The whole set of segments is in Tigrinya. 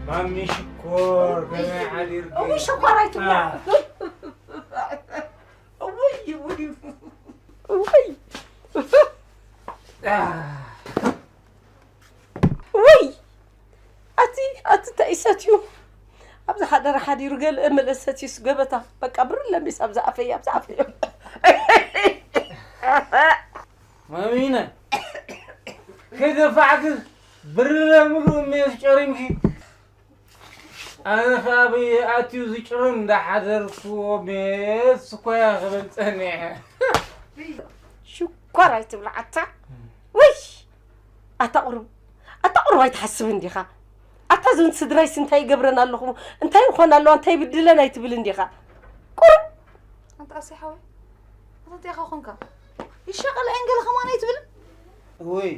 ማሚ ሽኮር ከመይ ሓዲርኪ? እውይ፣ ሽኮር ኣይትብላ። እውይ፣ እውይ። እውይ። እውይ። ኣቲ፣ ኣቲ እንታይ እዩ ሰትዩ? ኣብዚ ሓደረ ሓዲሩ ገለ መለ ሰትዩስ ገበታ። በቃ ብርለ ሚስ ኣብዚ ኣፈይ፣ ኣብዚ ኣፈይ። ማሚነ፣ ከይደፋዕኪ ብርለ ምሉእ ሜስ ጨሪምኪ። ኣነ ኸኣ በየ ኣትዩ ዝጭርም እንዳሓደርኩዎ ሜስ እኮ እያ ክብል ጸኒሐ። ሽኮር ኣይትብላ ኣታ። ውይ! ኣታ ቁሩብ፣ ኣታ ቁሩብ ኣይትሓስብን ዲኻ? ኣታ እዞን ስድራይስ እንታይ ይገብረን ኣለኹ? እንታይ ይኾን ኣለዋ? እንታይ ይብድለን ኣይትብልን ዲኻ? ቁሩብ! ኣንታ ኣሰይ ሓወይ፣ ኣታ እንታይ ኢኻ ኾንካ? ይሻቐል ኣየን ገለ ኸማን ኣይትብልን? እወይ፣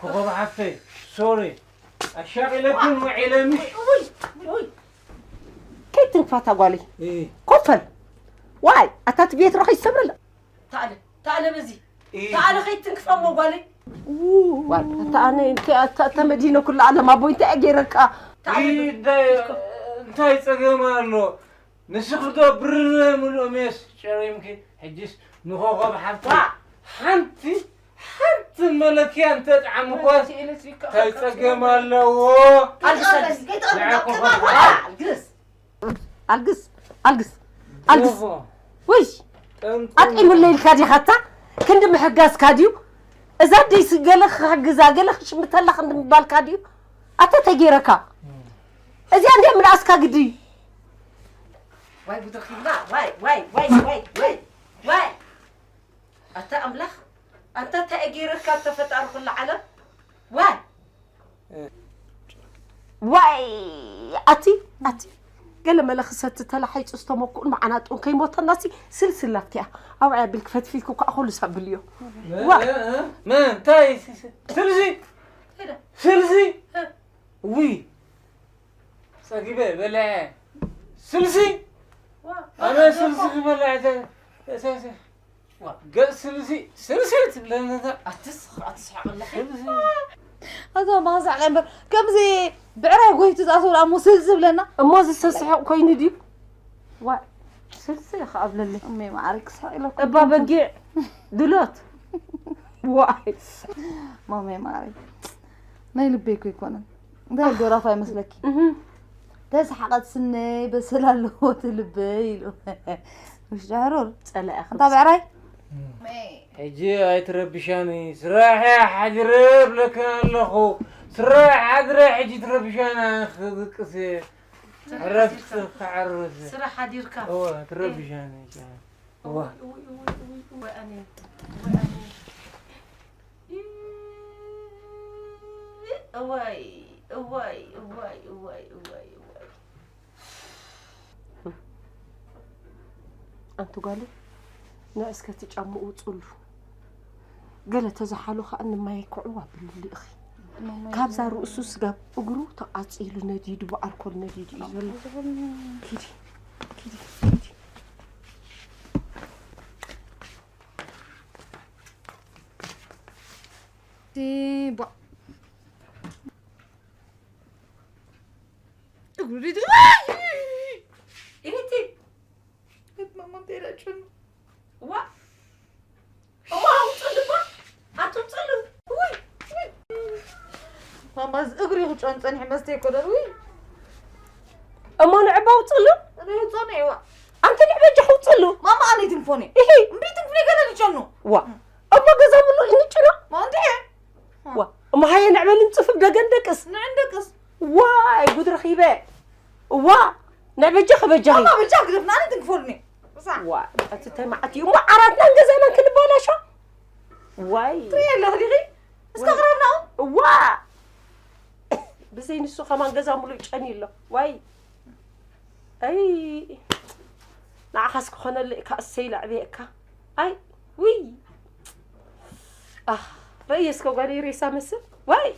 ኮኾብ ሓፍተይ፣ ሶሪ። ኣሻቒለክን ውዒለ ምሽ? ውይ፣ ውይ። ከይትንክፋታ ጓለይ። እይ። ኮፍ በል። ዋይ፣ ኣታ እቲ ቤትሮ ከይሰብረላ። ተኣለ፣ ተኣለ በዚ። እይ። ተኣለ ከይትንክፋ እሞ ጓለይ። ዋይ፣ ኣታ ኣነ፣ ኣታ፣ ኣታ፣ ኣታ መዲነ ኩሉ ዓለም ኣቦይ እንታይ ገይረካ? ተኣለ በዚ። እንታይ፣ እንታይ ጸገም ኣሎ? ንስኺ ዶ ብርለ ምሉእ ሜስ ጨሪምኪ፣ ሕጂስ ንኾኾብ ሓፍቲ ዋ! ሓንቲ፣ ሓንቲ መለክያ እንተጥዓምኳስ እንታይ ጸገም ኣለዎ? ኣልግስ፣ ኣልግስ። ንዓ ኮኾብ ኣልግስ፣ ኣልግስ፣ ኣልግስ፣ ኣልግስ። ኦሆ። ውይ! ጠንጠን። ኣጥዒሙለይ ኢልካ ዲኻ ኣታ? ክንዲ ምሕጋዝካ ድዩ? እዛ ደይስ ገለ ክሕግዛ፣ ገለ ክሽምተላ ክንዲ ምባልካ ድዩ? ኣታ ተጌረካ። እዚኣ እንድያ ምልኣስካ ግዲ። ዋይ ጉድ ረኺብና። ዋይ፣ ዋይ፣ ዋይ፣ ዋይ፣ ዋይ፣ ዋይ። ኣታ ኣምላኽ፣ ኣንታ እንታይ ገይረካ ተፈጣሪ ኩሉ ዓለም? ዋይ። ዋይ፣ ኣቲ፣ ኣቲ። ገለ መለ ክሰቲ ተላሒጹ ዝተመኩኡን መዓናጡን ከይሞተናሲ ስልስል ኣብቲኣ። ኣውዕያ ቢልክ ፈትፊልኩ ከኣ ኩሉ ሰብ ብልዮ። እ፣ ዋ። እ፣ እ፣ መን? እንታይ? ስልሲ? ሄደ። ስልሲ? እ። ውይ፣ ጸጊበ በልዐ። ስልሲ? ዋ፣ ኣነ ዋ፣ ስልሲ ዋ። ክበልዕ እተ-፣ እተ-፣ እተ-፣ ዋ። ገጽ ስልሲ፣ ስልሲ ትብለኒ እታ። ኣትስ-፣ ኣትስሕቕ ኣለኺ። ስልሲ። ኣቶ ማሳዕ ቀንበር፣ ከምዚ ብዕራይ ጎይቱ ዝኣተወ ደኣ እሞ ስልሲ ዝብለና? እሞ ዝሰስሕቕ ኮይኑ ድዩ? ዋ፣ ስልሲ ኢኻ ኣብለለይ። እመይ ማዓረይ ክስሕቕ ኢለኩም እባ በጊዕ ድሎት። ዋይ። ማመይ ማዓረይ፣ ናይ ልበይ እኮ ኣይኮነን። እንታይ ዶራፋ ይመስለኪ? እህ። ተስሓቐት ስነይ በሰል ኣለዎ እቲ ልበይ ኢሉ። ውሽጢ ሕሩር። ጸላኢ ኣንታ ብዕራይ? ሕጂ ኣይትረብሻኒ፣ ስራሕ እየ ሓዲረ እብለክን ኣለኹ። ስራሕ ሓዲረ ሕጂ ትረብሻኒ፣ ክድቅስ እየ። ስራሕ ዕረፍቲ ሓዲርካ። ክዕርፍ እየ። ስራሕ ሓዲርካ። እወ፣ ትረብሻኒ። እወ። እወይ፣ እወይ፣ እወይ፣ እወይ፣ እወይ፣ ኣነ። እወይ፣ ኣነ። እወይ፣ እወይ፣ እወይ። ኣንቲ ጓለይ፣ ንዕ እስከ እቲ ጫምኡ ውፅሉ። ገለ ተዝሓሎ ከዓ ንማይ ክዕዋ ብልሉ ኢኺ። ማማይ ካብዛ ርኡሱ ስጋብ እግሩ ተቓፂሉ ነዲዱ፣ ብኣልኮል ነዲዱ እዩ ዘሎ። ኪዲ፣ ኪዲ፣ ኪዲ። ዲ-፣ ቧ-፣ እግሩ ዲ-፣ ዲ-፣ ኢቲ። እት ማማ እንታይ ኢላ ጭኑ? ዋ! እዋ፣ ኣውፅእሉ እባ። ኣትውፅእሉ። ውይ! ማማ፣ እዚ እግሪ ክጨኑ ፀኒሑ መስተ ኣይኮነን። ውይ! እሞ ንዕባ ኣውፅእሉ። እግሪ ክጨኑ እዋ። ኣንቲ ንዕበጃ ክውፅእሉ። ማማ፣ ኣነ ይትንፎኒ። እሂ። እምቢ ትንፍኒ ገለ ልጨኑ። ዋ! እሞ ገዛ ሙሉእ ንጭኖ? ማ እንድዒ? ዋ! እሞ ሃየ ንዕበል ንፅፍፍ ደገን ደቅስ። ንዕን ደቅስ። ዋይ፣ ጉድ ረኺበ። እዋ፣ ንዕበጃ ከበጃኺ። እማ በጃ ግደፍና፣ ኣነ ትንክፈልኒ። እሳ። ዋ፣ እቲ እንታይ መዓት እዩ? እሞ ዓራትናን ገዛናን ክንባላሾ? ዋይ። ትሪኢ ኣለኺ ዲኺ? እስከ ቅረብና። እዋ። ብዘይ ንሱ ከማን ገዛ ሙሉእ ጨንዩ ኣሎ። ዋይ። ኣይ። ንዓኻስ ክኾነለይ እካ እሰይ ላዕበየካ። ኣይ፣ ውይ። ኣህ፣ ረእየ እስከ ጓለይ ሬሳ መስል። ዋይ።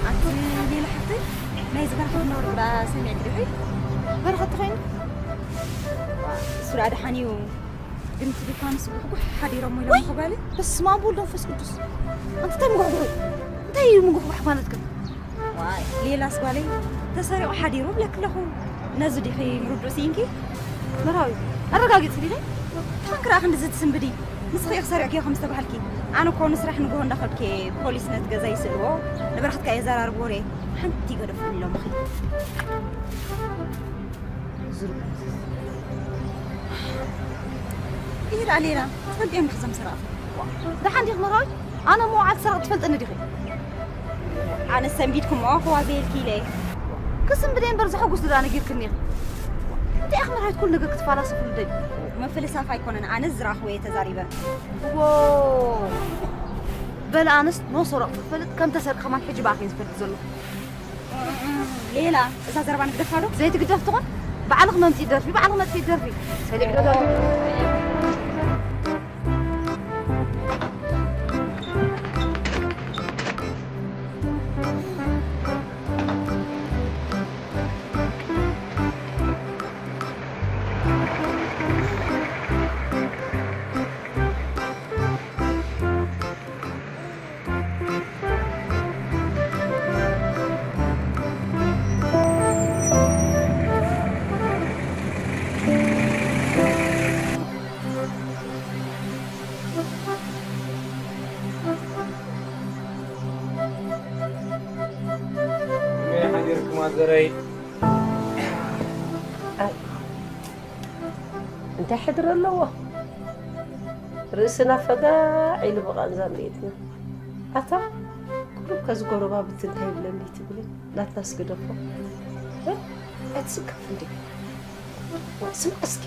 ኣንቲ ሌላ ሓፍተይ፣ ናይዚ በረኸት ነውሪ ግዳ ሰሚዕኪ ዲኺ? በረኸት ተኾይኑ? እሱ ደኣ ደሓን እዩ። ግን እቲ ዱኳንስ ጉሕጉሕ ሓዲሮሞ ኢሎም እዋይ! ክበል? በስመ ኣብ ወወልድ ወመንፈስ ቅዱስ። ኣንቲ እንታይ ምጉሕጉሑ? እንታይ እዩ ምጉሕጓሕ ማለትክን? ዋይ፣ ሌላስ ጓለይ፣ ተሰሪቑ ሓዲሩ እብለኪ ኣለኹ። ነዚ ዲኺ ምርዱእ ስኢንኪ? መራዊ፣ ኣረጋጊጽ ዲኺ? ተኾንኪ ደኣ ክንድዚ ትስንብዲ? ንስኺ ኢኺ ሰሪቕክዮ ከም ዝተባህልኪ። ኣነ እኮ ንስራሕ ንግሆ እንዳኸድኩ እየ ፖሊስ ነቲ ገዛ ይስእልዎ፣ ንበረኸት ከኣ የዘራርብዎ ርኤ። ሓንቲ ይገደፉ ኢሎምኺ። ኢራ ሌላ ትፈልጥዮም ዲኺ እዞም ሰራቕቲ? ደሓን ዲኺ መራዊት? ኣነ መውዓል ሰራቕ ትፈልጥኒ ዲኺ? ኣነ ሰንቢድኩሞ ክዋዘየልኪ ኢለ እየ። ክስንብደ እምበር ዘሐጉስ ድኣ ነጊርክኒ ኢኺ። እንታይ ኢኺ መራዊት ኩሉ ነገር ክትፈላሰፍሉ ደሊ? ምፍልሳፍ ኣይኮነን፣ ኣነ ዝረኣኽዎ እየ ተዛሪበ። ዎ፣ በለ ኣነስ ኖ ሰረቕቲ ክፈልጥ ከም ተሰርቂ ከማን ሕጂ ብኣኺ እየ ዝፈልጥ ዘለኹ። ሌላ እዛ ዘረባ ንግደፋ ዶ? ዘይትግደፍ ትኾን? ባዕልኺ መምጽኢ ደርፊ፣ ባዕልኺ መጥፊ ደርፊ። ሰሊዕ ዶ ደርፊ? ማዘረይ እንታይ ሕድሪ ኣለዎ? ርእስና ፈጋዕ ኢሉ ብቓንዛ እንዴትና ኣታ ቁሩብ ከዚ ጎረባብቲ እንታይ ይብለኒ ትብሊ ናትና ስግደፎ ኣይትስከፍ እንዴ? ስምዕ እስኪ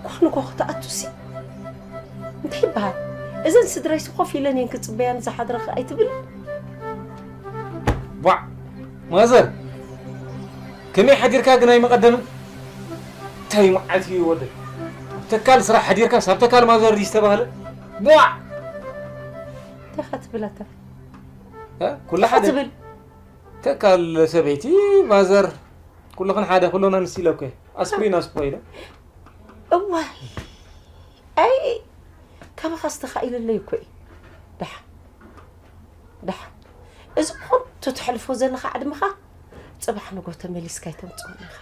ንኳ ንኳ ክትኣቱሲ እንታይ ይበሃል? እዘን ስድራይሲ ኮፍ ኢለን እየን ክፅበያን ዝሓድረኺ ኣይትብል? ቧዕ ማዘር ከመይ ሓዲርካ ግን ኣይመቐደምን እንታይ መዓት እዩ ወደ ተካል ስራሕ ሓዲርካ ሳብ ተካል ማዘር ዝተባህለ ቧዕ እንታይ ኻ ትብል ኣታ ኩላ ሓደ ትብል ተካል ሰበይቲ ማዘር ኩልኽን ሓደ ኩሎና ንስ ኢለኩ ኣስፕሪን ኣስፖ ኢለ እዋይ ኣይ ካባኻ ዝተኻኢለለይ እኮ እዩ ደሓ ደሓ እዚ ኮንቱ ተሕልፎ ዘለኻ ዕድመኻ ፅባሕ ንጎ ተመሊስካ ይተምፅኦ ኢኻ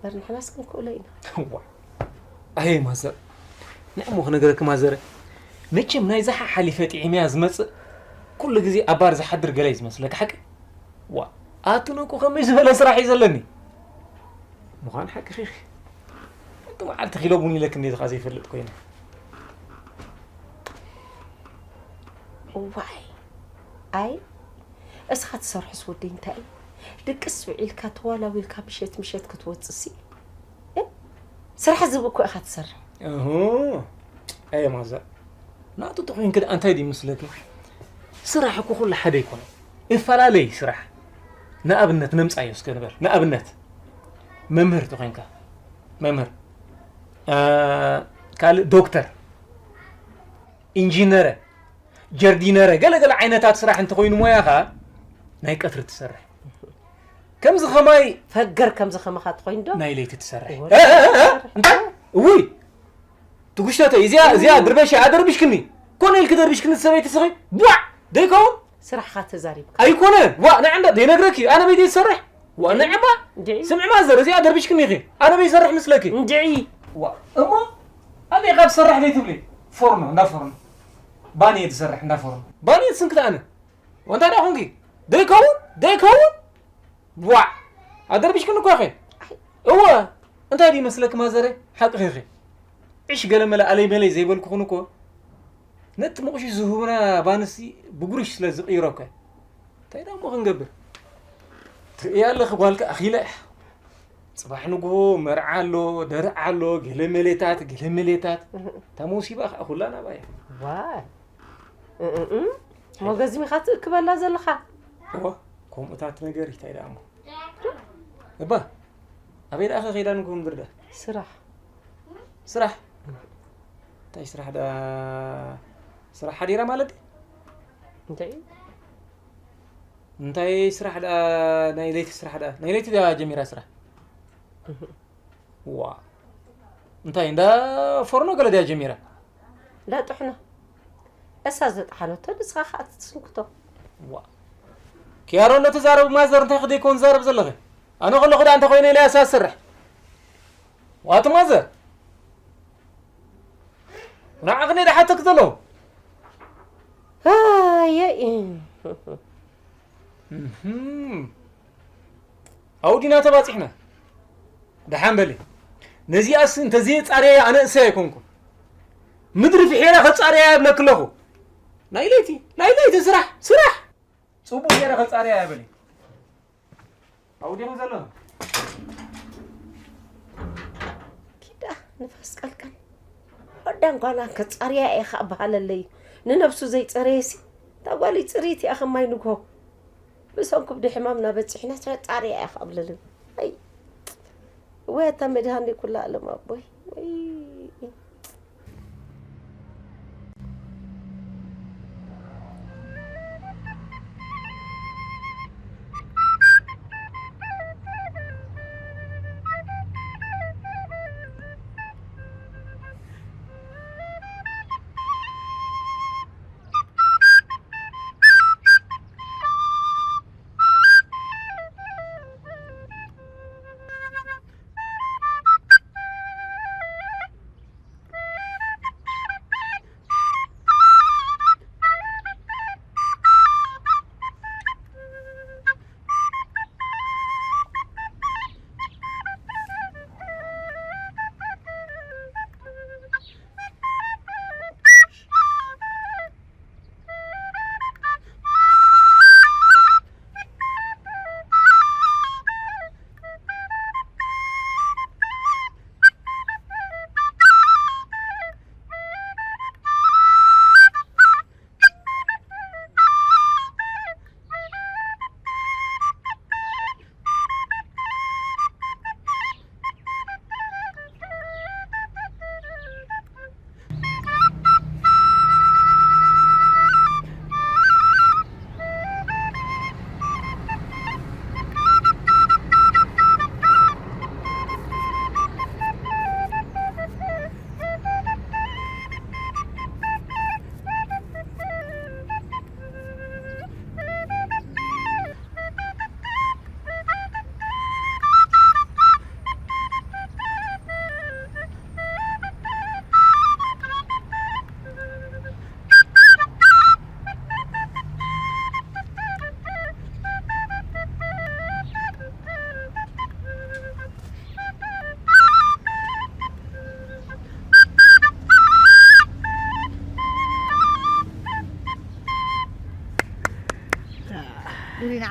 በር ንሕናስ ክንክእሎ ኢና ዋ ኣየ ማዘር ንዕሞ ክነገረክ ማዘረ መቸም ናይ ዝሓሓሊፈ ጥዒምያ ዝመፅእ ኩሉ ግዜ ኣባር ዝሓድር ገለ እዩ ዝመስለካ ሓቂ ዋ ኣቱነ እኮ ከመይ ዝበለ ስራሕ እዩ ዘለኒ ምዃን ሓቂ ኺኺ እቲ መዓልቲ ኪሎ ቡን ኢለክ እንዴትኻ ዘይፈልጥ ኮይነ ዋይ ኣይ እስኻ ትሰርሕስ ወደይ እንታይ እዩ ድቅስ ውዒልካ ተዋላዊልካ ምሸት ምሸት ክትወፅሲ ስራሕ ዝብ እኮ ኢኻ ትሰርሕ ኣየ ማዘር ናቱ ተኮይንክ ደኣ እንታይ ድዩ ምስለኪ ስራሕ እኮ ኩሉ ሓደ ይኮነ ይፈላለይ ስራሕ ንኣብነት ነምፃዮ እስከ ንበል ንኣብነት መምህር ተኮይንካ መምህር ካልእ ዶክተር ኢንጂነረ ጀርዲነረ ገለገለ ዓይነታት ስራሕ እንተኮይኑ ሞያኻ ናይ ቀትሪ ትሰርሕ ከምዚ ከማይ ፈገር ከምዚ ከማኻ ትኮይን ዶ ናይ ለይቲ ትሰርሕ እንታይ እውይ ትጉሽተተይ እዚኣ እዚኣ ድርበሽ ኣደርብሽክኒ ኮነ ኢልክ ደርብሽክኒ ሰበይቲ ስኺ ቧዕ ደይከውን ስራሕኻ ተዛሪብካ ኣይኮነ ዋ ንዕንዳ ደይነግረኪ ኣነ በይተ ይሰርሕ ዋ ንዕባ ስምዕማ ዘር እዚኣ ደርብሽክኒ ኢኺ ኣነ በይሰርሕ ምስለኪ እንድዒ ዋ እሞ ኣበይ ካብ ትሰርሕ ደይትብሊ ፎርኖ እንዳ ፎርኖ ባኒ ትሰርሕ እንዳ ፎርኖ ባኒ ስንክት ኣነ ወንታ ዳ ኮንኪ ደይከውን ደይከውን ዋዕ ኣደርቢሽክን እኮ ኢኺ እወ እንታይ ድዩ መስለኪ ማዘረ ሓቅኺ ኢኺ ዕሽ ገለ መለ ኣለይ መለይ ዘይበልኩኽን እኮ ነቲ ምቑሽሽ ዝህቡና ባንሲ ብጉርሽ ስለ ዝቕይሮ እኮ እንታይ ዳሞ ክንገብር ትርእያ ኣለኺ ጓልካ ኣኺለ ጽባሕ ንግሆ መርዓ ኣሎ ደርዓ ኣሎ ገለ መሌታት ገለ መሌታት እታ መውሲባ ከዓ ኩላ ናባያ ዋይ እእም፣ ሞገዝሚኻ ትእክበላ ዘለኻ እዋ ከምኡታት ነገር ይታይ ደኣ እሞ እባ ኣበይ ደኣ ከኸይዳ ንግሆ ምድር ደኣ ስራሕ ስራሕ እንታይ ስራሕ ደኣ ስራሕ ሓዲራ ማለት ድዩ? እንታይ እንታይ ስራሕ ደኣ ናይ ለይቲ ስራሕ ደኣ ናይ ለይቲ ደኣ ጀሚራ ስራሕ ዋ እንታይ እንዳ ፎርኖ ገለ ድያ ጀሚራ እንዳ ጥሕኖ እሳ ዘጥሓነቶ ንስኻ ከዓ ትስንክቶ ዋ ኪያሮ እነተዛረብ ማዘር እንታይ ክደይኮን ዛረብ ዘለኸ ኣነ ከለኹ ደኣ እንተኮይነ ኢለ እያ ሳሰርሕ ዋቲ ማዘር ንዓኽኒ ደሓተክ ዘሎ ኣየ ኣብኡ ዲና ተባፂሕና ደሓን በሊ ነዚኣስ እንተዘየፃረየ ኣነ እሰይ ኣይኮንኩ ምድሪ ፍሒረ ከፃረያ የብለክ ኣለኹ ናይ ለይቲ ናይ ለይቲ ስራሕ ስራሕ ፅቡቅ ገይረ ከፃረያ የበሊ ኣብኡ ዲኹም ዘለኹ ኪዳ ንፋስ ቀልቀል ወዳን ጓላን ከፃርያ እየ ከዓ በሃለለይ ንነብሱ ዘይፀረየሲ እታ ጓል ፅሪት እያ ከማይ ንግሆ ብሰንኩ ብድሕማም እናበፂሕና ተጣርያ እያ ከብለልን ኣይ ወይ ኣታ መድሃኒ ኩላ ኣለም ኣቦይ ወይ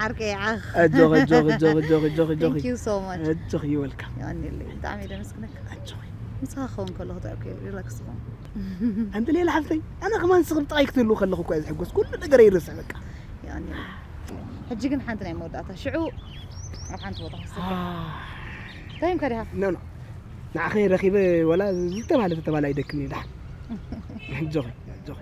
ዓርከይ ዓኽ። ኣጆኺ ኣጆኺ ኣጆኺ ኣጆኺ ኣጆኺ ኣጆኺ Thank you so much። ኣጆኺ ይወልካ የቐንየለይ። ብጣዕሚ እየ ደመስግነካ። ኣጆኺ ምሳኻ ክኸውን ከለኹ ጥዑም ሪላክስ ዝኾን። ኣንቲ ሌላ ሓፍተይ ኣነ ከማን ስኽብ ጥራይ ክትህልው ከለኹ እኳ እየ ዝሕጎስ ኩሉ ነገር ይርስዕ በቃ የቐንየለይ። ሕጂ ግን ሓንቲ ናይ መወዳእታ ሽዑ ኣብ ሓንቲ ቦታ ክስተ። እንታይ እምካ ዲኻ? ኖ ኖ ንዓኸ ረኺበ ወላ ዝተባለ ተባለ ኣይደክምን እዩ ደሓን ኣጆኺ ኣጆኺ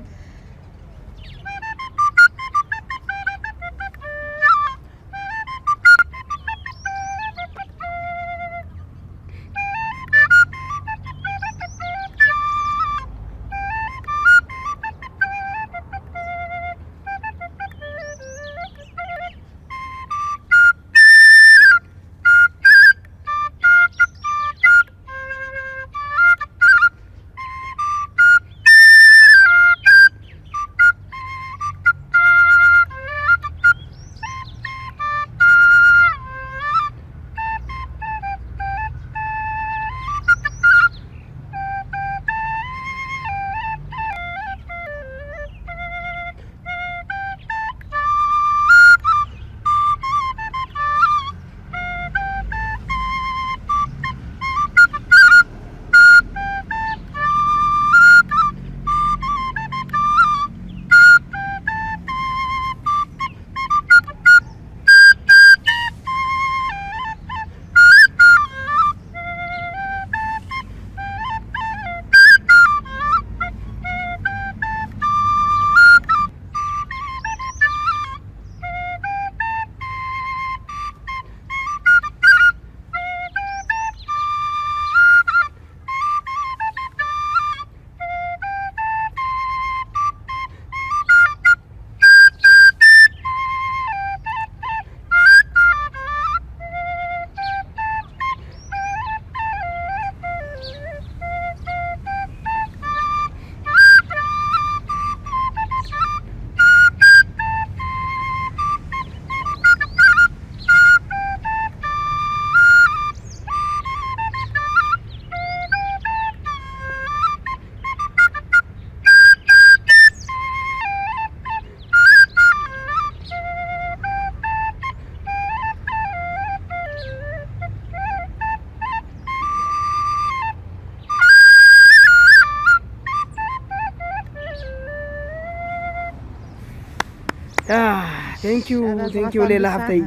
thank you thank you ሌላ ሓፍተይ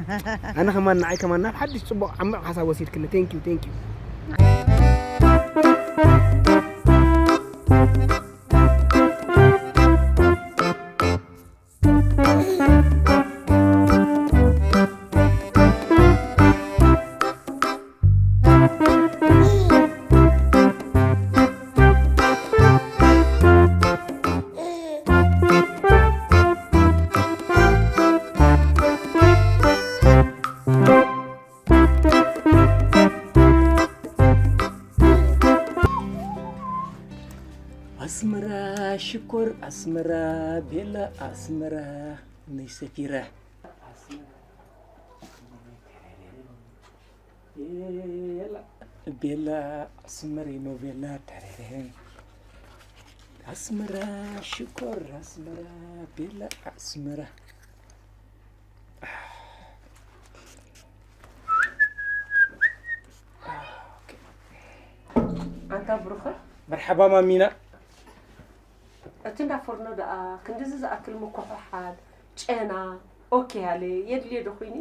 ኣነ ከማን ንዓይ ከማን ናብ ሓድሽ ፅቡቕ ዓሚቕ ሓሳብ ወሲድክኒ thank you thank you ኣስመራ ሽኮር ኣስመራ ቤላ ኣስመራ ነይ ሰፊረ ቤላ ኣስመሬ ኖቬላ ተረረ ኣስመራ ሽኮር ኣስመራ ቤላ ኣስመራ ኣንታ ብሩኸ መርሓባ ማሚና እቲ እንዳ ፎርኖ ደኣ ክንድዚ ዝኣክል ምኩሕሓል ጨና ኦኬ ያለ የድልዮ ዶ ኮይኑ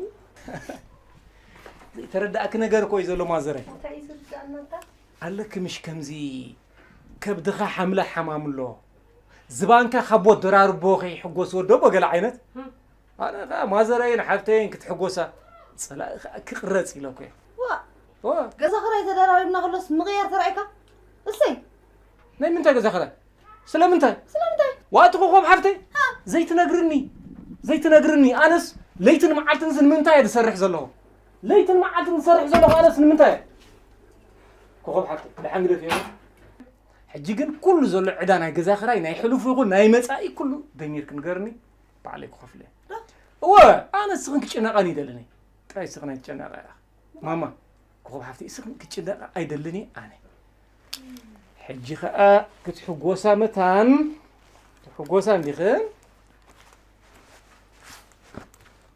ዘይተረዳእኪ ነገር እኮ እዩ ዘሎ ማዘረ እንታይ እዩ ዝርዳእና እንታ ኣለኪ ምሽ ከምዚ ከብድኻ ሓምለ ሓማም ኣሎ ዝባንካ ካብ ቦት ደራርቦ ከይሕጎስ ወዶ በገለ ዓይነት ኣነ ከዓ ማዘረይን ሓፍተይን ክትሕጎሳ ፀላኢ ከዓ ክቕረፅ ኢለ እኮ እየ ዋ ገዛ ክራይ ተደራሪብና ከሎስ ምቕያር ተራእይካ እሰይ ናይ ምንታይ ገዛ ክራይ ስለምንታይ ስለምንታይ ዋእቲ ኮኾብ ሓፍተይ ዘይትነግርኒ ዘይትነግርኒ ኣነስ ለይትን መዓልትን እዚ ንምንታይ እየ ዝሰርሕ ዘለኹ ለይትን መዓልትን ዝሰርሕ ዘለኹ ኣነስ ንምንታይ እየ ኮኾብ ሓፍተይ ደሓን ግደፍ እየ ሕጂ ግን ኩሉ ዘሎ ዕዳ ናይ ገዛ ክራይ ናይ ሕሉፍ ይኹን ናይ መፃኢ ኩሉ ደሚርክ ንገርኒ ባዕለይ ክኸፍል እየ እወ ኣነ ስኽን ክጭነቐን ይደልኒ ጥራይ ስኽን ኣይትጨነቐ ኢኻ ማማ ኮኾብ ሓፍቲ ስኽን ክጭነቐ ኣይደልን እየ ኣነ ሕጂ ኸኣ ክትሕጎሳ መታን ትሕጎሳ እንዲኽን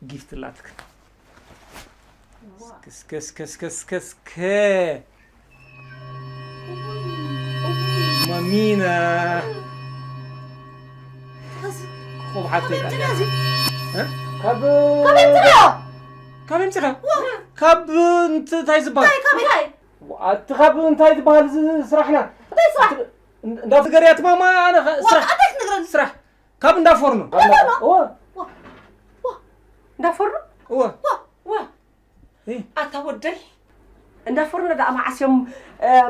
ጊፍት ኣላትክ። እስከ እስከ እስከ እስከ እስከ እስከ ማሚና ኮብ ሓተይ ካብ ካብ ምጽኻ ካብ እንታይ ዝበሃል ኣቲ ካብ እንታይ ዝበሃል ስራሕና እንታይ ስራሕ እንዳ ፍገርያ ትማማ ኣነ ስራሕ እንታይ ትነግረን ስራሕ ካብ እንዳፎርኖ እንዳፎርኖ እንዳፎርኖ እወ ኣታ ወደይ እንዳፎርኖ ደኣ መዓስ እዮም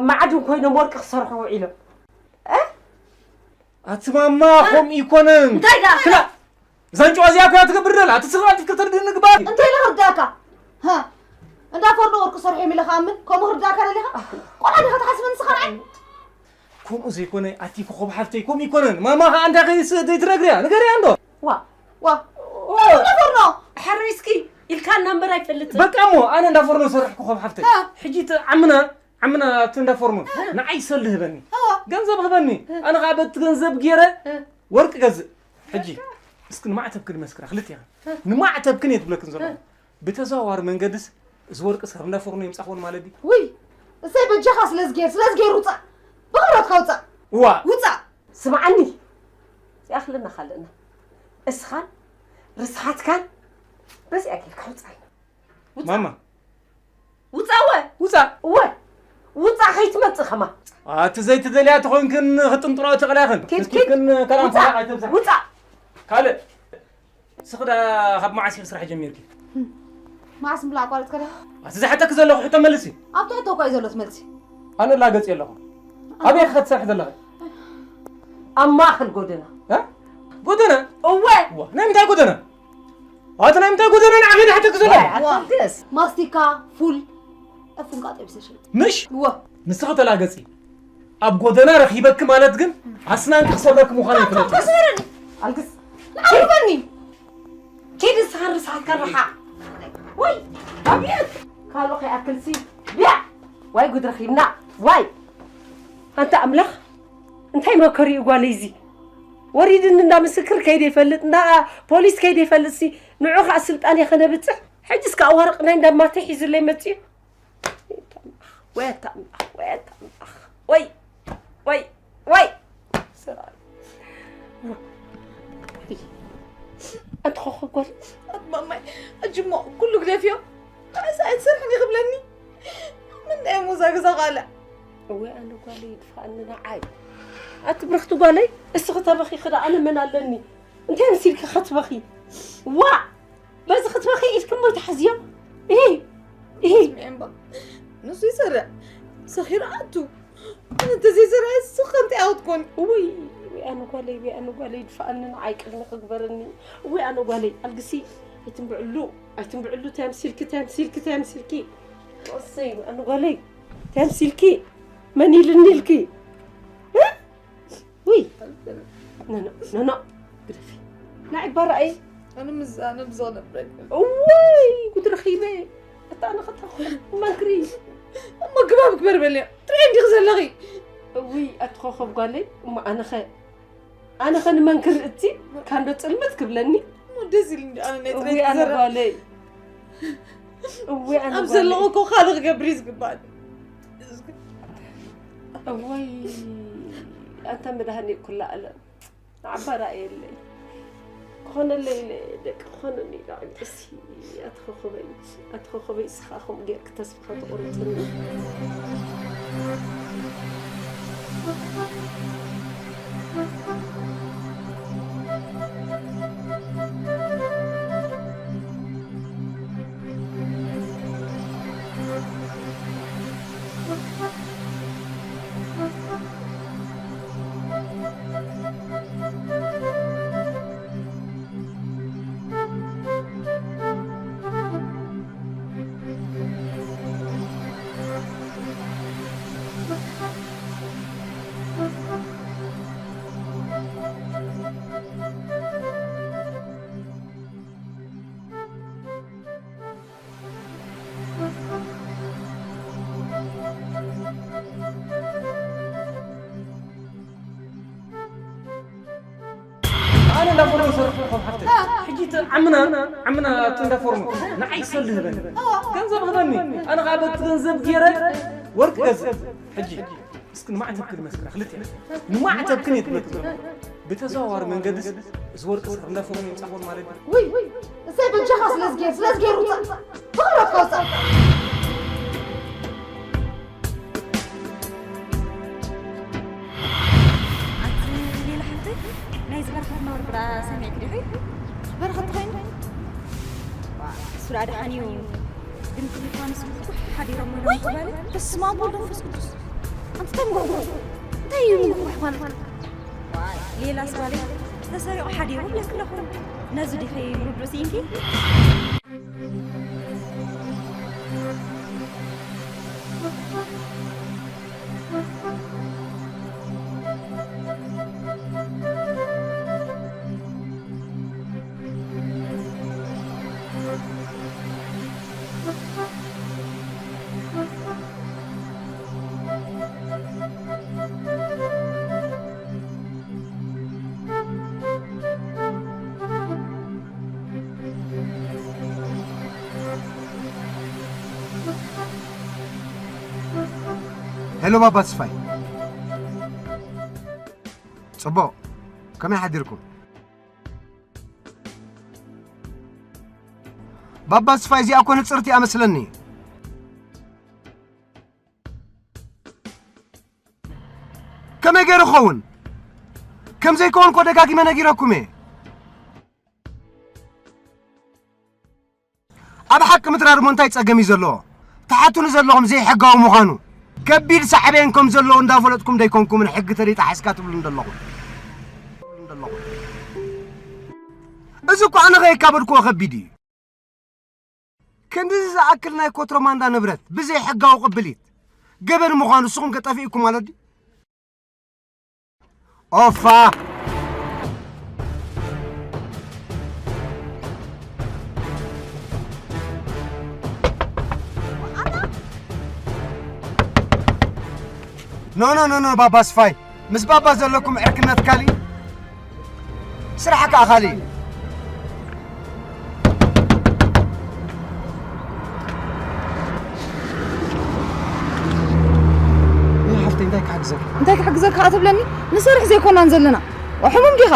መዓድን ኮይኖም ወርቂ ክሰርሑ ውዒሎም ኣቲ ማማ ከምኡ ይኮነን እንታይ ደኣ ክላ እዛ እንጭዋ እዚኣ እኮ እያ ትገብር ደላ እቲ ስኻ ኣልፊት ከተርድእኒ ግባር እንታይ ኢለ ክርዳእካ ሃ እንዳፎርኖ ወርቂ ሰርሑ የሚለ ከኣምን ከምኡ ክርዳእካ ደሊኻ ቆልዓ ዲኻ ትሓስበኒ ስኻ ንዓይ ከምኡ ዘይኮነ ኣቲ ኮኾብ ሓፍተይ ከምኡ ይኮነን ማማ ከኣ እንታይ ከይስ ዘይትነግርያ ንገርያ እንዶ ዋ ዋ ዋ ፎርኖ ሕርይ እስኪ ኢልካ እና እምበር ኣይፈልጥን በቃ እሞ ኣነ እንዳ ፎርኖ ሰርሕ ኮኾብ ሓፍተይ ሕጂ እቲ ዓምና ዓምና እቲ እንዳ ፎርኖ ንዓይ ሰልዲ ህበኒ ገንዘብ ህበኒ ኣነ ከዓ በቲ ገንዘብ ገይረ ወርቂ ገዝእ ሕጂ እስኪ ንማዕተብክን መስክራ ክልቲኻ ንማዕተብክን እየ ትብለክን ዘሎ ብተዘዋዋሪ መንገድስ እዚ ወርቂ ስካብ እንዳ ፎርኖ የምፃኽዎን ማለት ድዩ ውይ እሰይ በጃኻ ስለዝጌር ስለዝጌር ውፃእ ብኽብረትካ ውፃእ እዋ ውፃእ ስምዓኒ እዚኣ ክልና ካልእና እስኻን ርስሓትካን በዚኣ ጌርካ ውፃልና ማማ ውፃእ እወ ውፃእ እወ ውፃእ ከይትመፅእ ከማ ኣቲ ዘይትደልያ ተኾንክን ክጥንጥሮ ተቕልያኽን ኪድ ኪድ ክን ከላም ውፃእ ፈላቕ ኣይተብዛሕ ውፃእ ካልእ ስኽዳ ካብ መዓስ ኢኺ ስራሕ ጀሚርኪ? መዓስ ምብላ ኣቋሪፅካ ዲኻ? ኣቲ ዝሓተኪ ዘለኹ ሕቶ መልሲ። ኣብቲ ሕቶ እኮ እዩ ዘሎ እቲ መልሲ። ኣነ ላገፂ ኣለኹ። ኣበይ ኢኺ ክትሰርሒ ዘለኺ? ኣብ ማእኸል ጎደና። እ? ጎደና? እወ። ዋ፣ ናይ ምንታይ ጎደና? ኣቲ ናይ ምንታይ ጎደና ንዓኺ ድሓተኪ ዘለኹ? ኣታ ግስ። ማስቲካ፣ ፉል፣ እፍንቃ ጠቢሰ ሸይጥ። ምሽ? እወ። ንስኺ ተላገፂ። ኣብ ጎደና ረኺበኪ ማለት ግን ኣስናን ክሰብረኪ ምዃኑ ኣይፍለጥን። ኣልግስ። ንዓርፈኒ። ኪድ ንስኻን ርስሓትካን ርሓቕ። ወይ ኣብየት ካልኦ ከይኣክልሲ ቢያ ዋይ ጉድ ረኺብና ዋይ ኣንታ ኣምላኽ እንታይ መከሪኡ ጓለይ እዚ ወሪድኒ እንዳ ምስክር ከይደ ይፈልጥ እንዳ ፖሊስ ከይደ ይፈልጥ ሲ ንዑ ከዓ ስልጣን እየ ከነብፅሕ ሕጂ እስከ ኣዋርቕ ናይ እንዳማተ ሒዝለይ መፅኡ ወይ ኣታ ኣምላኽ ወይ ኣታ ኣምላኽ ወይ ወይ ወይ ኣንቲ ኾኾብ ጓል ኣትማማይ ኣጅሞ ኩሉ ግደፍዮ ንዓስ ኣይትሰርሕን ይኽብለኒ ምንታይ ሞዛ ገዛ ቃልዕ እወ ኣነ ጓለይ ይድፋኣኒ ንዓይ ኣቲ ብርኽቲ ጓለይ እስኺ ተበኺ ክዳ ኣነ መን ኣለኒ እንታይ መሲልኪ ኸትበኺ ዋ በዚ ክትበኺ ኢልኪ እሞ ይትሓዝዮ እሂ እሂ ስምዒ እምባ ንሱ ይሰርዕ ሰኺሩ ኣቱ እንተ ዘይሰርዐ ንስኺ ከምቲ ኣይትኮኒ እውይ ወይ ኣነ ጓለይ ወይ ኣነ ጓለይ ይድፍኣኒ ንዓይ ቅድሚ ክግበረኒ እውይ ኣነ ጓለይ ኣልግሲ ኣይትንብዕሉ ኣይትንብዕሉ ተምሲልኪ ተምሲልኪ ተምሲልኪ እሰይ ኣነ ጓለይ ተምሲልኪ መን ኢልኒ ኢልኪ ውይ ኖኖ ኖኖ ግደፊ ንዓይ ባራእይ ኣነ ምዛነ ብዘቕነብረኒ እውይ ጉድ ረኺበ እታ ኣነ ኸታ መንክሪ እሞ ግባብ ግበር በልያ ትርኢ እንዲኺ ዘለኺ እውይ ኣቲ ኾኸብ ጓለይ እሞ ኣነኸ ኣነኸ ንመንክር እቲ ካንዶ ፅልምት ክብለኒ እሞ ደስ ኢሉ እንዲ ኣነ ናይ እውይ ኣነ ጓለይ እወ ኣነ ኣብ ዘለኹ እኮ ካልእ ክገብር እዩ ዝግባእ እወይ ኣንተ መድሃኒ ኩላ ኣለም ንዓባራ የለይ ክኾነለይ ኢለ ደቂ ክኾነኒ ኢለ ዓብደሲ ኣትኸኸበይ ኣትኸኸበይ እስኻ ከምኡ ጌርክ ተስፋኻ ተቆርፅኒ ሕጂ እቲ ዓምና ዓምና ኣብቲ እንዳ ፎርኖ ንዓይ ሰልዲ ህበኒ፣ ገንዘብ ህበኒ። ኣነ ከዓ በቲ ገንዘብ ገይረ ወርቂ ገዝእ። ሕጂ እስኪ ንማዕተብክን መስክራ ክልተ ንማዕተብክን እየ ትብለኪ ዘሎ። ብተዘዋዋሪ መንገድስ እዚ ወርቂ ስራሕ እንዳ ፎርኖ ይምፃኹን ማለት እዩ። ውይ፣ እሰይ በጃኻ ስለዝጌር ስለዝጌር ውፃእ፣ ብኽብረትካ ውፃእ። ኣቲ ሌላ ሓፍተይ፣ ናይዚ በረኸት ነውሪ ግዳ ሰሚዕኪ ዲኺ? በረኸት ተኾይኑ? ሱራ ደሓን እዩ። ግን ክልተ ኣንስቲ ብዙሕ ሓዲሮም እዮም ወይ? ዝበለ። በስመ ኣብ ወወልድ ወመንፈስ ቅዱስ። ኣንቲ ተምጎጎ። እንታይ እዩ ምጉሕጓሕ ማለት? ዋይ፣ ሌላ ስባለይ ተሰሪቑ ሓዲሩ ይብለኪ ኣለኹ። ነዚ ዲኺ ርዱእ ስኢንኪ? ሄሎ ባባ ተስፋይ። ጽቡቕ። ከመይ ሓዲርኩም? ባባ ተስፋይ፣ እዚኣ እኮ ንጽርቲ እያ መስለኒ። ከመይ ገይሩ ክኸውን? ከም ዘይከውን እኮ ደጋጊመ ነጊረኩም እየ። ኣብ ሓቂ ምድራር እሞ እንታይ ጸገም እዩ ዘለዎ? ትሓቱኒ ዘለኹም ዘይሕጋዊ ምዃኑ፣ ከቢድ ሳዕቤን ከም ዘለዎ እንዳፈለጥኩም ደይኮንኩምን ሕጊ ተደይጣሒስካ ትብሉኒ ዘለኹም? እዚ እኮ ኣነ ከየካበድክዎ ከቢድ እዩ። ክንድዚ ዝኣክል ናይ ኮትሮማንዳ ንብረት ብዘይ ሕጋዊ ቅብሊት ገበን ምዃኑ ንስኹም ከ ጠፊእኩም ማለት ድዩ? ኦፋ! ኖ፣ ኖ፣ ኖ፣ ኖ፣ ባባ ስፋይ። ምስ ባባ ዘለኩም ዕርክነት ካልእ፣ ስራሕ ከኣ ካልእ እዩ። ይህ ሓፍተይ፣ እንታይ ክሓግዘካ? እንታይ ክሕግዘካ ከኣ ትብለኒ? ንሰርሕ ዘይኮናን ዘለና። ሕሙም ዲኻ?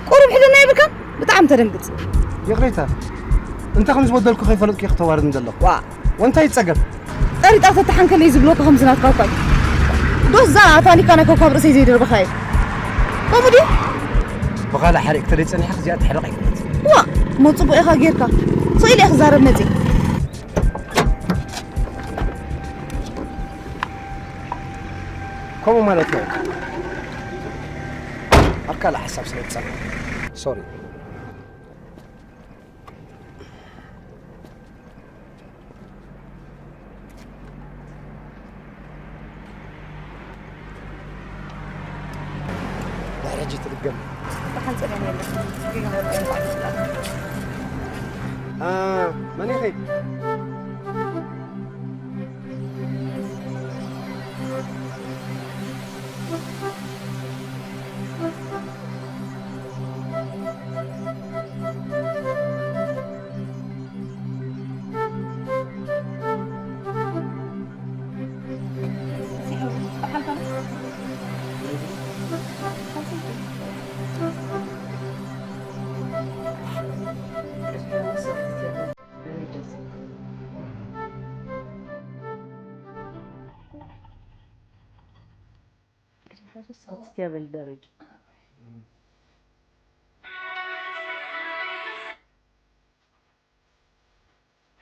ቁሩብ ሕልና የብልካን? ብጣዕሚ ተደንግጽ። ይቕሬታ፣ እንታይ ከም ዝበደልኩ ከይፈለጥኩ እየ ክተዋርድኒ ዘለኹ። ዋ! ወንታይ ይጸገም? ጠሪጣ ተተሓንከለይ ዝብለካ ከምዚ ናትካ እኳ እዩ። ዶስ እዛ ታኒካ ናይ ኮኳብ ርእሰይ ዘይደርበኻየ። ከምኡ ድዩ? ብኻልእ ሓሪቕ ተደይ ጸኒሓ እዚኣ ትሕረቕ ኣይኮነት። ዋ! እሞ ጽቡቕ ኢኻ ጌርካ። ስቕ ኢለ እየ ክዛረብ መጺእ። ከምኡ ማለት ነው። ኣብ ካልእ ሓሳብ ስለ ዝጸንሐ። ሶሪ። ድሕሪ ሕጂ ትድገም። ብሓንጸር እያ ነይራ። ጌጋ መርኣያ እንኳዕ ትፍላ። አ፣ መን ኢኺ?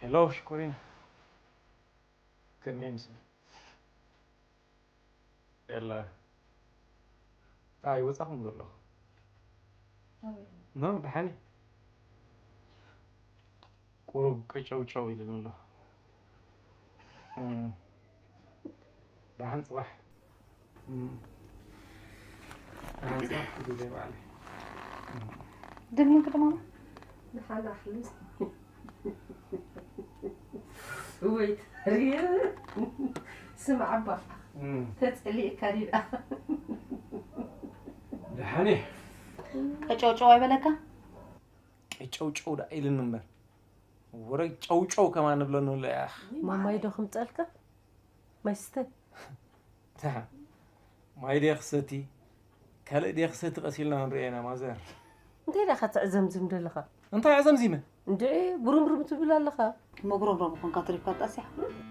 ሄሎ ሽኮሪና፣ ከመይ ምስ ኤላ? ኣይ፣ ወጻኹም ዘለኹ። ኣበይ? ኖ፣ ደሓን እየ። ቁሩብ ቀጨውጨው ኢለ ዘሎ። እም። ደሓን ጽባሕ። እም። ደሓን ጽባሕ፣ ክዱ ዘይበዓል። እም። ደግመ ከተማ? ደሓን ኣኽሊ። ወይ ተሪር። ስምዓ እባ። እም። ተጸሊእካ ዲዳ። ደሓን እየ። ቀጨውጨው ኣይበለካ? ጨውጨው ደኣ ኢልኒ እምበር። ወረ ጨውጨው ከማን ንብለኒ ኣሎ፣ ያኽ። ማማይ ዶ ክምፀልካ? ማይ ስተ። ታ፣ ማይ ድየ ክሰቲ? ካልእ ድየ ክሰቲ? ቀስ ኢልና ክንሪኦ ኢና፣ ማዘር። እንታይ ደኣ ትዕዘምዝም ዘለኻ? እንታይ ኣዕዘምዚመ? እንድዒ፣ ጉርምርም ትብል ኣለኻ። መጉረምረም ኾንካ ተሪፍካ ጣስያ።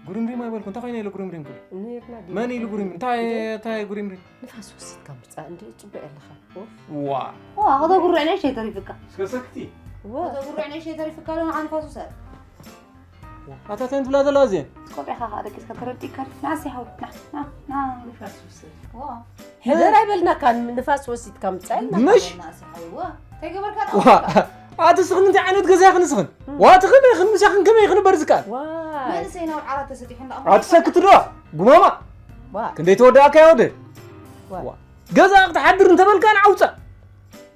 ጉርምሪም ኣይበልኩ። እንታይ ኮይነ ኢለ ጉርምሪም ክብል? ነርና ድዩ? መን ኢሉ ጉርምሪም? እንታይ፣ እንታይ ጉርምሪም? ንፋስ ወሲድካ ምጻእ እንድዒ፣ ጽቡቕ ኣለኻ። ኡፍ። ዋ። ዋ፣ ኣኸታ ጉርዕ ነሽ ኣይተሪፍካ። እስከ ሰክቲ። ዋ። ኣኸታ ጉርዕ ነሽ ኣይተሪፍካ፣ ሎ ንዓ ንፋስ ውሰድ። ኣታ ተን ትብላ ዘለዋ እዚኤን? ቆቢዕኻ ኸዓ ደቂስካ ተረዲእካ። ንዓስ ይሓው። ና፣ ና፣ ና። ንፋስ ውሰድ። ዋ። ሕደር ኣይበልናካን፣ ንፋስ ወሲድካ ምጻእ ኢልና። ምሽ? ንዓስ ይሓው። ዋ። እንታይ ገበርካ? ዋ። ኣቲ ስኽን እንታይ ዓይነት ገዛ ይኽን ስኽን? ዋ፣ ትኽን ይኽን ምሳኽን ከመይ ይኽን በርዝካ? ዋ። መንእሰይ ናብ ዓራት ተሰጢሑ እንዳ ኣቲ ሰክት ዶ? ጉማማ። ዋ። ክንደይ ተወዳእካ ይወደ? ዋ። ዋ። ገዛ ክትሓድር እንተበልካ ንዓውፃ።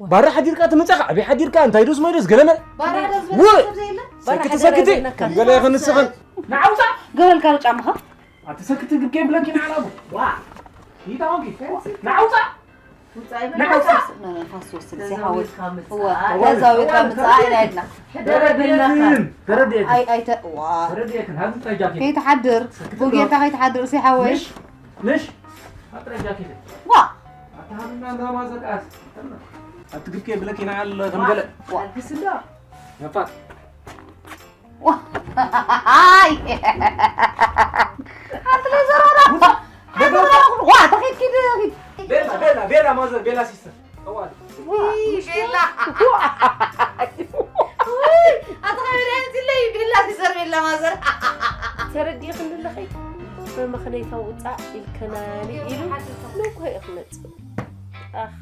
ዋ። ባራ ሓዲርካ ትመጻኻ፣ ኣበይ ሓዲርካ፣ እንታይ ዶስ መይዶስ ገለመ? ባራ ሓደር ዝበለ ውይ! ሰብ ዘየለ? ባራ ሰክቲ፣ ሓደር ሰክቲ። ኣይበልናካን። ገለ ይኽን ንስኽን። ንዓውፃ። ገበልካ ዶ ጫማኻ? ኣቲ ሰክቲ ግብ ከይብለኪ ንዓላቡ። ዋ። ይታ ሆንኪ። ንዓውፃ። ንዓውፃ። ንፋስ ወስድ፣ ዘይሓወል። ተዛዊርካ ምጻእ። እዋ፣ ተዛዊርካ ምጻእ ኢላ ኢልና። ሕደር ኣይበልናካን። ተረድኤትን። ኣይ፣ ኣይተ-፣ ዋ። ተረድኤትን። ሃዚ እንታይ ጃኬት? ከይትሓድር። ሰክቲ ብጌርካ ከይትሓድር፣ ሲ ሓወይ። ምሽ? ምሽ? ኣጥረ ጃኬት። ዋ። ኣታ ሃብና እንዳ ማዘር ቃስ። ኣቲ ግብ ከይብለኪ ንዓል ከም ገለ። ዋ። ኣልግስ እንዳ። ነፋር። ዋይ! ኣንቲ ለዘሮና። ውፃ! ዋ፣ ተኺድ፣ ኪድ፣ ኪድ። ቤላ፣ ቤላ፣ ቤላ፣ ማዘር፣ ቤላ ሲስተር። ጠዋል። ውይ፣ ቤላ። ውይ፣ ኣታ ኸመይ ደኣ ኢልኪለይ? ቤላ ሲስተር፣ ቤላ ማዘር። ተረዲእኽኒ ኣለኺ? ብመኽነይታ ውፃእ ኢልከናኒ ኢሉ ንጎሆ እዩ ክመፅእ። ኣኽ።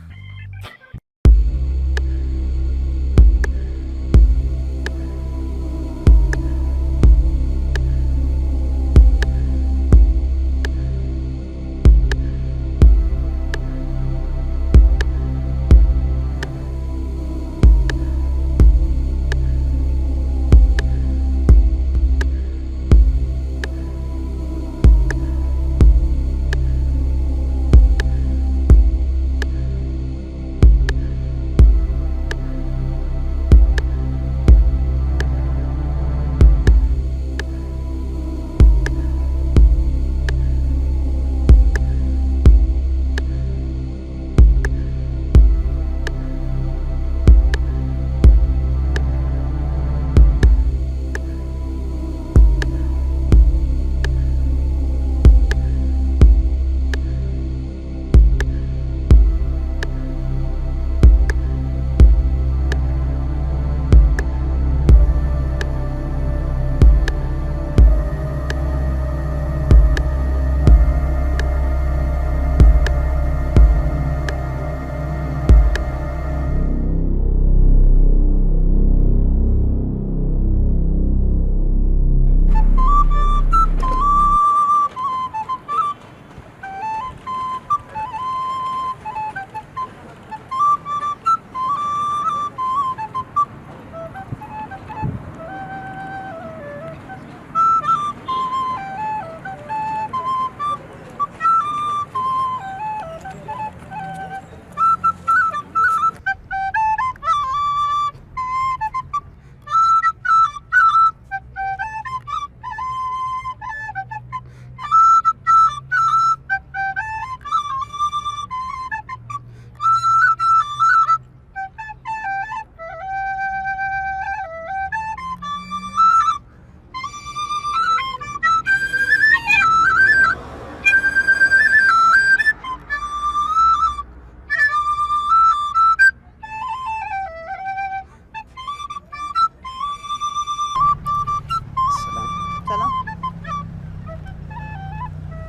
ሰላም። ሰላም።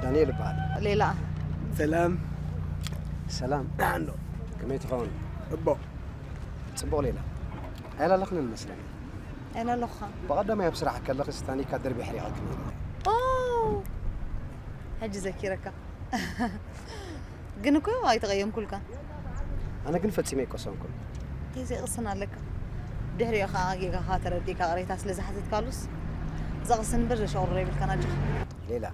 ዳንኤል እበሃል። ሌላ። ሰላም። ሰላም። ደሓን ዶ? ከመይ ትኸውን? እቦ። ጽቡቕ ሌላ። ኣይላለኽንን መስለኒ። ኣይላለኹኻ። ብቐዳማይ ኣብ ስራሕ ከለኽስ ታኒካ ደርቢ ኣሕሪቐክኒ ነይረ። ኦ! ሕጂ ዘኪረካ። ግን እኮ ኣይተቐየምኩልካን። ኣነ ግን ፈጺመ ኣይቀሰንኩን። እንታይ ዘይቕስን ኣለካ? ድሕሪኡ ኸኣ ጌጋኻ ተረዲእካ ቅሬታ ስለ ዝሓተትካሉስ፣ ዘቕስን እምበር ዘሸቑርሮ የብልካን ኣጆኻ። ሌላ፣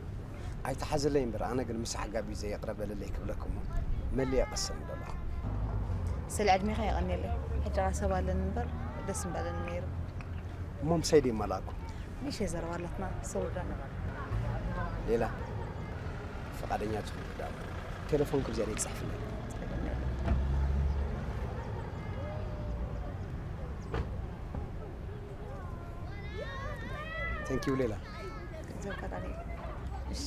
ኣይትሓዝለይ እምበር፣ ኣነ ግን ምስ ዓጋቢ ዘየቕረበለለይ ክብለኩም እሞ፣ መሊአ ቀሰን ኣለኹ። ስለ ዕድሜኻ የቐንየለይ። ሕጂ ኸኣ ሰብ ኣለኒ እምበር፣ ደስ ምበለኒ ነይሩ። እሞ ምሳይ ደይ መላእኩ። ንእሽተይ ዘረባ ኣለትና፣ ሰውዳ። ሌላ፣ ፈቓደኛ ትኹን ዳ፣ ቴሌፎን ክብዚኣ ደይ ትጽሕፍለይ። Thank you ሌላ። ዘውቀጣኒ። እሺ።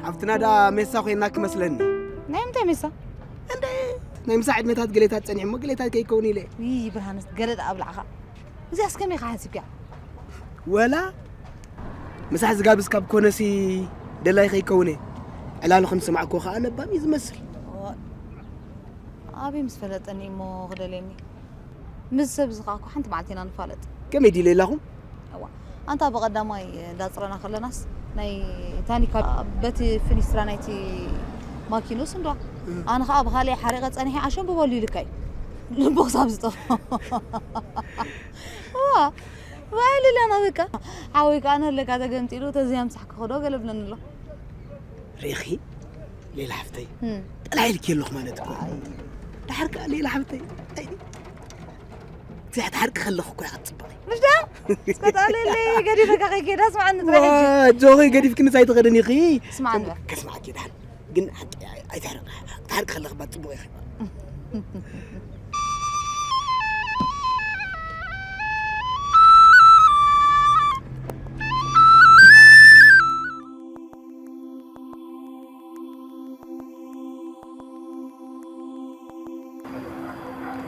ሓፍትና ዳ ሜሳ ኮይና ክመስለኒ። ናይ ምንታይ ሜሳ? እንደ ናይ ምሳ ዕድመታት ገሌታት ጸኒሑ እሞ ገሌታት ከይከውን ኢለ። ይይ ብርሃንስ ገለጥ ኣብላዕኻ። እዚኣስ ከመይ ኢኻ ሓሲብካ? ወላ ምሳሕ ዝጋብዝ ካብ ኮነሲ ደላይ ከይከውነ ዕላሉ ከም ዝሰማዕኩዎ ከዓ ለባም እዩ ዝመስል። ኣበይ ምስ ፈለጠኒ እሞ ክደልየኒ? ምስ ሰብ እዚ ከዓ እኮ ሓንቲ መዓልቲ ኢና ንፋለጥ። ከመይ ድዩ ሌላኹም? እዋ ኣንታ ብቐዳማይ እንዳፅረና ከለናስ ናይ ታኒካ በቲ ፍኒስትራ ናይቲ ማኪኑስ እንዶ ኣነ ከዓ ብካልእ ሓሪቐ ፀኒሐ ኣሸንብበሉ ኢልካ እዩ ልቦ ክሳብ ዝጠፍኦ። እዋ ባይሉ ኣለና በቃ። ሓወይ ከዓ ነለካ ተገምጢሉ ተዘያምሳሕ ክኸዶ ገለብለኒ ኣሎ። ርኢኺ ሌላ ሓፍተይ ጠላዒልኪ ኣለኹ ማለት እኮ። ድሓር ከዓ ሌላ ሓፍተይ ትሕቲ ሓርቂ ከለኹ እኮ ኢኻ ትፅበቂ። ምሽ ዳ? እስከ ተኣልየለይ ገዲፈካ ከይከይዳ ስምዓኒ ጥራይ ሕጂ። ዋ፣ ጆኺ ገዲፍክንስ ኣይትኸድን ኢኺ። ስምዓኒ በል። ከስምዓኪ ድሓን። ግን ሓቂ ኣይ-፣ ኣይትሕረቂ። ክትሓርቂ ከለኺ እባ ፅቡቕ ኢኺ።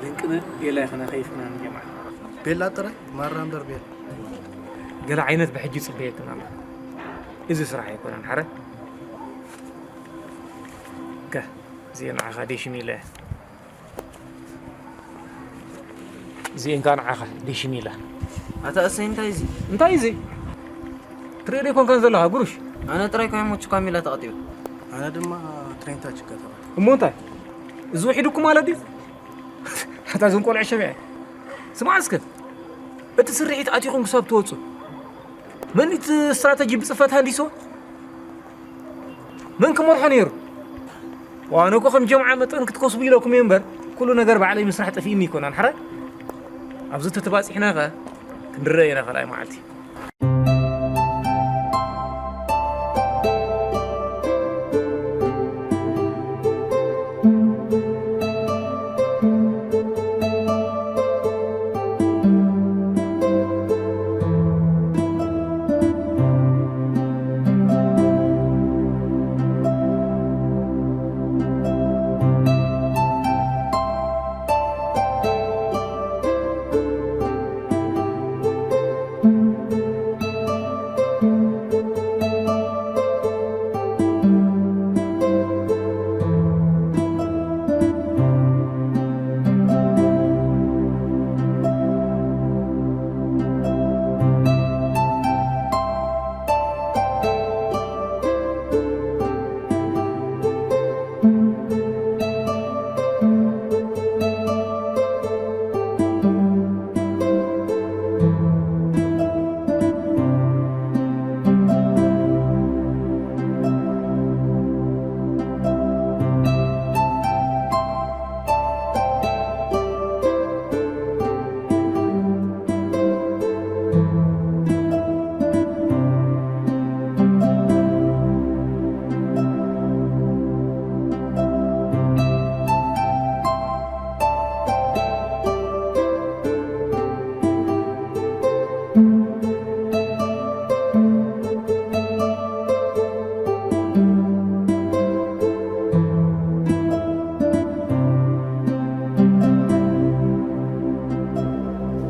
ድንቅነ ቤላ ይኸና ከይፍና ንጀምዓ። ቤላ ጥራይ ማራ እምበር ቤላ። ገለ ዓይነት ብሕጂ ይጽበየክን ኣሎ። እዚ ስራሕ ኣይኮነን ሓረ። ከ እዚኤን ንዓኻ ዴሽሚለ። እዚኤን ከኣ ንዓኻ ዴሽሚለ። ኣታ እሰይ እንታይ እዚ? እንታይ እዚ? ትሪኦ ዶ ኣይኮንካን ዘለኻ ጉሩሽ? ኣነ ጥራይ ኮይነ ሞቹ ካሚላ ተቐጢዑ። ኣነ ድማ ትሬንታ ችካ ተቐጢዑ። እሞ እንታይ? እዚ ውሒዱ እኮ ማለት ድዩ? ኣታ እዞም ቆልዑ ሸሚዐ። ስማዕ እስከ። እቲ ስርሒት ኣቲኹም ክሳብ ትወጹ። መን እቲ ስትራተጂ ብጽፈት ሃንዲስዎ? መን ክመርሖ ነይሩ? ዋነ እኮ ከም ጀምዓ መጠን ክትከስቡ ኢለኩም እየ እምበር፣ ኩሉ ነገር ባዕለይ ምስራሕ ጠፊእኒ ኣይኮነን። ሓረ ኣብዚ ተተባጺሕና ከ ክንድረእ ኢና ካልኣይ መዓልቲ።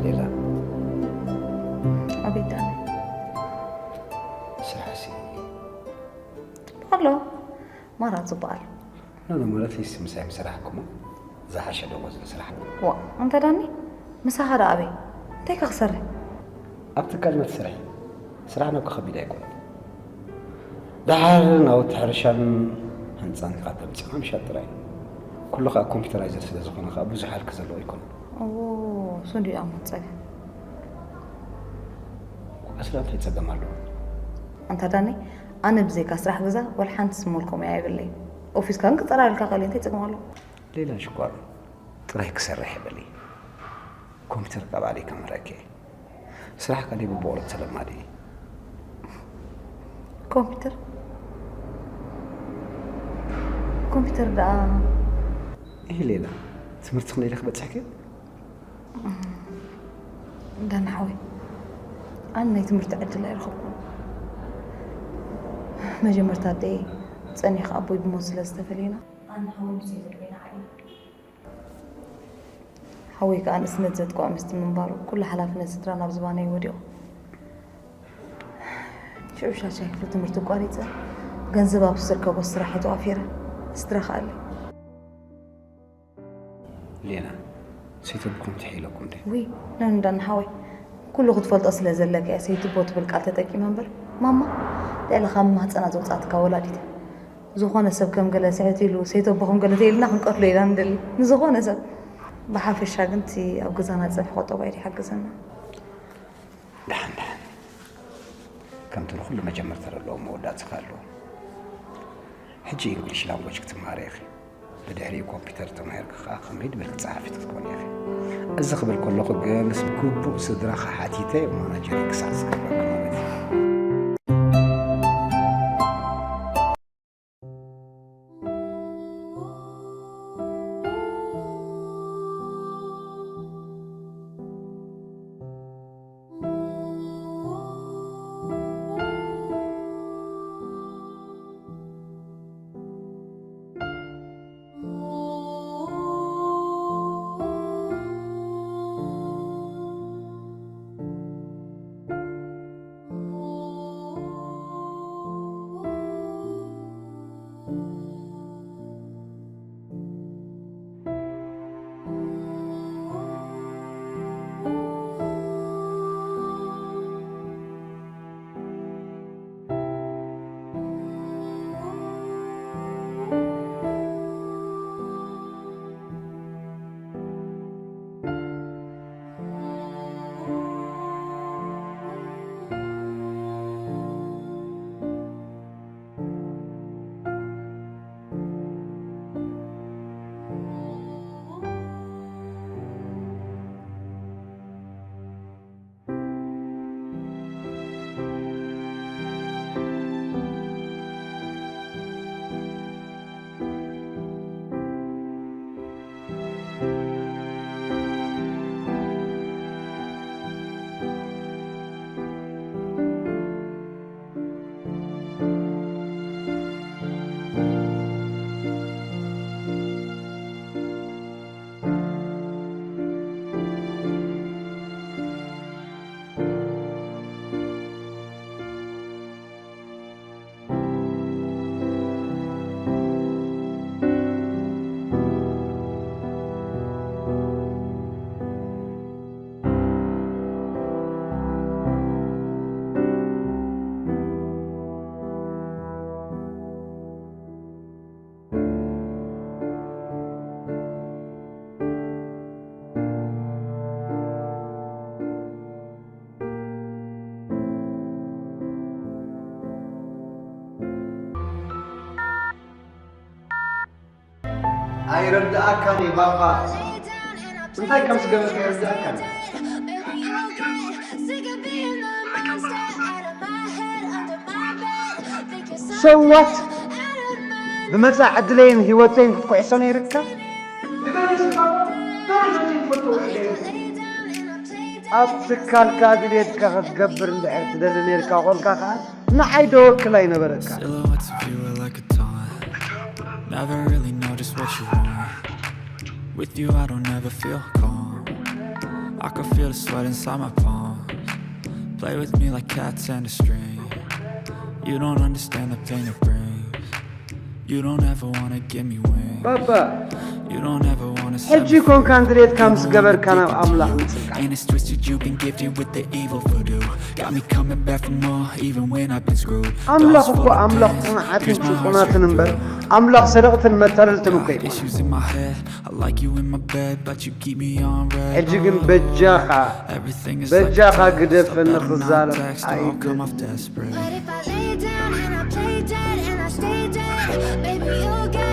ሌላ ኣቤት ዳነ ስራሕሲ ጽቡቕ ኣሎ። ማራ ጽቡቕ ኣሎ። ኖ ኖ ማለት ስ ምሳይ ምሰራሕኩሞ ዝሓሸ ደሞዝ ንስራሕ። ዋ እንተ ዳኒ ምሳኻ ዶ ኣበይ እንታይ ከ ክሰርሕ? ኣብ ትካልና ትሰርሒ ስራሕና እኮ ከቢድ ኣይኮነን። ደሓር ናውቲ ሕርሻን ህንፃን ካብ ተምፂኻ ምሻጥ ጥራይ። ኩሉ ከዓ ኮምፒውተራይዘር ስለ ዝኾነ ከዓ ብዙሕ ሃልኪ ዘለዎ ኣይኮነን። እዎ እሱ እንዲዩ ኣሞ ፀገም። ኣስላ እንታይ ፀገም ኣለዎ? ኣንታ ዳኒ ኣነ ብዘይካ ስራሕ ገዛ ወላ ሓንቲ ስሞልኮም እያ የብለይ። ኦፊስካ ግን ክጸራረልካ ቀልዩ እንታይ ጸገም ኣለዎ? ሌላ ሽኮር ጥራይ ክሰርሕ ይበሊ። ኮምፒተር ካብ ኣደይ ከምህረኪ እየ። ስራሕ ከደይ ብቦቕለት ተለማዲ እዩ። ኮምፒተር ኮምፒተር ደኣ። ይህ ሌላ ትምህርቲ ክንደይ ኢለክ በፅሕኪ? ዳና ሓወይ፣ ኣነ ናይ ትምህርቲ ዕድል ኣይረኸብኩን። መጀመርታ ኣደይ ጸኒሑ ኣቦይ ብሞት ስለ ዝተፈለየና፣ ኣነ ሓወይ ምስ ይዘድበና ዓብና። ሓወይ ከኣ ንእስነት ዘጥቅዖ ምስቲ ምንባሩ፣ ኩሉ ሓላፍነት ስድራ ናብ ዝባነይ ወዲቑ። ሽዑ ሻሻይ ክፍሊ ትምህርቲ ኣቋሪጸ፣ ገንዘብ ኣብ ዝርከቦ ስራሕ ተዋፊረ፣ ስድራ ከኣለይ። ሌና፣ ሰይተብኩም ትሕኢለኩም ድዩ? ውይ፣ ነንዳን ሓወይ፣ ኩሉ ክትፈልጦ ስለ ዘለካ እያ ሰይትቦ ትብል ቃል ተጠቂመ እምበር፣ ማማ ልዕሊ ካብ ማህፀና ዘውፃእትካ ወላዲት እያ። ዝኾነ ሰብ ከም ገለ ስሕት ኢሉ፣ ሰይተቦ ከም ገለ ተይልና ክንቀትሎ ኢና ንደሊ። ንዝኾነ ሰብ። ብሓፈሻ ግን እቲ ኣብ ገዛና ዝፀንሐ ቆጠባ እዩ ዝሓግዘና። ደሓን ደሓን። ከምቲ ንኹሉ መጀመርታ ዘለዎ መወዳእታ ከ ኣለዎ። ሕጂ ኢንግሊሽ ላንጎጅ ክትመሃሪ ኢኺ። ብድሕሪኡ ኮምፒተር ተማሂርኪ ከኣ ከመይ ድበልኪ ጸሓፊት ክትኮኒ ኢኺ። እዚ ክብል ከለኹ ግን ምስ ግቡእ ስድራኻ ሓቲተ ማናጀር ክሳዕ ዝገብረኪ ማለት እዩ። ኣይረድኣካን እዩ ባባ። እንታይ ከም ዝገበርካ ኣይረድኣካን። ሰዋት ብመጻ ዕድለይን ህይወተይን ክትኩዕሶ ነይርካ። ኣብ ትካልካ ድሌትካ ክትገብር እንድሕር ትደሊ ነይርካ ኮንካ ከኣ ንዓይ ደወክል ኣይነበረካ። Silhouettes of you are like a taunt. Never really know just what you want. With you, I don't ever feel calm. I can feel the sweat inside my palms. Play with me like cats and a string. You don't understand the pain it brings. You don't ever wanna give me wings. ባባ፣ You don't ever wanna set ሕጂ me ኮንካ free. ድሌትካ ምስ ገበርካ ናብ ኣምላኽ ምጽልካ። And it's twisted, you've been gifted with the evil voodoo. Got me coming back for more, even when I've been screwed. ኣምላኽ እኮ ኣምላኽ ጽንዓትን ጭቁናትን እምበር ኣምላኽ ሰረቕትን መታለልትን እኮ ኣይኮነን። Issues in my head, I like you in my bed, but you keep me on red. ሕጂ ግን በጃኻ በጃኻ ግደፈኒ ክዛረብ ኣይደልን። But if I lay down and I play dead and I stay dead, baby, you'll get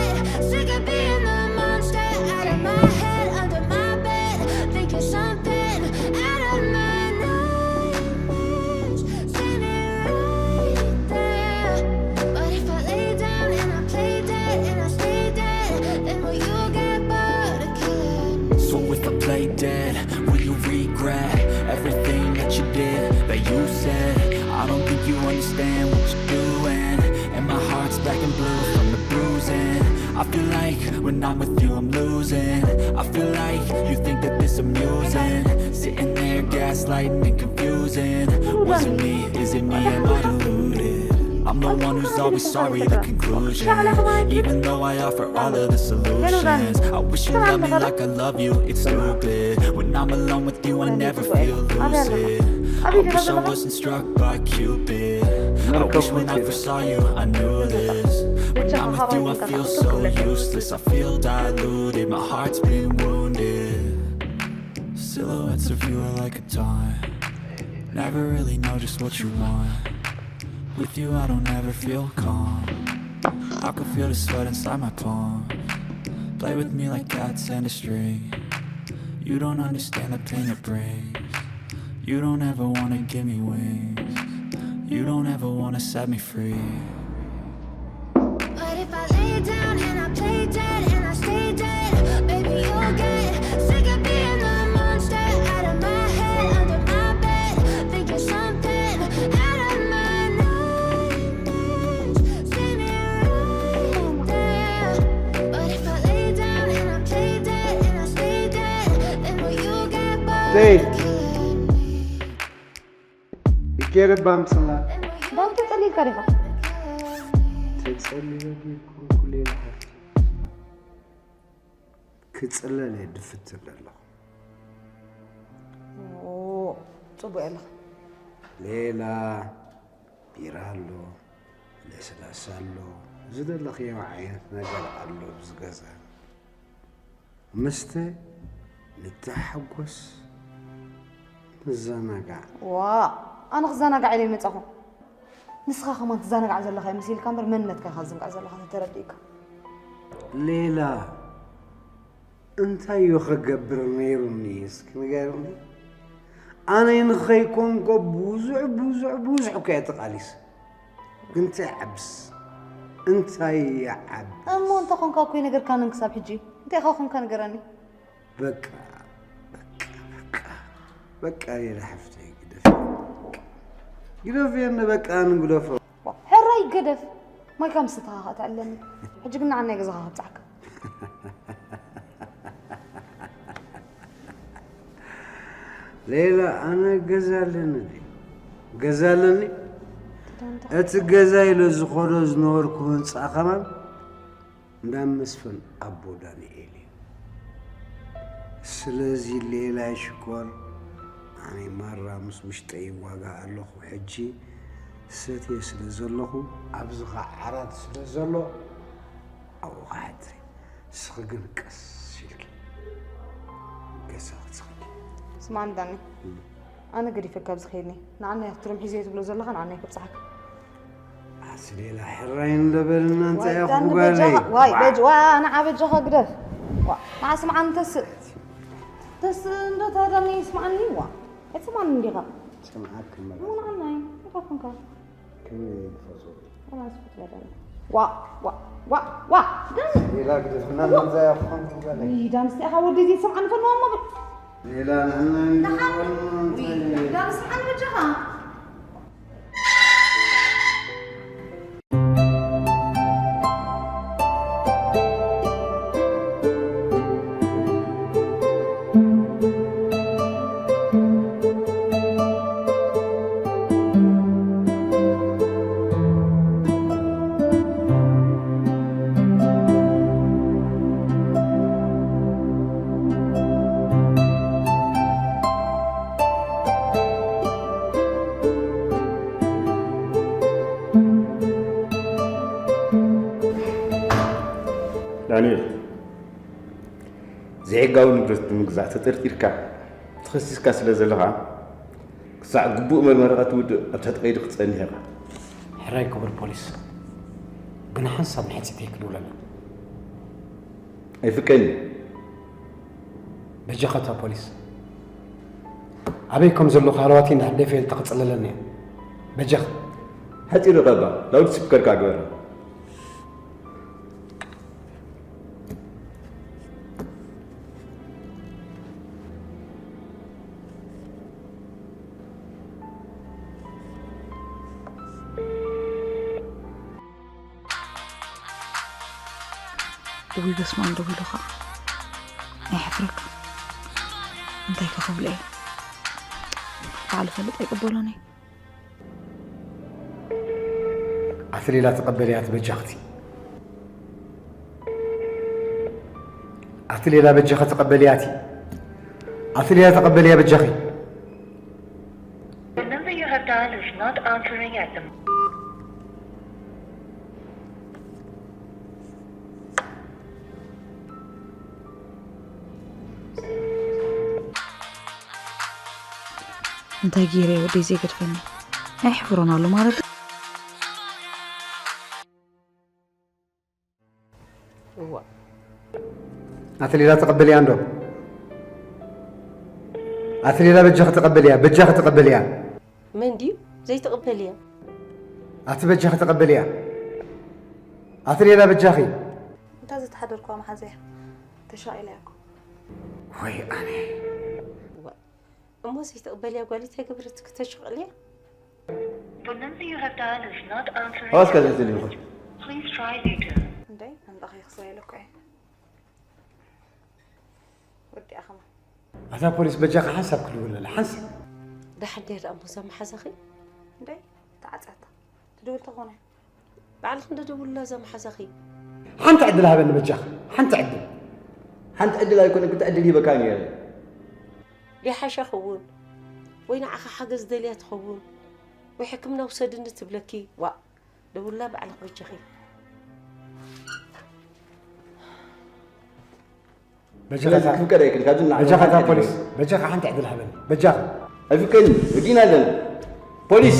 If I play dead, will you regret everything that you did, that you said? I don't think you understand what you're doing. And my heart's black and blue from the bruising. I feel like when I'm with you, I'm losing. I feel like you think that this amusing. Sitting there gaslighting and confusing. What was it me? Is it me? Am I deluded? I'm the one who's always sorry, the conclusion. Even though I offer all of the solutions, I wish you loved me like I love you. It's stupid. When I'm alone with you, I never feel lucid. I wish I wasn't struck by Cupid. I wish when I first saw you, I knew this. When I'm with you, I feel so useless. I feel diluted. My heart's been wounded. Silhouettes of you are like a taunt. Never really know just what you want. With you, I don't ever feel calm. I can feel the sweat inside my palms. Play with me like cats and a string. You don't understand the pain it brings. You don't ever wanna give me wings. You don't ever wanna set me free. But if I lay down and I play dead and I stay dead, baby, you'll get sick of being the monster out of my head, under my bed, thinking something out of my nightmares, standing right there. But if I lay down and I play dead and I stay dead, then will you get bored? Stay. Killing me? ይገረባም ጽላ ዳንተ ጸሊልካ ዲኻ? ተጸሊለ ኩንኩሌ ክጽለል እየ ድፍት እብለ ኣለኹ። ኦ፣ ጽቡቕ ኣለኻ። ሌላ ቢራ ኣሎ፣ ለስላሳ ኣሎ፣ ዝደለኽዮ ዓይነት ነገር ኣሎ ኣብዚ ገዛ። መስተ ንተሓጎስ፣ ንዘናጋዕ። ዋ፣ ኣነ ክዘናጋዕ ኢለ ይመጻኹ። ንስኻ ከማን ትዘናጋዕ ዘለኻ ይመስልካ እምበር መንነትካ ኢኻ ዝዝንጋዕ ዘለኻ ተተረዲእካ። ሌላ፣ እንታይ እዩ ክገብር ነይሩኒ እስኪ ንገርኒ? ኣነ ንኸይኮንኮ ብዙሕ፣ ብዙሕ፣ ብዙሕ እኮ እየ ተቓሊስ። ግን እንታይ ይዓብስ? እንታይ ይዓብስ? እሞ እንተ ኾንካ እኮ ይነገርካንን ክሳብ ሕጂ። እንታይ ኢኻ ኾንካ ንገረኒ? በቃ፣ በቃ፣ በቃ፣ በቃ፣ ሌላ ሓፍተይ ግደፍ። ግደፍ የነ በቃ፣ ኣነ ግደፎ። ዋ፣ ሕራይ ገደፍ። ማይካ ምስ ተኻኸእት ኣለኒ። ሕጂ ግን ንዓናይ ገዛኻ ከብጽሓካ። ሌላ፣ ኣነ ገዛ ኣለኒ ድዩ? ገዛ ኣለኒ? እቲ ገዛ ኢለ ዝኸዶ ዝነበርኩ ህንጻ ከማን እንዳ መስፍን ኣቦ ዳንኤል እዩ። ስለዚ ሌላ ሽኮር፣ ኣነ ማራ ምስ ውሽጠይ ይዋጋእ ኣለኹ። ሕጂ ሰትየ ስለ ዘለኹ፣ ኣብዚ ኸዓ ዓራት ስለ ዘሎ፣ ኣብኡ ኸዓ ሕድሪ። ንስኺ ግን ቀስ ኢልኪ ገዛ ክትኸዲ። ስማዕኒ ዳኒ፣ እም። ኣነ ገዲፈካ ኣብዚ ከይድኒ። ንዓናይ ትርም ሒዘዮ ትብሎ ዘለኻ ንዓናይ ከብጽሓካ። ኣስሌላ ሕራይ እንዶ በልና እንታይ ዋይ፣ ኢኹም ዳኒ ጓለይ? በጃኻ፣ ዋይ፣ ዋዕ። በጅ-፣ ዋ፣ ንዓ በጃኻ ግደፍ። ዋ፣ ንዓ ስምዓኒ ተስእ። ተስእ እንዶ ታዲያ ስምዓኒ፣ ዋ። ኣይትስምዓኒ እንዲኻ። ስምዓክ እሞ እመላ። ንዓናይ፣ እንታይ ኮንካ? ከመይ ይፈትዎ? ዋ፣ ዋ፣ ዋ፣ ዋ፣ ዋ፣ ዳኒ። ሌላ ግደፍና፣ ዋ። መንዛ ያፍኸም ትበለ። ውይ፣ ዳኒ፣ እስቲ ኢኻ ወደይ ዘይትሰምዓኒ ፈንዋ እሞ ብል። ሌላ ንሕና ንሓን-፣ ንፈልጥ ውይ፣ እንታይ? ዳኒ፣ ስምዓኒ በጃኻ። ዳንኤል፣ ዘይሕጋዊ ንብረት ብምግዛእ ተጠርጢርካ ተኸሲስካ ስለ ዘለኻ፣ ክሳዕ ግቡእ መርመራ ክትውድእ ኣብ ትሕቲ ቀይዲ ክትጸንሕ ኢኻ። ሕራይ ክቡር ፖሊስ፣ ግን ሓንሳብ ንሕጽይተይ ክድውለላ። ኣይፍቀድን እዩ። በጃኻ እታ ፖሊስ ኣበይ ከም ዘለኹ ሃለዋተይ እንዳሃደፈ ተቐጽለለኒ እያ። በጃኻ። ሓጺር ቀባ፣ ላውድ ስፒከርካ ግበራ። ይገስማ እንዶ ኢሉ ኸዓ ኣይሕፍረካ። እንታይ ከ ክብሎ እየ? ባዕሉ ፈልጥ ኣይቅበሎን እየ። ኣቲ ሌላ ተቐበልያ፣ ኣቲ በጃኽቲ። ኣቲ ሌላ በጃኺ ተቐበልያ፣ ኣቲ። ኣቲ ሌላ ተቐበልያ በጃኺ። The number you have dialed is not answering at the moment. እንታይ ገይረ ወደይ ዘይገድፈኒ? ኣይሕፍሮን ኣሎ ማለት። እዋ። ኣቲ ሌላ ተቐበልያ እንዶ። ኣቲ ሌላ በጃኺ ተቐበልያ፣ በጃኺ ተቐበልያ። መን ድዩ ዘይተቐበልያ? ኣቲ በጃኺ ተቐበልያ። ኣቲ ሌላ በጃኺ። እንታ ዝተሓደርኳ መሓዘያ ተሻቒላ እያ እኮ። ወይ ኣነ። እዋ። እሞ ዘይተቐበልያ ጓል እንታይ ገበረትኪ ተሸቕልያ? The number you have dialed is not answering. ኣዋስ ከዘ ዝልዩ። Please try later. እንዴ ኣምላኽ ይኽስራ ኢለኳ እየ። ወዲኣ ኸማ። ኣታ ፖሊስ በጃኻ ሓንሳብ ክድውል በላ፣ ሓንሳብ። ደሓን ደይ ደኣ እሞ እዛ መሓዛኺ? እንዴ ተዓጻታ። ትድውል ተኾነ። ባዕልኺ እንደ ደውልላ እዛ መሓዛኺ። ሓንቲ ዕድል ሃበኒ በጃኻ፣ ሓንቲ ዕድል። ሓንቲ ዕድል ኣይኮነ፣ ክልተ ዕድል ሂበካ ነይረ። ሊሓሻ ኸውን ወይ ንዓኻ ሓገዝ ደልያ ትኸውን ወይ ሕክምና ውሰድኒ ትብለኪ። ዋ ደውላ ባዕልኺ በጃኺ። በጃኻ ስለዚ እታ ክፍቀድ ኣይክእል፣ ካብዚ ንላዕሊ በጃኻ እታ ሓንቲ ዕድል ፖሊስ፣ በጃኻ ሓንቲ ዕድል ሃበኒ። በጃኻ። ኣይፍቀድን፣ ወዲእና ኣለና። ፖሊስ!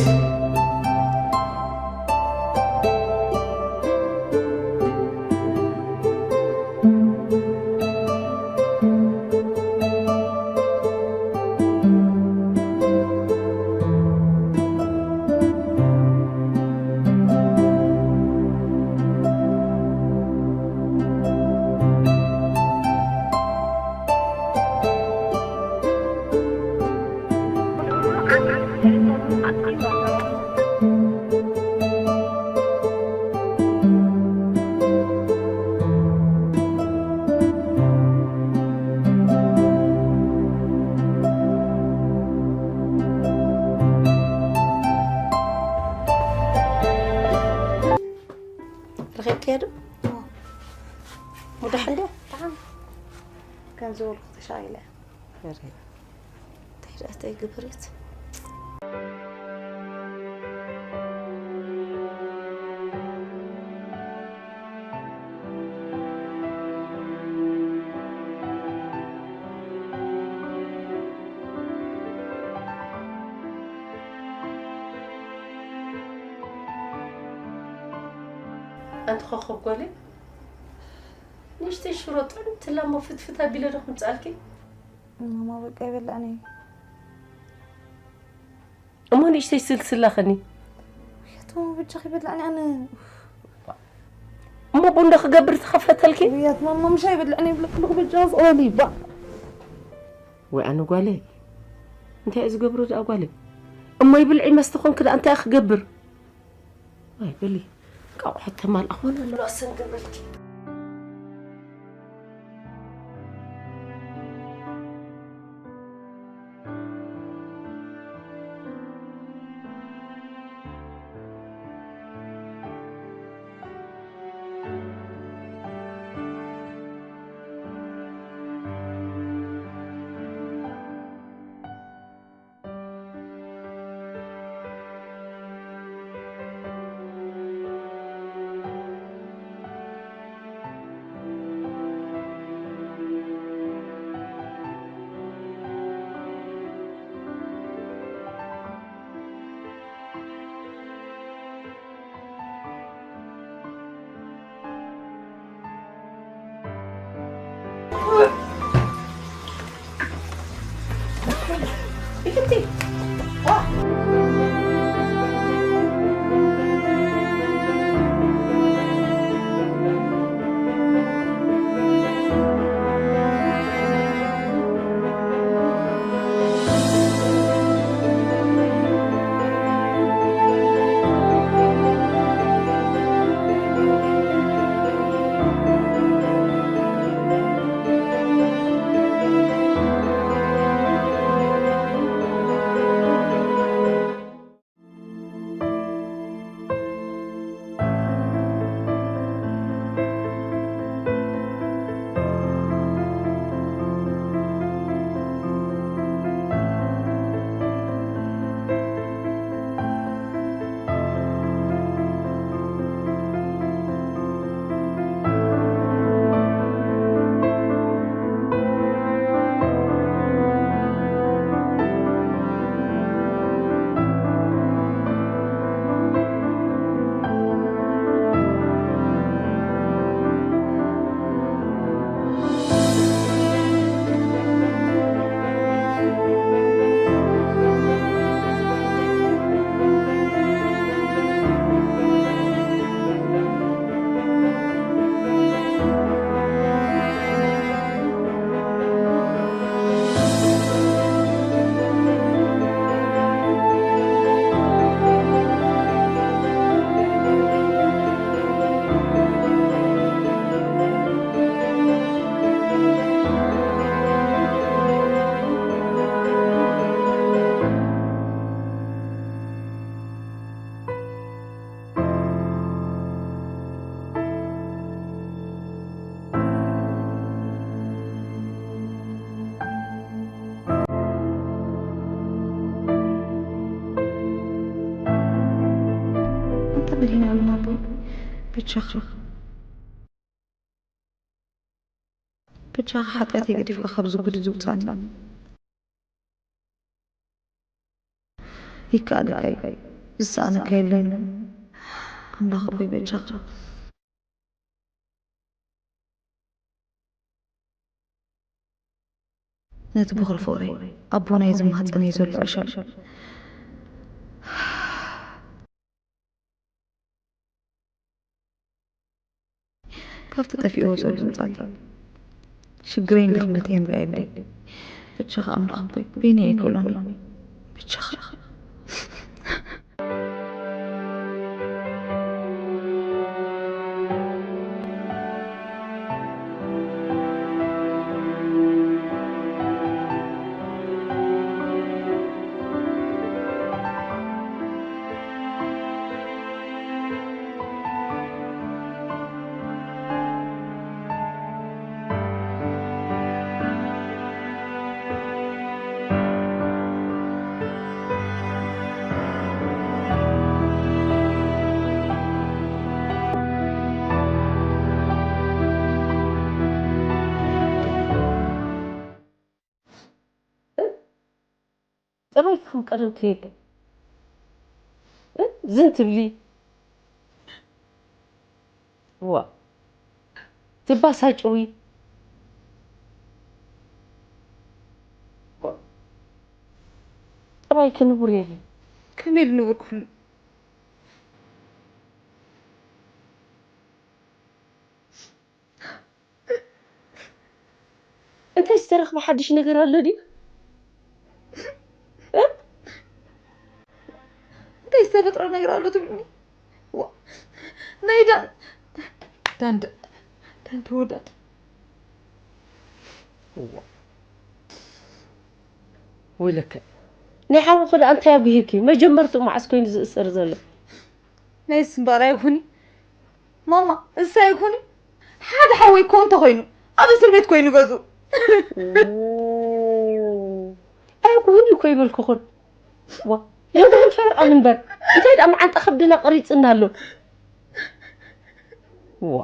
ረኺብክያ ዶ? እዎ። ሙዳሕ እንድያ? ብጣዕሚ። ከም ዝበልኩ ተሻቒለ። ሕራይ። እንታይ ደኣ እንታይ ገበረት? ኣንቲ ኮኾብ ጓለይ፣ ንእሽተይ ሽሮ ጥዕምቲ እላ እሞ ፍትፍት ኣቢለ ዶ ክምጽኣልኪ? ማማ በቃ ይበላዕኒ። እሞ ንእሽተይ ስልስላ ኸኒ? ውያት ማማ በጃኺ ይበላዕኒ ኣነ። እሞ ቡን ዶ ክገብር ተኸፈተልኪ? ውያት ማማ ምሻ ይበላዕኒ ይብለኪ ኣለኹ በጃ ዝቕበል ይባ። ወይ ኣነ ጓለይ፣ እንታይ እዩ ዝገብሮ ደኣ ጓለይ? እሞ ይብልዒ መስተ ኾንክ ደኣ እንታይ ክገብር? ዋይ በሊ፣ ቃቑሐት ተማልኣ ኾነ ኣሎ ኣሰንግበልኪ። ብቻኻ ብቻኻ ሓጢኣተይ ገዲፍካ ካብዚ ጉድ እዚ ውጻኒ። ይከኣለካ እዩ። ዝሰኣነካ የለን። ኣምላኽ ኣቦይ በጃኻ። ነቲ በኹሪ ፍቕረይ ኣቦ ናይ ዝማህጸነይ ዘሎ ዕሸል ካብቲ ጠፊእዎ ዘሎ ምጻልካ ሽግረይን ድኽመተይን ርኣየለይ። ብቻኻ ኣምላኽ ኣቦይ በይነይ ኣይክእሎን። ብቻኻ ጥራይ ክኽን ቀደም ከየለ ዝን ትብሊ ዋ ትባሳጭዊ ጥራይ ክንቡር የለ ከመይ ኢሉ ንቡር ክፍሉ እንታይ ዝተረኽበ ሓድሽ ነገር ኣሎ ድዩ? እንታይ ዝተፈጥረ ነገር ኣሎ ትብልኒ? ናይ ዳን ዳን ዳን ተወዳድ ወይለከ ናይ ሓወኹ ደኣ እንታይ ኣጉሂኪ? መጀመርትኡ መዓስ ኮይኑ ዝእሰር ዘሎ? ናይ ስምባር ኣይኹኒ ማማ እሳ ኣይኹኒ ሓደ ሓወይ እኮ እንተኾይኑ ኣብ እስር ቤት ኮይኑ ገዝኡ ኣይኩን እኮ ይበልኩኹን ዋ ይኹን ፈረቓ ንበር እንታይ ደኣ መዓንጣ ከብድና ቀሪፅና ኣሎ ዋ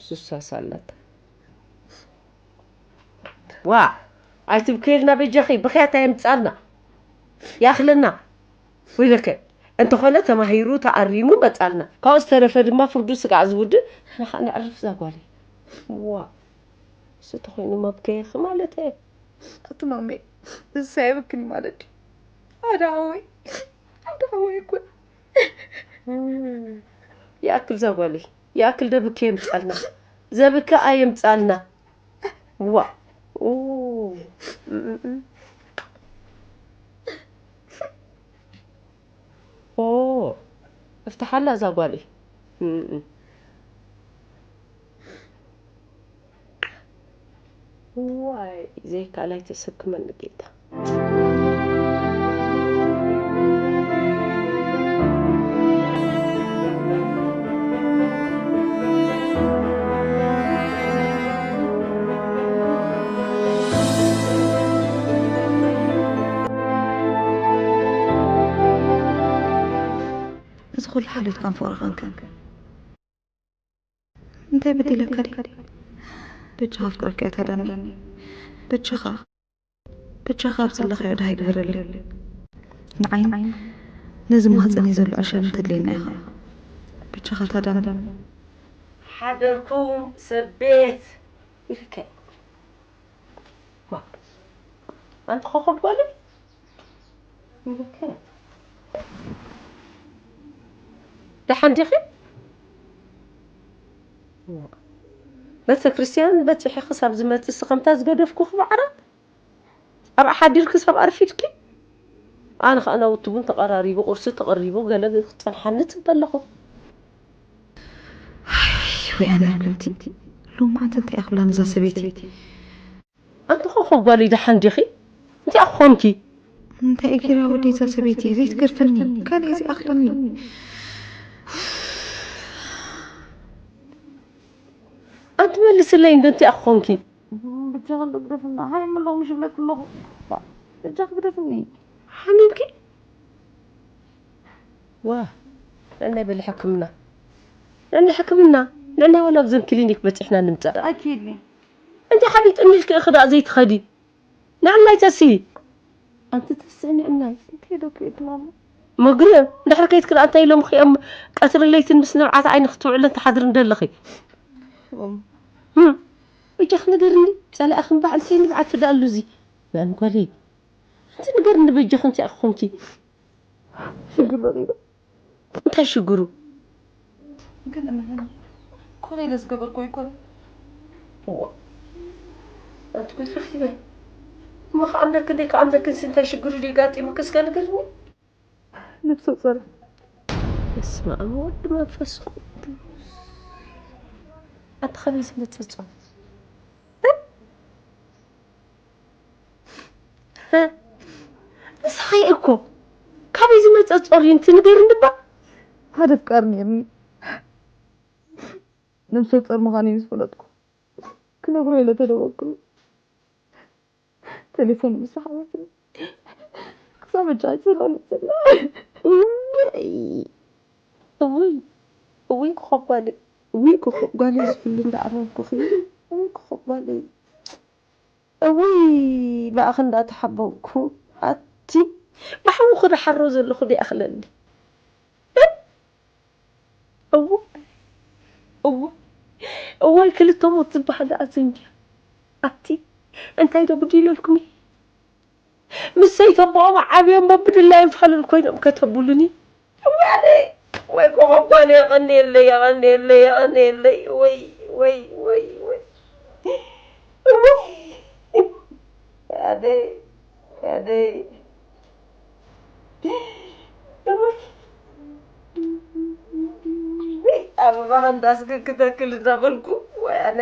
ሱሳስ ኣላታ ዋ ኣይትብከየልና በጃኺ ብኽያት ኣየምፅኣልና ያኽለና ወይለከ እንተኾነ ተማሂሩ ተኣሪሙ መፃልና ካብኡ ዝተረፈ ድማ ፍርዱ ስጋዕ ዝውድእ ንሕና ከዓ ነዕርፍ እዛ ጓለይ ዋ እሱ ተኾይኑ መብከየኺ ማለት እየ ኣቲ ማሜ እሳ የብክኒ ማለት ድዩ ኣዳ ሓወይ ኣዳ ሓወይ እኮ ይኣክል እዛ ጓለይ ይኣክል ደብከ የምፃልና ዘብከ ኣየምፃልና ዋ እፍትሓላ እዛ ጓለይ ዋይ ዘይከኣል ኣይተሰክመኒ ጌታ እዚ ኩሉ ሓልዮትካን ፍቕርኻን ከ እንታይ በዲለካ ድየ? በጃኻ ኣፍቅረካ እየ ታዳኒ። በጃኻ በጃኻ ኣብ ዘለኻዮ ደሃይ ግበረለይ። ንዓይን ነዚ ማህፀነይ ዘሎ ዕሸልን ተድልየና ኢኻ። በጃኻ ታዳኒ። ሓደርኩም ሰብ ቤት ይልከ ኣንቲ ኮኾብ ጓለይ ደሓን ዲኺ ቤተ ክርስቲያን በፂሒ ክሳብ ዝመፅእ ስኸምታ ዝገደፍኩ ክበዓራት ኣብኣ ሓዲርኪ ሰብ ኣርፊድኪ ኣነ ከዓ ናውቲ እውን ተቐራሪቡ ቁርሲ ተቐሪቡ ገለ ክፀንሓኒ ፅበ ኣለኹ ወይ ኣነ ክምቲ ሎማዓንቲ እንታይ ኣኽብላ ነዛ ሰበይቲ ኣንቲ ኾኾብ ጓለይ ደሓን ዲኺ እንታይ ኣኾንኪ እንታይ ጌራ ወደይ እዛ ሰበይቲ ዘይትገርፈኒ ካልእ እዚ ኣኽለኒ ኣንቲ መልስለይ እንደ እንታይ ኣኾንኪ ብቻ ክንዶ ግደፍና ሓሚም ኣለኹ ምሽ ብለክ ኣለኹ ብቻ ክግደፍኒ ሓሚምኪ ዋ፣ ንዕናይ በሊ ሕክምና፣ ንዕናይ ሕክምና፣ ንዕናይ ዋላ ኣብዘን ክሊኒክ በፂሕና ንምፃእ። ኣኪድኒ። እንተ ሓቢጥኒ ኢልኪ እኺ ደኣ ዘይትኸዲ። ንዕናይ ተሲ። ኣንቲ ተስእኒ እናይ። ከይዶ ከይድ ማማ። መግሪ፣ እንድሕር ከይትክል ኣንታይ ኢሎም ኺኦም ቀትርን ለይትን ምስ ንብዓት ዓይኒ ክትውዕልን ትሓድርን ደለኺ። እም። እም። በጃኽ ንገርኒ፣ ጸላእኺ እምበኣር እንታይ ንብዓት ትደኣሉ እዚ? በኣን ጓለይ። ኣንቲ ንገርኒ በጃኽ እንታይ ኣኾንኪ? ሽግር በቒሉ። እንታይ ሽግሩ? ግን እመነኒ፣ ኮነ ኢለ ዝገበርኩ ኣይኮነን። እዋ፣ ኣንቲ ጓል ረኺበ። እሞ ክኣምነክን ደይክኣምነክንስ እንታይ ሽግሩ ደይጋጢሙኪ እስከ ንገርኒ? ነብሰ ጾር። በስመ ኣብ ወወልድ መንፈስ ቅዱስ። ኣንቲ ከመይ ዝመጸ ጾር? ንስኺ እኮ ካበይ ዝመጸ ጾር እዩ እንትንገር እንባ? ሓደ ኣፍቃሪ ነይርኒ። ነብሰ ጾር ምዃነይ ምስ ፈለጥኩ ክነግሮ ኢለ ተደወልኩሉ። ቴሌፎን ምስ ሓወትኒ ክሳብ ሕጂ ኣይሰላምትን። እውይ፣ እውይ፣ እውይ ክኾብ ጓለይ፣ እውይ ክኾብ ጓለይ ዝብሉ እንዳኣመንኩኺ፣ እውይ ክኾብ ጓለይ። እውይ፣ ብኣኺ እንዳተሓበንኩ፣ ኣቲ ብሓዊ ክድሓሮ ዘለኹ ዶ ይኣኽለኒ? እው፣ እው፣ እዋይ ክልተ ሞት ዝበሃል ደኣ እዚ እንድያ። ኣቲ እንታይ ዶ በዲለልኩም? ምስ ሰይተቦኦም ዓብዮም በብድላዮም ፋሉል ኮይኖም ከተብሉኒ። እዋይ ኣነ፣ ወይ ኮኾብ ጓል የቐንየለይ፣ የቐንየለይ፣ የቐንየለይ። ወይ፣ ወይ፣ ወይ፣ ወይ። እውይ! ኣደይ፣ ኣደይ። እውይ! ኣበባ እንዳስገ ክተክል እንዳበልኩ፣ ወይ ኣነ።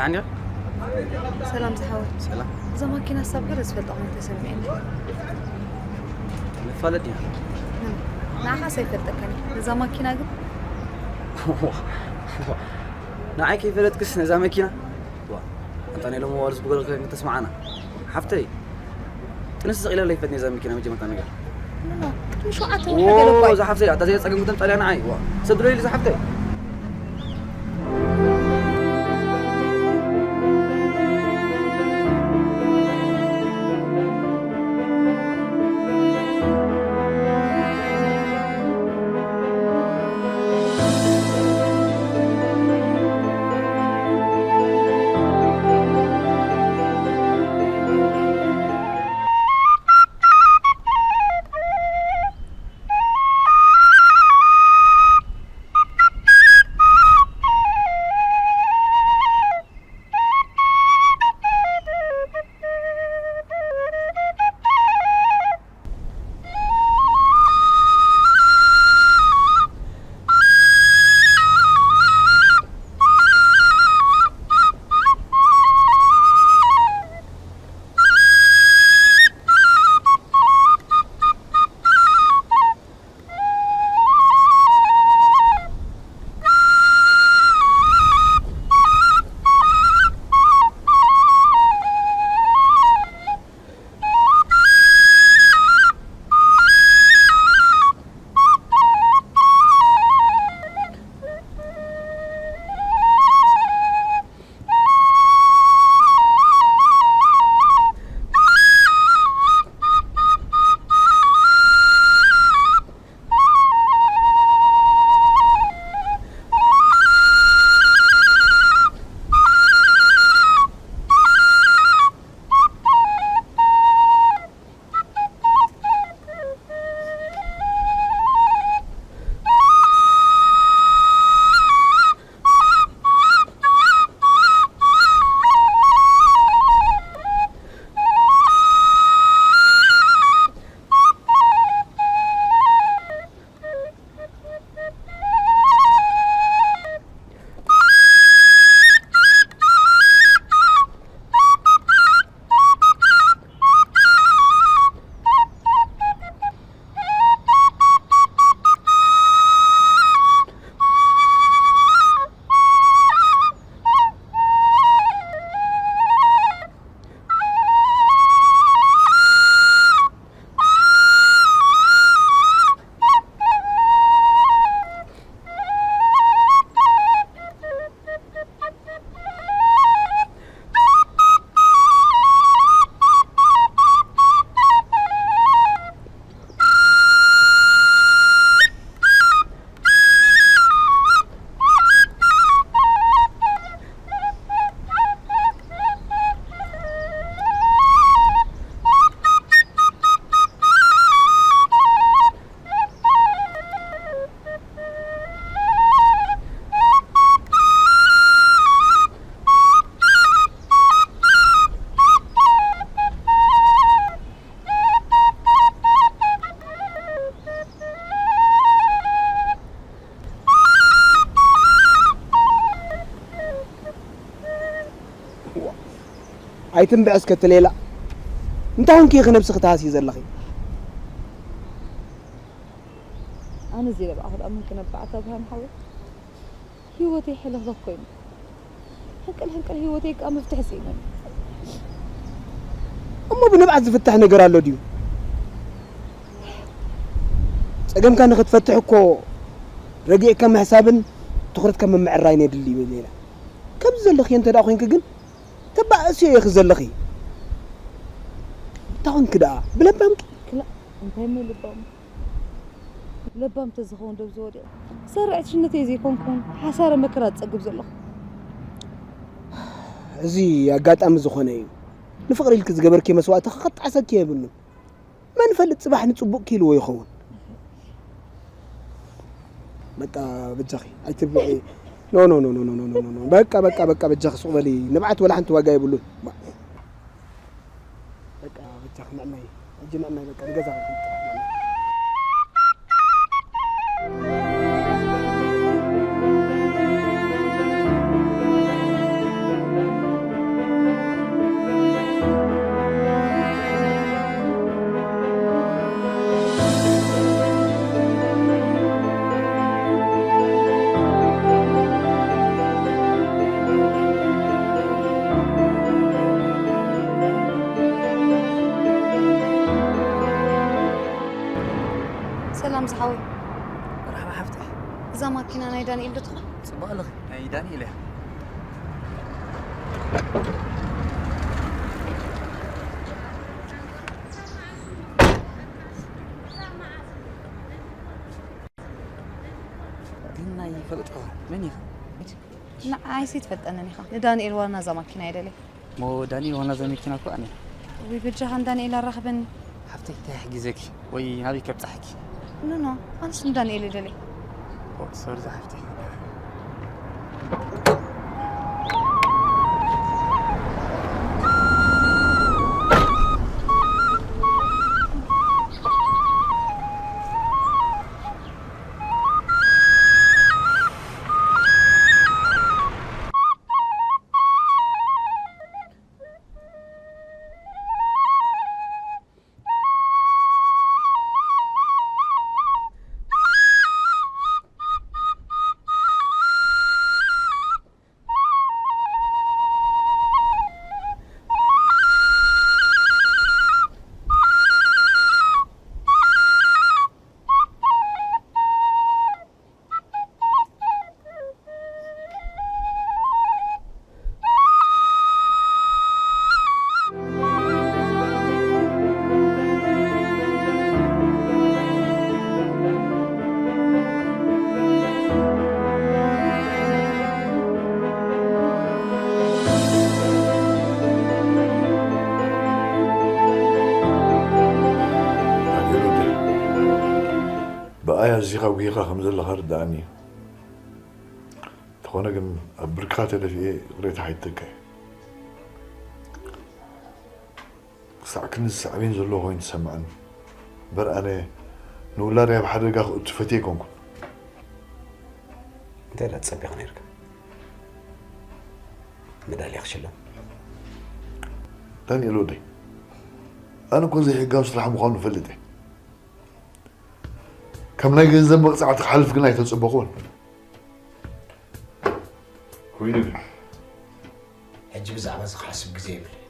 ኣንያ ሰላም ዝሓወይ። ሰላም። እዛ ማኪና ሳብ ገለ ዝፈልጣ ኮይኑ ተሰሚዐኒ። ንፋለጥ ዲና? ንዓኻስ ኣይፈልጠካን እዩ። ነዛ ማኪና ግን ንዓይ ከይፈለጥክስ ነዛ መኪና? ዋ፣ ኣንታ ናይ ሎሚ ዋልስ ብገለ ተስማዓና ሓፍተይ። ጥንስስ ኢላ ለይፈትኒ እዛ መኪና መጀመርታ ነገር። ኖ፣ ኖ፣ ትም ሸውዓተ ወርሒ ገለ እኳ እዩ። እዛ ሓፍተይ ኣታ ዘይጸገም ክተምጻልያ ንዓይ። ዋ፣ ሰብ ድሎ ኢሉ እዛ ሓፍተይ። ኣይትንብዐ እስከ እቲ ሌላ። እንታይ ኾንኪ ኢኺ ነብስኺ ትሃስዪ ዘለኺ? ኣነ እዚ ለብኣ ክልኣምን ክነብዓ ተብሃም ሓወይ። ህይወተይ ሕልኽልኽ ኮይኑ። ሕንቅል ሕንቅል ህይወተይ ከኣ መፍትሒ ስኢነኒ። እሞ ብንብዓት ዝፍታሕ ነገር ኣሎ ድዩ? ጸገምካ ንኽትፈትሕ እኮ ረጊዕካ ምሕሳብን ትኹረትካ ምምዕራይን የድሊ ይብል ሌላ። ከምዚ ዘለኽዮ እንተ ደኣ ኮይንኪ ግን ተባእስዮ ኢኺ ዘለኺ። እንታይ ኾንኪ ደኣ? ብለባምኪ? ክላእ፣ እንታይ እሞ ለባም? ለባም ተዝኸውን ዶ ኣብዚ ወዲቑ? ሰራዒት ሽነተይ ዘይኮንኩን፣ ሓሳረ መከራ ዝጸግብ ዘለኹ። እዚ ኣጋጣሚ ዝኾነ እዩ። ንፍቕሪ ኢልኪ ዝገበርኪ መስዋእቲ ክጥዓሰኪ የብሉን። መን ይፈልጥ ጽባሕ ንጽቡቕ ክኢልዎ ይኸውን። በቃ በጃኺ ኣይትብዒ። ኖ፣ ኖ፣ ኖ፣ ኖ፣ ኖ፣ ኖ፣ ኖ፣ ኖ። በቃ፣ በቃ፣ በቃ በጃኺ ሱቕ በሊ። ንብዓት ወላ ሓንቲ ዋጋ የብሉን። በቃ በጃኺ ንዕናይ። ሕጂ ንዕናይ በቃ ንገዛ ክንከይድ ጥራሕ ንዕናይ። ዝሓወይ። መርሓባ ሓፍተይ። እዛ ማኪና ናይ ዳንኤል ዶ ትኾን? ጽቡቕ ኣለኺ። ናይ ዳንኤል እያ። ግን ናይ ፈለጥኩ መን ኢኻ? ንዓይሲ ትፈልጠንን ኢኻ። ንዳንኤል ዋና እዛ ማኪና እየ ደልየ። እሞ ዳንኤል ዋና እዛ መኪና እኮ ኣነ። ወይ በጃኻ ንዳንኤል ኣራኽበኒ። ሓፍተይ፣ እንታይ ይሕግዘኪ? ወይ ናበይ ከብጽሓኪ? ኖ፣ ኖ፣ ኣነስ ንዳንኤል እየ ደልየ። ኦ፣ ሶሪ፣ እዛ ሓፍተይ። ብኣይ ኣዚኻ ጉሂኻ ከም ዘለኻ ርድኣኒ እዩ። እንተኾነ ግን ኣብ ብርክኻ ተደፊኤ ይቕሬታ ሓቲተካ እየ። ክሳዕ ክንዲ ዝስዕበኒ ዘለዎ ኮይኑ ተሰምዐኒ። እምበር ኣነ ንውላደይ ኣብ ሓደጋ ከእቱ ፈትየ ኣይኮንኩን። እንታይ ደኣ ትጸቢኻ ነይርካ? መዳልያ ክሽለም? ዳንኤል ወደይ፣ ኣነ እኮ ዘይሕጋዊ ስራሕ ምዃኑ እፈልጥ እየ። ከም ናይ ገንዘብ መቕጻዕቲ ክሓልፍ ግን ኣይተጸበኹን። ኮይኑ ግን ሕጂ ብዛዕባ እዚ ክሓስብ ግዜ የብለይን።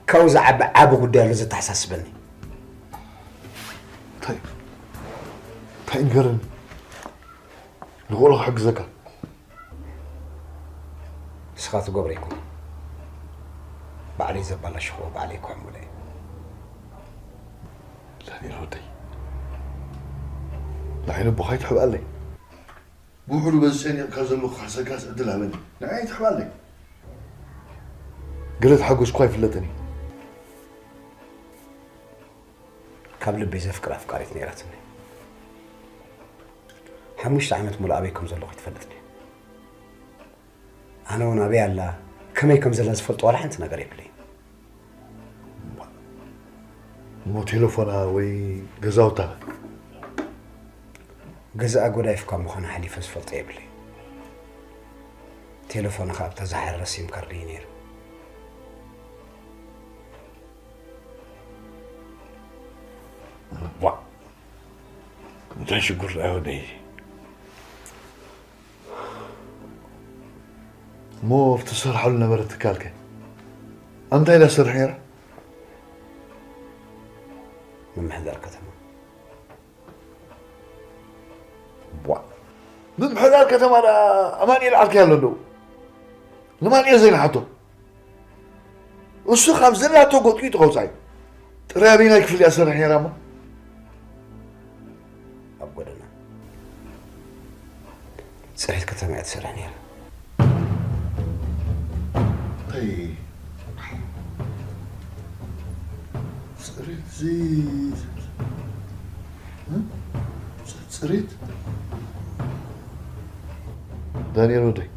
ካብኡ ዝዓቢ ዓቢ ጉዳይ ኣሎ ዘተሓሳስበኒ። እንታይ? እንታይ ንገረኒ? ንኽእሎ ክሕግዘካ። ንስኻ ትገብሮ ኣይኮነን። ባዕለይ ዘባላሸኽዎ ባዕለይ ክሕምሎ እየ። ዳንኤል ወደይ፣ ንዓይ ነቦኻ ኣይትሕብኣለይ። ብውሕዱ በዚ ጨኒቕካ ዘለኹ ክሕሰካስ ዕድል ሃበኒ። ንዓይ ኣይትሕብኣለይ። ገለ ተሓጎስኩ ኣይፍለጥን እዩ። ካብ ልበይ ዘፍቅራ ኣፍቃሪት ነይራትኒ። ሓሙሽተ ዓመት ሙሉእ ኣበይ ከም ዘለኹ ኣይትፈልጥን እያ። ኣነ እውን ኣበይ ኣላ፣ ከመይ ከም ዘላ ዝፈልጦ ዋላ ሓንቲ ነገር የብለይን። እሞ ቴሌፎና ወይ ገዛውታ? ገዛኣ ጎዳይፍ ካብ ምዃና ሓሊፈ ዝፈልጦ የብለይን። ቴሌፎና ከኣ ኣብታ ዝሓረረ ሲም ካርድ እዩ ነይሩ። ዋ፣ እንታይ ሽጉር ደኣ ወደይ? እሞ ኣብቲ ትሰርሓሉ ነበረ ትካልከ? ኣብ እንታይ እያ ትሰርሕ ነይራ? ምምሕዳር ከተማ። ዋ፣ ምምሕዳር ከተማ ደኣ ኣማኑኤል ዓርከይ ኣሎ እንደው። ንማኑኤል ዘይንሓቶ። እሱ ካብ ዘላቶ ጎጥቂጡ ከውጻእ እዩ። ጥራይ ኣበየናይ ክፍሊ እያ ትሰርሕ ነይራ እሞ? ኣብ ጎደና ጽሬት ከተማ እያ ትሰርሕ ነይራ። እንታይ? ጽሬት ዚ-፣ እ? ጽ-፣ ጽሬት? ዳንኤል ወደይ፣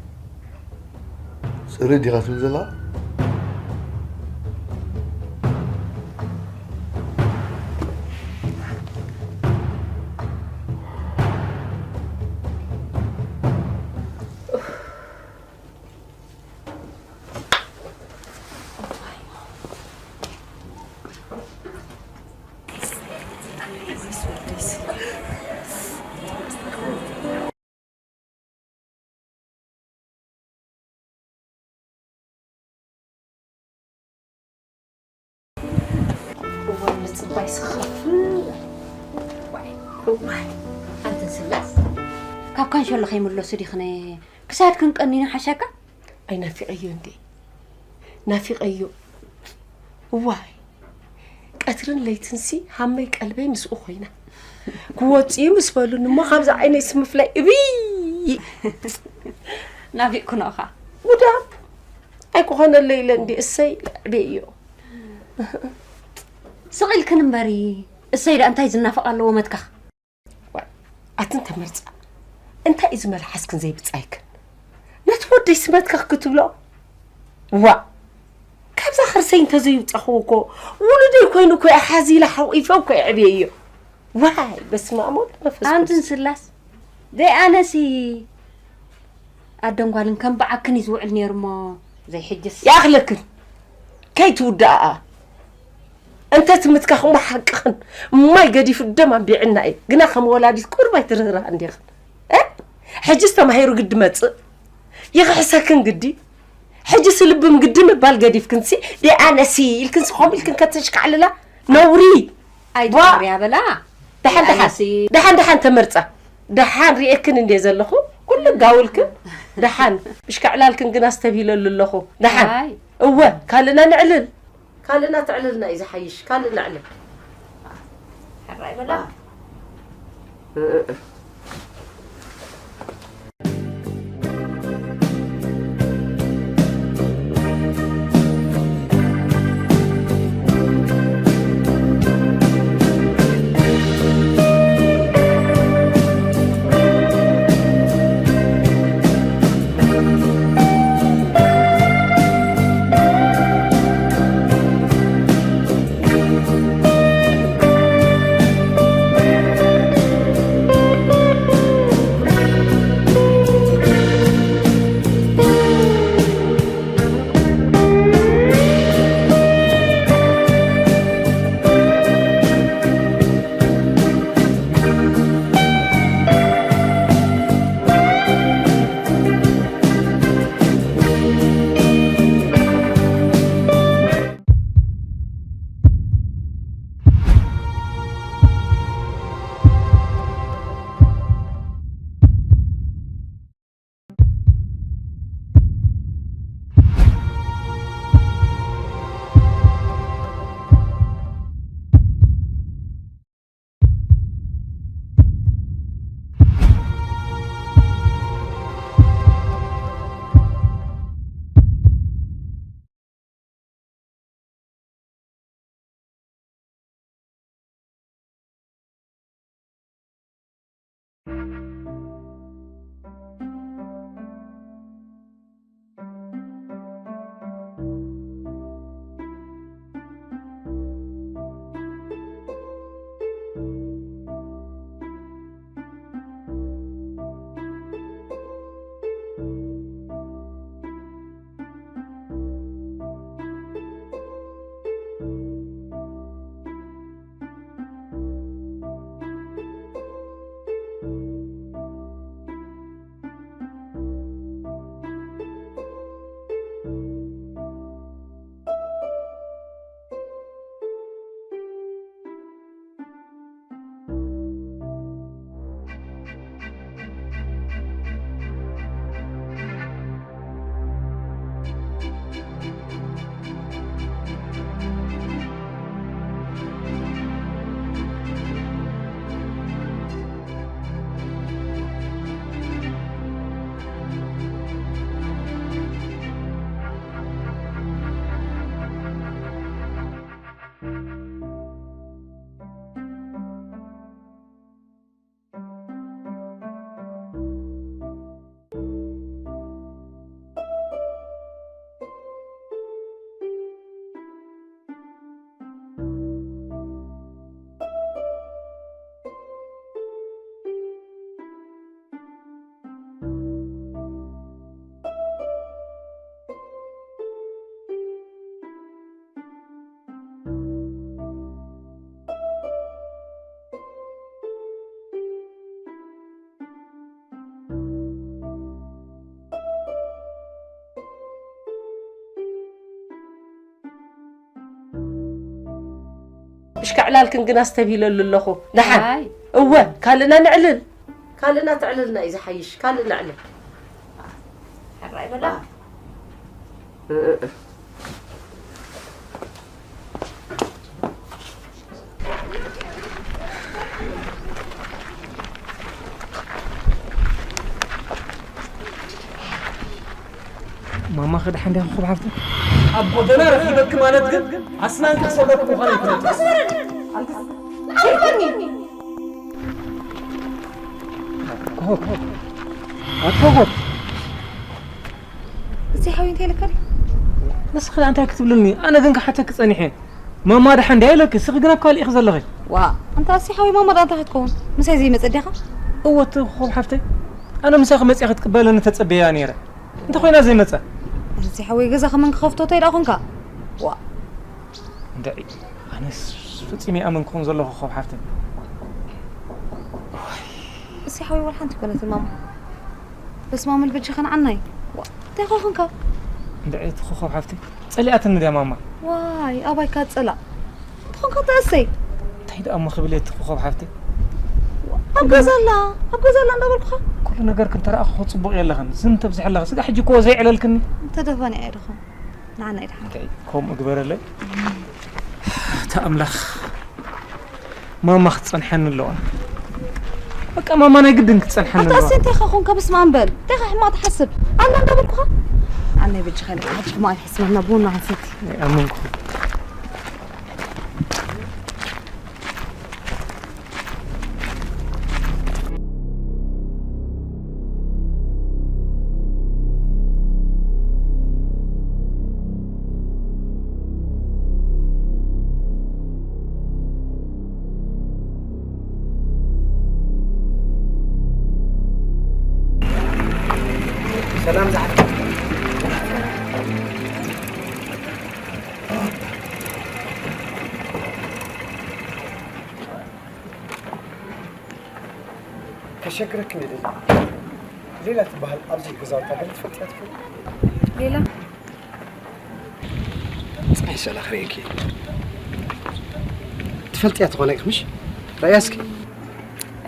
ጽሬት ዲኻ ትብል ዘላ? ጽባይ ስኽፍ። ዋይ፣ ዋይ። ኣንተ ስላስ፣ ካብ ካንሸሎ ከይምለሱ ዲኽነ ክሳድክን ቀኒኑ ሓሸካ? ኣይናፊቐዮ እንዴ? ናፊቐዮ። እዋይ፣ ቀትርን ለይትንሲ ሃመይ ቀልበይ ምስኡ ኮይና። ክወጽኡ ምስ በሉኒ እሞ ካብዛ ዓይነይ ስምፍላይ እብይ። ናፊቕኩ ነኻ። ጉዳም ኣይኮነለይ ኢለ እንዲ እሰይ ዕቤዮ። ስቕ ኢልክን እምበሪ፣ እሰይ ደኣ እንታይ ዝናፈቕ ኣለዎ መትካኽ? ዋይ፣ ኣትን ተመርጻ። እንታይ እዩ ዝመልሓስክን ዘይብጻይክን? ነቲ ወደይ ስመትካኽ ክትብሎ? ዋ፣ ካብዛ ከርሰይ እንተዘይውጻኹ እኮ ውሉደይ ኮይኑ እኮ እየ ሓዚ ኢለ ሓቑፈ እኮ እየ ዕብየዮ። ዋይ፣ በስመ ኣብ ወወልድ ወመንፈስ ኣንትን ቅዱስ። ስላስ፣ ደይ ኣነሲ ኣደንጓልን ከም በዓክን እዩ ዝውዕል ነይሩ እሞ ዘይሕጅስ። ይኣኽለክን። ከይትውድኣኣ። እንተ ትምትካኽ እሞ ሓቅኽን። ማይ ገዲፉ ደም ኣንቢዕና እዩ። ግና ከም ወላዲት ቁሩብ ኣይትርህርሃ እንዲኽን። እ? ሕጅስ ተማሂሩ ግዲ መጽእ። ይኽሕሰክን ግዲ። ሕጅስ ልብም ግዲ ምባል ገዲፍክንሲ፣ ደይ ኣነሲ ኢልክንሲ ከምኡ ኢልክን ከተሽካዕልላ ነውሪ። ኣይትወርያ በላ። ደሓን፣ ደሓን። ኣነሲ ደሓን፣ ደሓን ተመርጻ። ደሓን ሪኤክን እንዴ ዘለኹ፣ ኩሉ ጋውልክን። ደሓን። ምሽካዕላልክን ግና ኣስተብሂለሉ ኣለኹ። ደሓን። ኣይ። እወ፣ ካልእና ንዕልል። ካልእና ትዕልልና እዩ ዝሓይሽ። ካልእ ንዕልል። ሕራይ በላ። ምሽ ከዕላልክን ግን ኣስተብሂለሉ ኣለኹ። ደሓን። ኣይ። እወ፣ ካልእና ነዕልል። ካልእና ተዕልልና እዩ ዝሓይሽ። ካልእ ነዕልል። ሕራይ በላ። እ፣ እ፣ እ። ማማ ኸ ደሓን ድያ ኮኾብ ሓፍቲ? ኣብ ጎደና ረኺበኪ ማለት ግን ኣስናንኪ ክሰብረኪ ምዃኑ ይፍለጥ። ኮኾብ። ኣታ ኮኾብ። እዚ ሓዊ እንታይ ኢልካ ድዩ? ንስኺ እንታይ ክትብልኒ? ኣነ ግን ክሓተኪ ጸኒሐ። ማማ ደሓን ድያ ኢለኪ፣ እስኺ ግን ኣብ ካልእ ኢኺ ዘለኺ። ዋ፣ ኣንታ ኣሲ ሓወይ ማማ ደኣ እንታይ ክትከውን? ምሳይ ዘይመጸ ዲኻ? እወ፣ እቲ ኮኾብ ሓፍተይ፣ ኣነ ምሳኺ መጺኣ ክትቅበለኒ ተጸብየያ ነይረ። እንተ ኾይና ዘይመጸ? ኣሲ ሓወይ ገዛ ከመን ክኸፍቶ እንታይ ደኣ ኾንካ? ዋ። እንድዒ፣ ኣነስ ፈጺመ ይኣመንኩኹን ዘለኹ ኮኾብ ሓፍተይ። ኣሲ ሓወይ ወላ ሓንቲ ኮነትን ማማ። በስመ ኣብ በጃኻ ንዓናይ። ዋ፣ እንታይ ኮንካ? እንድዒ እቲ ኮኾብ ሓፍተይ ጸሊኣትኒ ድያ ማማ? ዋይ፣ ኣባይካ ጸላእ። እንታይ ኮንካ ተኣሰይ? እንታይ ደኣ እሞ ክብል እየ እቲ ኮኾብ ሓፍተይ? ኣብ ገዛ ኣላ፣ ኣብ ገዛ ኣላ እንዳበልኩኻ። ኩሉ ነገር ክንተረኣኹ ጽቡቕ የለኽን። ዝም ተብዝሕ ኣለኻ። ስጋ ሕጂ እኮ ዘየዕለልክኒ። እንተ ደፋኒ ኣየ ደኹም። ንዓናይ ደሓን። እንታይ ከምኡ ግበረለይ። እታ ኣምላኽ ማማ ክትጸንሐኒ ኣለዋ። በቃ ማማ ናይ ግድን ክትጸንሐኒ ኣታ ኣለዋ። ኣሰይ እንታይ ኢኻ ኾንካ? በስመ ኣብ በል። እንታይ ኢኻ ሕማቕ ትሓስብ? ኣላ እንዳበልኩኻ? ኣነ በጃኻ ኢለ ሕጂ ሕማቕ ይሕስበና ቡና ክንሰቲ። ኣይኣመንኩ። ሰላም ዝሓፍተይ። ከሸግረክን እየ ሌላ። ሌላ ትበሃል ኣብዚ ገዛውታ ግን ትፈልጥያ ትኾኒ? ሌላ? ጽባሕ ሰላ ክርእየኪ። ትፈልጥያ ትኾነ ኢኺ ምሽ? ረኣያ እስኪ።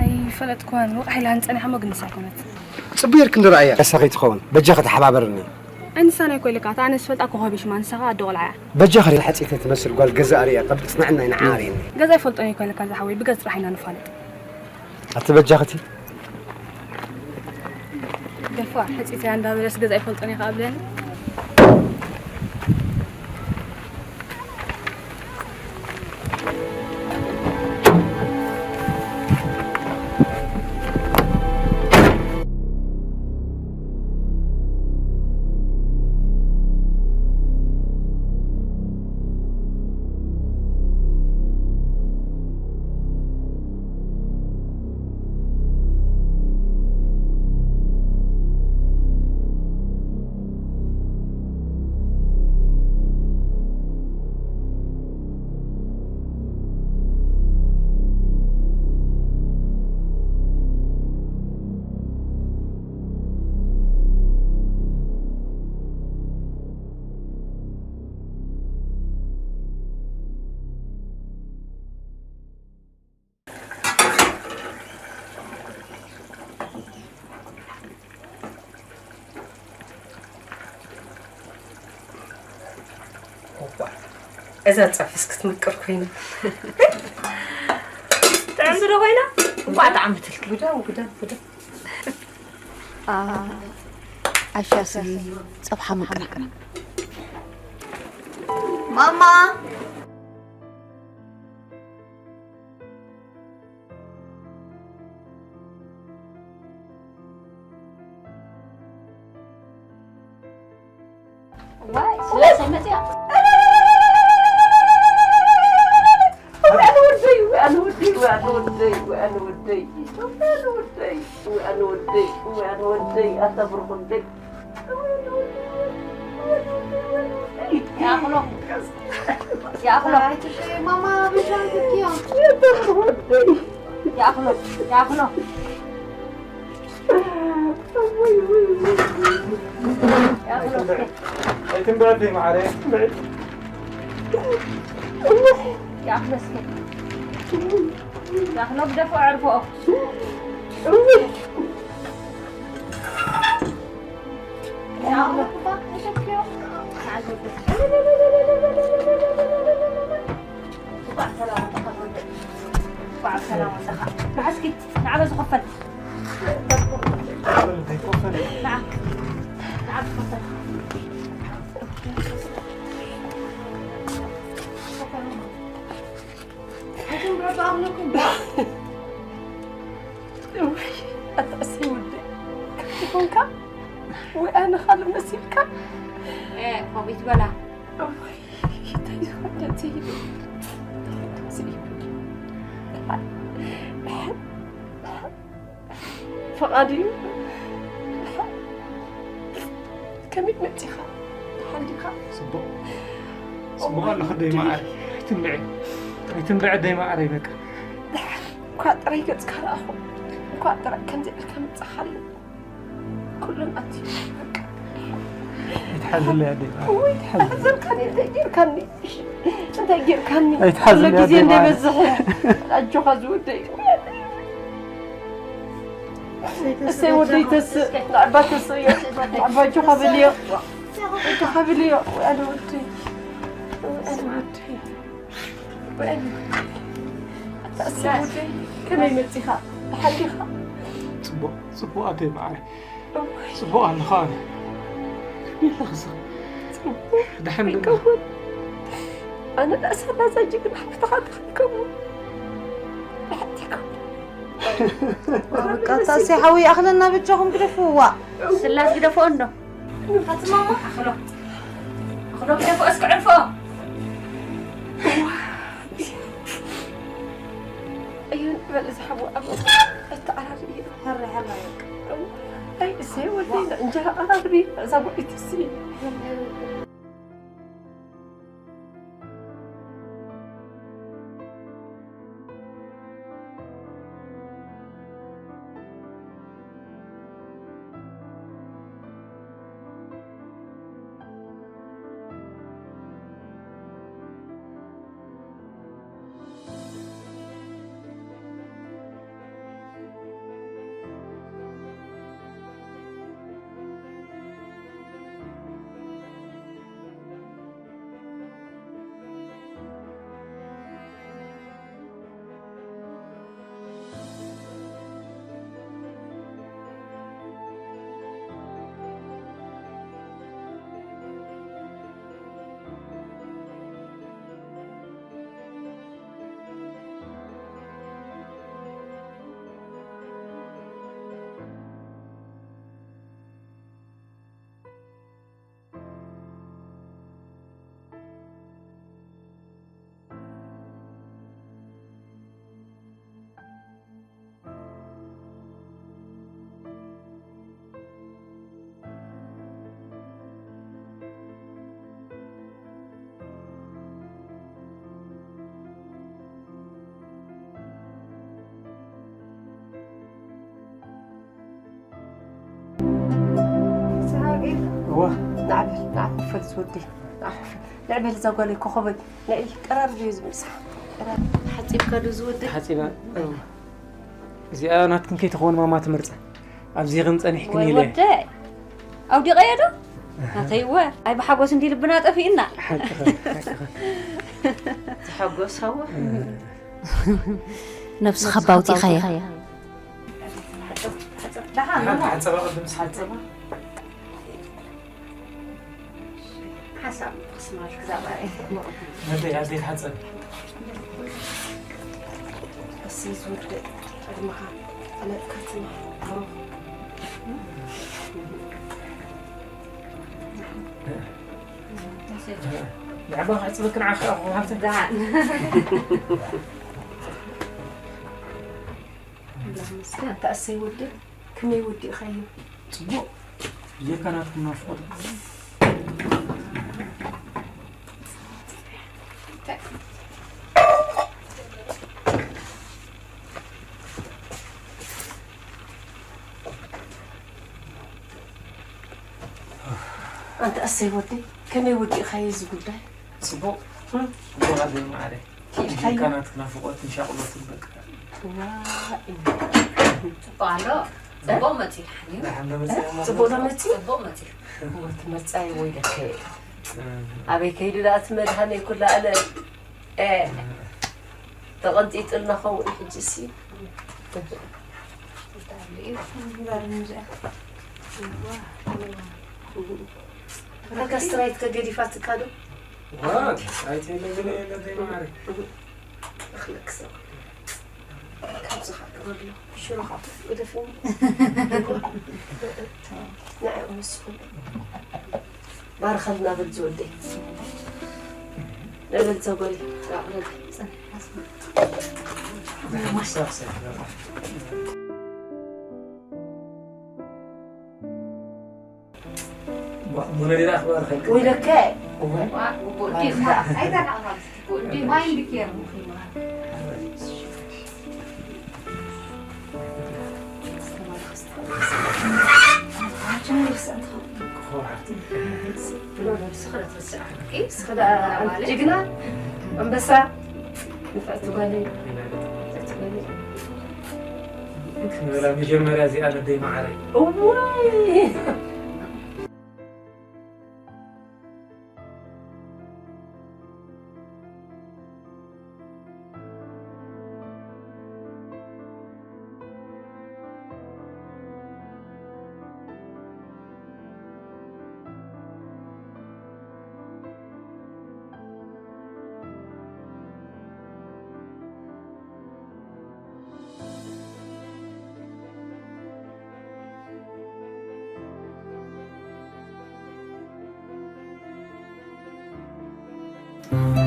ኣይፈለጥኩዋን፣ ወቕዓ ኢላ ንጸኒሓ እሞ ግን ንሳ ኣይኮነት። ጽቡቕ ጌርኪ እንዶ ረኣያ። ንሳ ከይትኸውን፣ በጃኺ ተሓባበርኒ። ኣይ ንሳ ናይ ኮይልካ፣ እታ ኣነ ዝፈልጣ ኮኾብ ሽማ፣ ንሳ ኸኣ ኣደ ቆልዓ እያ። በጃኺ ሓጺተ ትመስል ጓል ገዛ ኣርእያ፣ ካብ ጽንዕና ይንዓር እየኒ። ገዛ ኣይፈልጦን እየ ኮይልካ ዝሓወይ፣ ብገጽ ጥራሕ ኢና ንፋለጥ። ኣቲ በጃኽቲ። ደፋር፣ ሕጺተያ እንዳበለስ ገዛ ኣይፈልጦን እየ ከኣ ብለኒ። እዛ ጸብሕስ ክትምቅር ኮይና። ጥዕምቲ ዶ ኮይና? እንኳዕ ጠዓመትልኪ። ግዳ፣ ግዳ፣ ግዳ። አ፣ ዓሻ ስኒ ጸብሓ ምቅራ። ማማ። ዋይ፣ ስለሰ መጽያ። ኣነ ወደይ፣ ኣነ ወደይ፣ ኣነ ወደይ፣ ኣነ ወደይ፣ ኣነ ወደይ፣ ኣነ ወደይ፣ ኣነ ወደይ፣ ኣታ ብሩኽ ወደይ። ይኣኽሎ። ይኣኽሎ። ማማ፣ ብሻ ትኪዮ። ኣታ ብሩኽ ወደይ። ይኣኽሎ። ይኣኽሎ። ኣይትንበዲ ማዕረ። يا أخي مسكين. يا أخي لو بدفع عرفه. يا أخي. تعال. እንኳዕ ሰላም መጣኻ። እንኳዕ ሰላም መጣኻ። ንዓ እስኪ፣ ንዓ በዚ ክፈት። ንዓ፣ ንዓ በዚ ክፈት። እውይ፣ ኣታ እሰይ ወደይ፣ ከምዚ ኮንካ? ወይ ኣነ ካልእ መሲልካ? እ፣ ከምኡ ትበላ። እውይ፣ እንታይ ዝኾነ እዚ? እዚ ፈቓድ እዩ። ከመይ መፂኻ? ደሓን ዲኻ? ፅቡቕ። ፅቡቕ ኣለኹ ደይ መዓረይ። ኣይትንብዒ። ኣይትንብዒ ደይ መዓረይ በቃ። ደሓን እኳ ጥራይ ገፅካ ረኣኹ። እኳ ጥራይ ከምዚ ኢልካ ምፃኻለይ። ኩሉን ኣትዩ በቃ። ኣይትሓዝለይ ኣደይ። እውይ፣ ኣይትሓዝለይ። ሓዘንካኒ፣ እንታይ ጌርካኒ? እንታይ ጌርካኒ? ኣይትሓዝለይ ኩሉ ግዜ ኣደይ መዓረይ። እንዳይበዝሕ። ኣጆኻ ዝወደይ። እሰይ ወደይ ተስእ፣ ንዕባ ተስእዮ፣ ንዕባ ኣጆኻ በልዮ፣ ኣጆኻ በልዮ። ኣነ ወደይ፣ ኣነ ወደይ፣ ኣነ ወደይ። ኣታ እሰይ ወደይ፣ ከመይ መጺኻ? ደሓን ዲኻ? ጽቡቕ፣ ጽቡቕ ኣደይ መዓረይ። እዋይ፣ ጽቡቕ ኣለኹ ኣነ። ከመይ ኣለኽስ? ጽቡቕ ደሓን ዶ? ይከውን። ኣነ ደኣ ሳላ እዛ ጅግና ሓፍትኻ ተኸልከሙ። ደሓን ትከውን። በቃ፣ እታ እሰይ ሓዊ ይኣኽለና፣ በጃኹም ግደፍዋ። ስላስ ግደፍኦ እንዶ። ኣቲ ማማ፣ ኣኽሎ። ኣኽሎ ግደፍኦ፣ እስኪ ዕርፍኦ። እዩ በል፣ እዚ ሓዊ ኣብ እተዓራሪ እዩ። ሕራይ፣ ሕራይ፣ በቃ። ኣይ፣ እሰይ ወደይ፣ እንጀራ ቀራርቢ፣ እዛ ጉዒት እሲ። እዋ። ንዓበል፣ ንዓበል፣ ፈልስ ወደይ። ንዓበል፣ ንዕበል እዛ ጓለይ ኮኸበይ። ንዒ፣ ቀራርብ እዩ ዝምሳሕ። ቀራርብ። ሓጺብካ ዶ ዝወደይ? ሓጺባ። እዚኣ ናትክን ከይትኸውን ማማ ትመርጻ። ኣብዚ ግን ጸኒሕክን ወይ ኢለ። ወደይ። ኣውዲቐዮ ዶ? ናተይወ። ኣይ ብሓጎስ እንዲ ልብና ጠፊእና። ሓቅኻ፣ ሓቅኻ። ዝሓጎስ ሃወ። ነብስኻ ባውጢኻያ። ደሓን፣ ደሓን፣ ሓጸባ ቅድም ሓጸባ። ሓሳብ ክስማል ክዛባ እየ። ነደይ ኣደይ ሓጸብ። እሰይ ዝወደይ ቅድመኻ ጠለጥካትና። ንዕባ ክዕጽበኪ ንዓኺ ኣኹ ሃብተ። ደሓን። ኣታ እሰይ ወደይ፣ ከመይ ወዲእኻዮ? ጽቡቕ። ብጀካ ናትኩም ናፍቖት። ኣንታ እሰይ ወደይ፣ ከመይ ወዲእኻዮ እዚ ጉዳይ? ጽቡቕ። እም? ጽቡቕ ኣደይ መዓረይ። ጀካናት ናፍቆትን ሻቕሎትን በቃ። ጽቡቅ ኣሎ። ጽቡቅ መፂኡ ሓኒኡ። ደሓን ዶ መፂኡ? ጽቡቅ ዶ መፂኡ? ጽቡቅ መፂኡ። ወቲ መርፃይ ወይ ደከ ኣበይ ከይዱ ደኣ እቲ መድሃነይ ኩላ ኣለ ተቐንጢጥልና ኸውን ሕጂ ሲ ከስትራይት ከገዲፋትካ ዶ? ኣይተለገለ የለ ዘይማዕረ እኽለክ ሰብ ካብዚ ካብ ኣሎ ሽሮ ካብ ግደፍኒ ንዕኡ ንስኹም ባርኸልና በል ዝወደይ ንበል ዘጎል ራቕለል ሙነዲራ ክባርኸልክ ወይለከ ግቡእ ድዩ? ኣይተረኣኻን። ግቡእ ድዩ? ማይ እንድኪ የርሙኺ። ጅግና ኣንበሳ ንፍዕቲ ጓለይ ንፍዕቲ ጓለይ ክንብላ መጀመርያ እዚኣ ነደይ መዓረይ እዋይ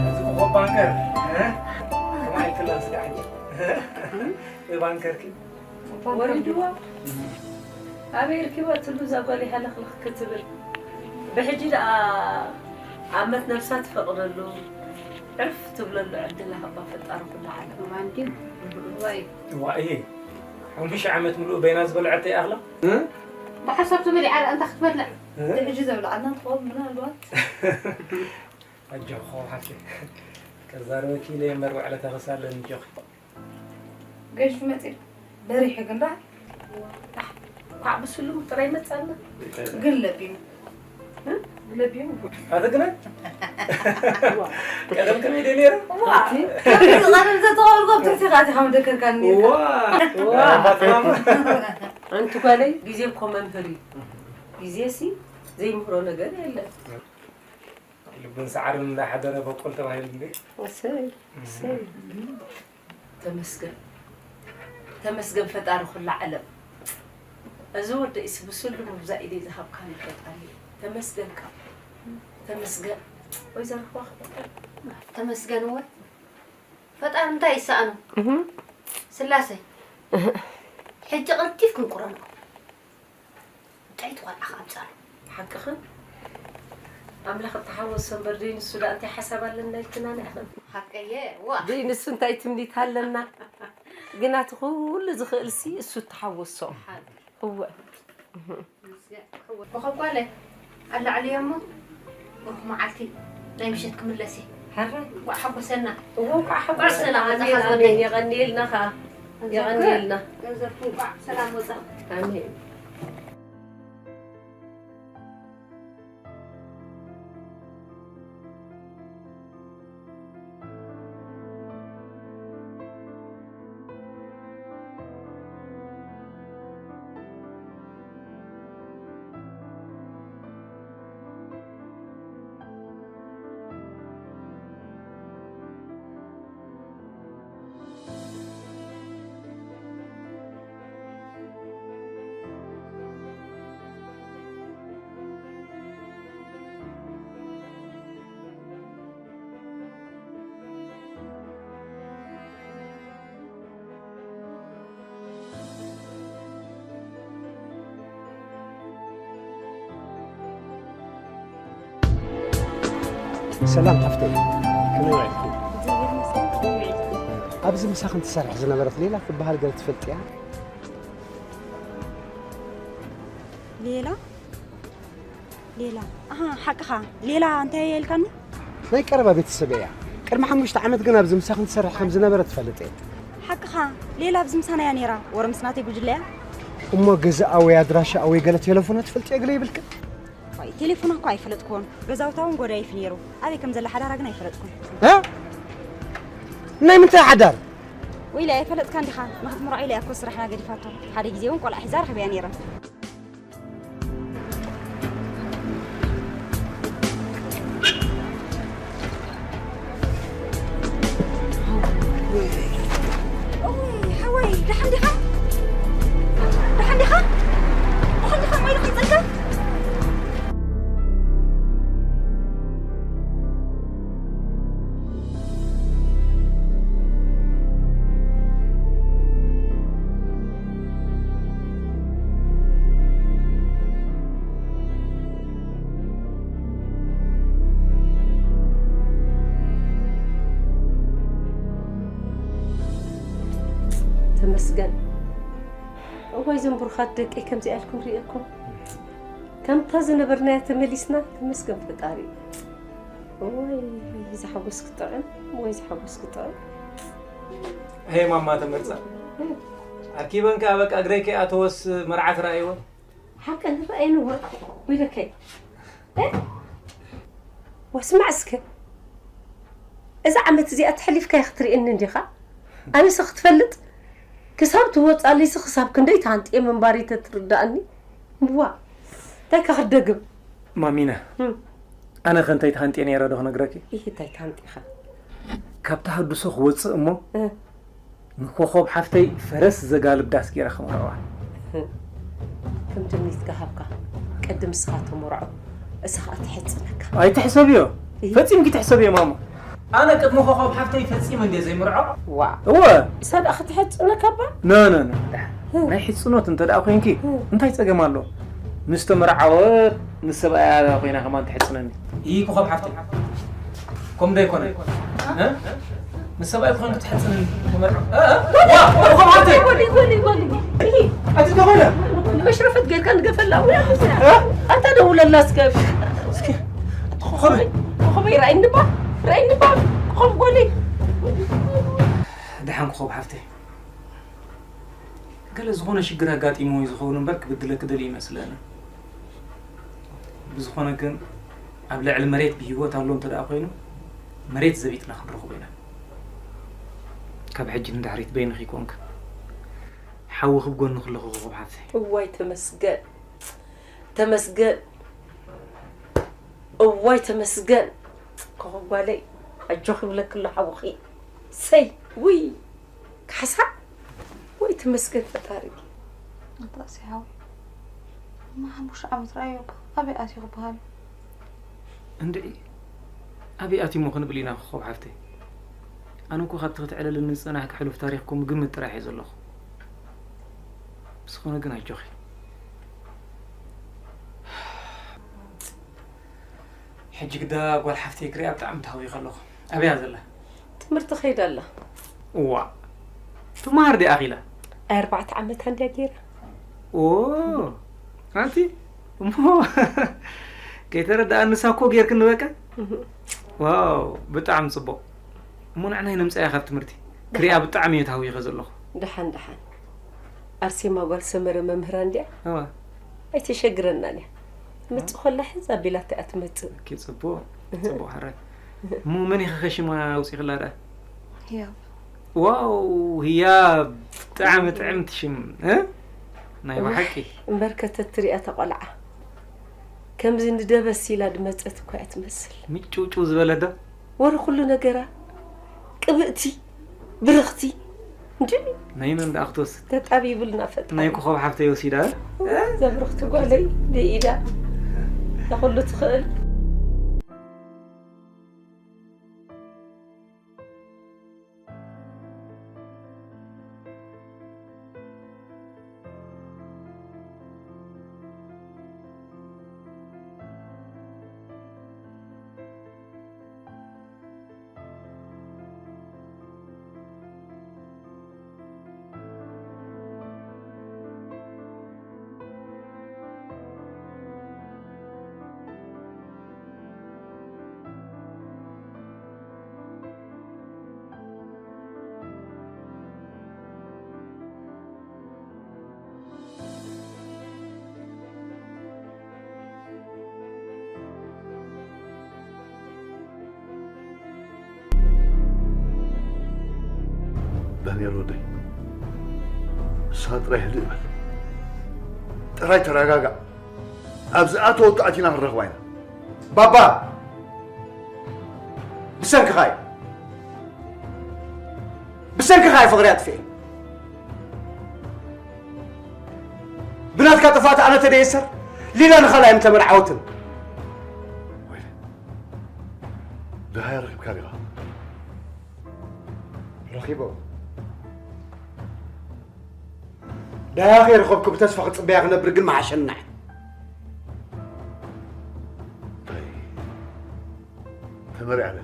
እዚ እኮ ባንከር እ? ከማይ ክለስ ጋር እ? ባንከር ኪ ወሪድዋ ኣበይ ርኪባ ትሉ እዛ ጓል ሃለኽለኽ ክትብል ብሕጂ ደኣ ኣመት ነብሳ ትፈቕደሉ ዕርፍ ትብለሉ ዕድል ሃባ ፈጣሪ ኩሉ ዓለም። ማንዲም ዋይ ዋይ ሓሙሽተ ዓመት ምሉእ በይና ዝበልዐቶ ይኣኽላ ብሓሳብ ተመሊዓ ደኣ እንታይ ክትበልዕ ሕጂ ዘብልዓና ትኸውን ምናልባት ኣጆኺ ሓፍተይ ከዛረበኪ ኢለ እየ እምበር ውዕለታ ክሳለኒ ኣጆኺ ገሽ መፂ በሪሑ ግን ደኣ ኳዕ ብስሉም ጥራይ መፃና ግን ለቢሙ ለቢሙ ኣቲ ግነ ቀደም ከመይ ደይ ነይረ ከምዚ ቀደም ዘተቐበልኩ ኣብ ትሕቲ ካቲ ከም ደከርካኒ ዋ ዋ ባትማማ ኣንቲ ጓለይ ግዜ እኮ መምህር እዩ ግዜ ሲ ዘይምህሮ ነገር የለን ልብን ሰዓርን እንዳሓደረ በቆል ተባሂሉ እንዴ እሰይ እሰይ ተመስገን ተመስገን ፈጣሪ ኩላ ዓለም እዚ ወደይስ ብስሉ ምብዛ ኢደይ ዝሃብካኒ ፈጣሪ ተመስገን ካብ ተመስገን ወይዘሮ ክባኽ ተመስገን እወ ፈጣሪ እንታይ ይሰኣኖ ስላሰ ሕጂ ቅልጢፍ ክንቁረንኩም ጥዕይቲ ቆልዓ ከኣምፃሉ ሓቅኽን ኣምላኽ እተሓወሶ እምበር ደይ ንሱ ዳ እንታይ ሓሳብ ኣለና ኢልክና ንሕኽን ሓቀየ ዋ ደይ ንሱ እንታይ ትምኒት ኣለና ግና እቲ ኩሉ ዝኽእል ሲ እሱ ተሓወሶ እወ ብኸጓለ ኣላዕልዮ እሞ ብሩኽ መዓልቲ ናይ ምሸት ክምለስ እየ ሕራይ ጓዕ ሓጎሰና እዎ ኳዕ ጓዕ ሰላም ሓጎሰና በዛኻ ኣሜን ዝወደይ የቐንየልና ኸዓ የቐንየልና ገንዘብኩም ጓዕ ሰላም ወፃ ኣሜን ሰላም ሓፍተይ ከመይ ውዒልኪ? ኣብዚ ምሳኽን ትሰርሕ ዝነበረት ሌላ ትበሃል ገለ ትፈልጥያ? ሌላ ሌላ ኣሃ ሓቅኻ ሌላ እንታይ እያ ኢልካኒ ናይ ቀረባ ቤተሰብ እያ። ቅድሚ ሓሙሽተ ዓመት ግን ኣብዚ ምሳኽን ትሰርሕ ከም ዝነበረ ትፈልጥ እየ። ሓቅኻ፣ ሌላ ኣብዚ ምሳና እያ ነይራ። ወረ ምስ ናተይ ጉጅለ እያ። እሞ ገዛኣ ወይ ኣድራሻኣ ወይ ገለ ቴሌፎና ትፈልጥዮ ገለ ይብልክን? ዋይ፣ ቴሌፎና እኮ ኣይፈለጥኩዎን። ገዛውታ እውን ጎዳይፍ ነይሩ። ኣበይ ከም ዘላ ሓዳራ ግን ኣይፈለጥኩን። እ? ናይ ምንታይ ሓዳር? ወይለ ኣይፈለጥካን ዲኻ? ንኽትምርዖ ኢለ እያ እኮ ስራሕና ገዲፋቶ። ሓደ ግዜ እውን ቆልዓ ሒዛ ረኺበያ ነይረ። እውይ፣ ሓወይ፣ ደሓን ዲኻ? ደሓን ዲኻ? ደሓን ዲኻ? ማይ ዶ ከይጸልካ? ተመስገን። እዋይ፣ እዞም ብሩኻት ደቀይ ከምዚኣ ኢልኩም ርእየኩም። ከምታ ዝነበርናያ ተመሊስና፣ ተመስገን ፈጣሪ። እዋይ፣ እዚ ሓጎስ ክጥዕም፣ እዋይ፣ እዚ ሓጎስ ክጥዕም። ሄ ማማ ተመርጻ። ኣርኪበን ከኣ በቃ እግረይ ከይኣተወስ መርዓ ተራእይወን። ሓቀን ትረኣየኒ ወ-፣ ወይለከይ። እ? ወስማዕ እስከ። እዛ ዓመት እዚኣ ተሕሊፍካያ ክትርእየኒ እንዲኻ? ኣነስ ክትፈልጥ፣ ክሳብ ትወጻለይሲ ክሳብ ክንደይ ተሃንጥየ ምንባረይ ተትርድኣኒ። እዋ፣ እንታይ ከ ክደግም? ማሚና፣ እም። ኣነ ከ እንታይ ተሃንጥየ ነይረ ዶ ክነግረኪ? ኢሂ፣ እንታይ ተሃንጢኻ? ካብ ተሃድሶ ክወጽእ እሞ፣ እ። ንኮኾብ ሓፍተይ ፈረስ ዘጋልብ ዳስ ገይረ ክመርዖ። ከም ትምኒትካ ሃብካ። ቅድም ንስኻ ተመርዖ፣ እሳ ኸኣ ትሕጽነካ። ኣይትሕሰብዮ። እይ። ፈጺምኪ ትሕሰብዮ ማማ። ኣነ ቅድሚ ኮኾብ ሓፍተይ ፈጺመ እንድየ ዘይምርዖ። ዋ። እወ። እሳ ደኣ ክትሕጽነካ እባ? ኖ፣ ኖ፣ ኖ። ደሓን። ናይ ሕጽኖት እንተ ደኣ ኮይንኪ፣ እንታይ ጸገም ኣሎ? ምስ ተመርዓወት፣ ምስ ሰብኣያ ኮይና ከማን ትሕጽነኒ። ይህ ኮኾብ ሓፍተይ። ከምኡ ዶ ኣይኮነን? እ? ምስ ሰብኣይ ኮይንኪ ትሕጽንኒ ተመርዖ። እ? እ? ዋ! ኮኾብ ሓፍተይ! ጎሊ፣ ጎሊ፣ ጎሊ። እሂ። ኣቲ ተኾነ? መሽረፈት ጌርካ ንገፈላ። ወይ ኣቲ እዚኣ። እ? ኣታ ደውለላ እስከ። እስኪ። ኮኾበይ። ኮኾበይ፣ ራእይ እንባ። ራእይ እንባ። ኮኾብ ጎሊ። ደሓን ኮኾብ ሓፍተይ። ገለ ዝኾነ ሽግር ኣጋጢምዎ እዩ ዝኸውን እምበር ክብድለኪ ደልዩ ይመስለኒ። ብዝኾነ ግን ኣብ ልዕሊ መሬት ብህይወት ኣሎ እንተ ደኣ ኮይኑ፣ መሬት ዘቢጥና ክንረኽቦ ኢና። ካብ ሕጂ ንድሕሪት በይንኺ ኮንክ ሓውኺ ብጎንኺ ኣለኹ ኮኾብ ሓፍተይ። እዋይ ተመስገን፣ ተመስገን፣ እዋይ ተመስገን። ኮኾብ ጓለይ፣ ኣጆኺ ይብለኪ ኣሎ ሓውኺ። ሰይ፣ ውይ። ካሕሳ? ወይ ተመስገን ፈጣሪ። ኣንታ እሰይ ሓወይ። እማ ሓሙሽተ ዓመት ረኣዮ እባ ኣበይ ኣትዩ ክበሃል እዩ? እንድዒ፣ ኣበይ ኣትዩሞ ክንብል ኢና ኮኾብ ሓፍተይ? ኣነ እኮ ካብቲ ክትዕለልኒ ዝጸናሕኪ ሕሉፍ ታሪኽኩም ግምት ጥራሕ እየ ዘለኹ። ብዝኾነ ግን ኣጆኺ። ሕጂ ግዳ ጓል ሓፍተይ ክሪኣ ብጣዕሚ ተሃዊኸ ኣለኹ። ኣበይ እያ ዘላ? ትምህርቲ ከይዳ ኣላ። እዋ፣ ትመሃር ድያ ኣኺላ? ኣይ ኣርባዕተ ዓመታ እንድያ ገይራ። ኦ፣ ኣንቲ እሞ ከይተረድኣኒ ንሳ እኮ ጌርክኒ በቃ። እህ። ዋው፣ ብጣዕሚ ጽቡቕ። እሞ ንዕናይ ነምጽኣያ ካብ ትምህርቲ። ክሪኣ ብጣዕሚ እየ ተሃዊኸ ዘለኹ። ደሓን፣ ደሓን። ኣርሴማ ጓል ሰመረ መምህራ እንድያ። እዋ። ኣይተሸግረናን እያ። ትመጽእ ከላ ሕዝ ኣቢላታ እያ ትመጽእ። ኦኬ፣ ጽቡቕ፣ ጽቡቕ፣ ሕራይ። እሞ መን ኢኺ ከሽማ ኣውጺኽላ ደኣ? ህያብ። ዋው፣ ህያብ፣ ብጣዕሚ ጥዕምቲ ሽም፣ እ? ናይ እውይ፣ ብሓቂ። እምበር ከተትሪኣ እታ ቆልዓ። ከምዚ ንደበስ ኢላ ድመጸት እኳ እያ ትመስል። ምጭውጭው ዝበለ ዶ? ወረ ኩሉ ነገራ ቅብእቲ፣ ብርኽቲ። እንዲ ናይ መን ደኣ ክትወስድ? ተጣቢቡልና ፈጣሪ። ናይ ኮኾብ ሓፍተይ ወሲዳ። እዛ ብርኽቲ ጓለይ ብኢዳ ንኹሉ ትኽእል። ዳንኤል ወደይ፣ ንስኻ ጥራይ ህድእ በል። ጥራይ ተረጋጋእ። ኣብ ዝኣተወቶ ኣቲና ክንረኽባ ኢና። ባባ፣ ብሰንክኻ እዩ። ብሰንክኻ እዩ ፍቕሪ ኣጥፊኤ። ብናትካ ጥፋት ኣነ ተደየሰር፣ ሊላ ንኻልኣይ ምተመርዓወትን። ወይለ፣ ደሃያ ረኺብካ ዲኻ? ረኺቦ። ደሃያ ከይረኸብኩ ብተስፋ ክጽበያ ክነብር ግን መሓሸኒ ንዓይ። እንታይ? ተመሪዓ ድያ?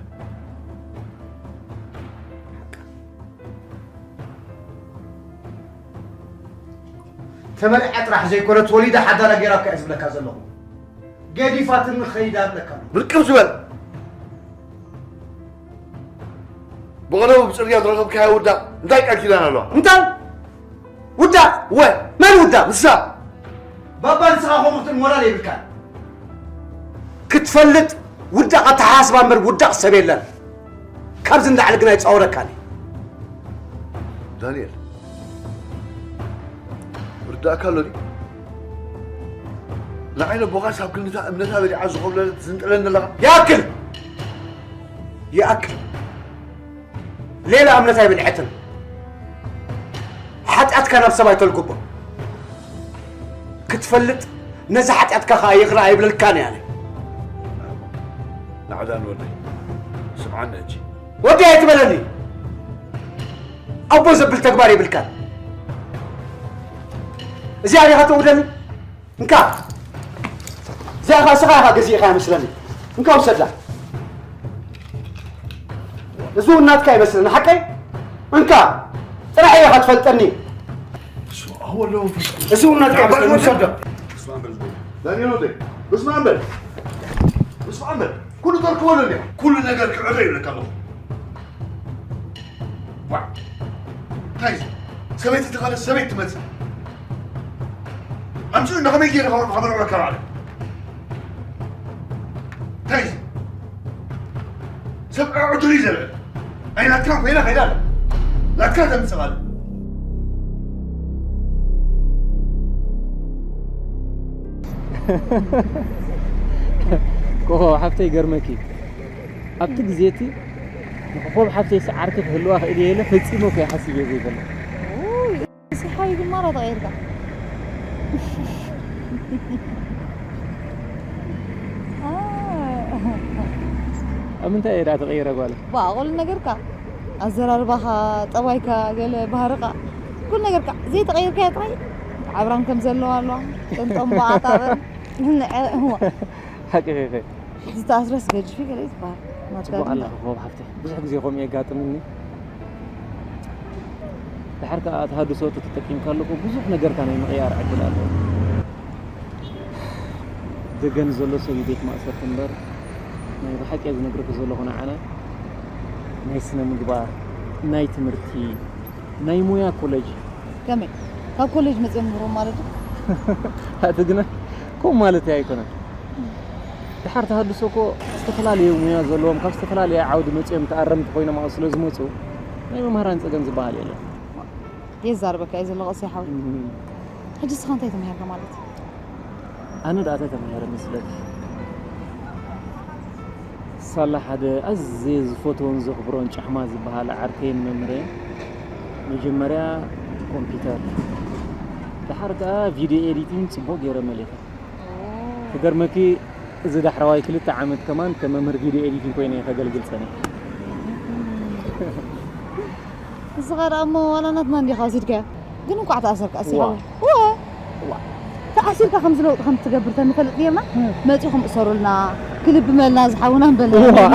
ተመሪዓ ጥራሕ ዘይኮነት ወሊዳ ሓዳራ ገይራ እኮ እየ ዝብለካ ዘለኹ። ገዲፋትኒ ኸይዳ እብለካ ኣለኹ። ምርቅብ ዝበል። ብቐደሙ ብጽርግያ ዝረኸብካዮ ውዳቕ እንታይ ቃል ኪዳን ኣለዋ? እንታይ? ውዳቕ? ወ- መን ውዳቕ? ንሳ። ባባ ንስኻ ከምኡ ክትብል ሞራል የብልካን። ክትፈልጥ ውዳቕ ኣተሓሳስባ እምበር ውዳቕ ሰብ የለን። ካብዚ ንላዕሊ ግን ኣይጻወረካን እዩ። ዳንኤል፣ ርዳእካ ኣሎ ድዩ? ንዓይ ነቦኻስ ኣብ ክንድታ እምነታ በሊዓ ዝኾብለለት ዝንጥለኒ ኣለኻ? ይኣክል! ይኣክል! ሌላ እምነት ኣይበልዐትን። ሓጢኣትካ ናብ ሰብ ኣይተልግቦ። ክትፈልጥ ነዚ ሓጢኣትካ ኸዓ ይቕረ ኣይብለልካን እየ ኣነ። ናዕዳን ወደይ፣ ስምዓኒ ሕጂ። ወደይ ኣይትበለኒ። ኣቦ ዘብል ተግባር የብልካን። እዚኣ ዲኻ ተውደኒ? እንካ። እዚኣ ኸዓ ስኻ ኢኻ ገዚእኻ ይመስለኒ። እንካ ውሰዳ። እዚ እውን ናትካ ይመስለኒ፣ ሓቀይ? እንካ። ጥራሕ ኢኻ ትፈልጠኒ። በስመ ኣብ ወወልድ ወመንፈስ ቅዱስ። እዚ እውን ናትካ ይመስለኒ፣ ውሰዳ። በስመ ኣብ በል። ዳንኤል ወደይ፣ በስመ ኣብ በል። በስመ ኣብ በል። ኩሉ ተርክቦ ኣሎ እንዲኻ። ኩሉ ነገር ክዕረ ይብለካ ኣለኹ። ዋ፣ እንታይ እዩ? ሰበይቲ ተኻለ ሰበይቲ ትመጽእ። ኣምጽኡ እንዳ ከመይ ገይረ ካብ ካብ ረብዐ ካብ ዓለም። እንታይ እዩ? ሰብ ዕድሉ እዩ ዘልዕል። ኣይ ናትካ ኮይና ከይዳ ኣላ። ናትካ ተምጽእ ካልእ። ኮኾብ ሓፍተይ ይገርመኪ። ኣብቲ ግዜ እቲ ንኮኾብ ሓፍተይ ዓርኪ ክህልዋ ክእል እየ ኢለ ፈጺመ እኮ ይሓስብ እየ ዘይበለ። ኡይ፣ እዚ ሓይ ድማ ራ ተቐይርካ። አ። ኣብ ምንታይ እየ ደኣ ተቐይረ ጓለይ? ባ፣ ኩሉ ነገርካ፣ ኣዘራርባኻ፣ ጠባይካ፣ ገለ ባህርኻ፣ ኩሉ ነገርካ ዘይተቐይርካዮ ጥራይ ዓብራም ከም ዘለዋ ኣለዋ። ጥንጠምቦ ኣጣበል። ንዐ-፣ እዋ። ሓቂ ኸይኸ። ዝተኣስረስ ገጅፊ ገለ ይትበሃል። ጽቡቕ ኣለኺ ኮኾብ ሓፍተይ። ብዙሕ ግዜ ከምኡ የጋጥምኒ። ድሓር ከኣ ተሃድሶ ተተጠቂምካሉ እኮ ብዙሕ ነገርካ ናይ ምቕያር ዕድል ኣለዎ። ደገ ንዘሎ ሰብ እዩ ቤት ማእሰርቲ እምበር፣ ናይ ብሓቂ እየ ዝነግረኪ ዘለኹ ንዓና ናይ ስነ ምግባር፣ ናይ ትምህርቲ፣ ናይ ሞያ ኮሌጅ። ከመይ? ካብ ኮሌጅ መጺኦም ምህሮም ማለት እዩ? ኣቲ ግና ከምኡ ማለት ኣይኮነን። ድሓር ተሃድሶ እኮ ዝተፈላለየ ሞያ ዘለዎም፣ ካብ ዝተፈላለየ ዓውዲ መጺኦም ተኣረምቲ ኮይኖም ኣብኡ ስለ ዝመጹ፣ ናይ መምህራን ጸገም ዝበሃል የለን። የዛርበካ እየ ዘሎ ቀሲ ሓው። እም። ሕጂ እስኻ እንታይ ተማሂርካ ማለት? ኣነ ደኣ እንታይ ተማሂረ መስለኪ? ሳላ ሓደ ኣዝየ ዝፈትዎን ዘኽብሮን ጫሕማ ዝበሃል ዓርከይን መምህረይን መጀመርያ ኮምፒውተር፣ ደሓር ከኣ ቪድዮ ኤዲቲንግ ጽቡቕ ገይረ መሊኸ። ክገርመኪ፣ እዚ ዳሕረዋይ ክልተ ዓመት ከማን ከም መምህር ቪድዮ ኤዲቲንግ ኮይነ እየ ከገልግል ጸኒሐ። ንስኻ ደኣ እሞ ዋላ ናትና እንዲኻ ወሲድካዮ። ግን እንቋዕ ተኣሰርካ፣ እሲ ዋ። ሓወይ። ዋ። ዋ። ተኣሲርካ ከምዚ ለውጢ ከም ትገብር ተንፈልጥ ጌርና፣ እም። መጺኹም እሰሩልና፣ ክልብመልና ዝሓውና ንበልና። ዋ።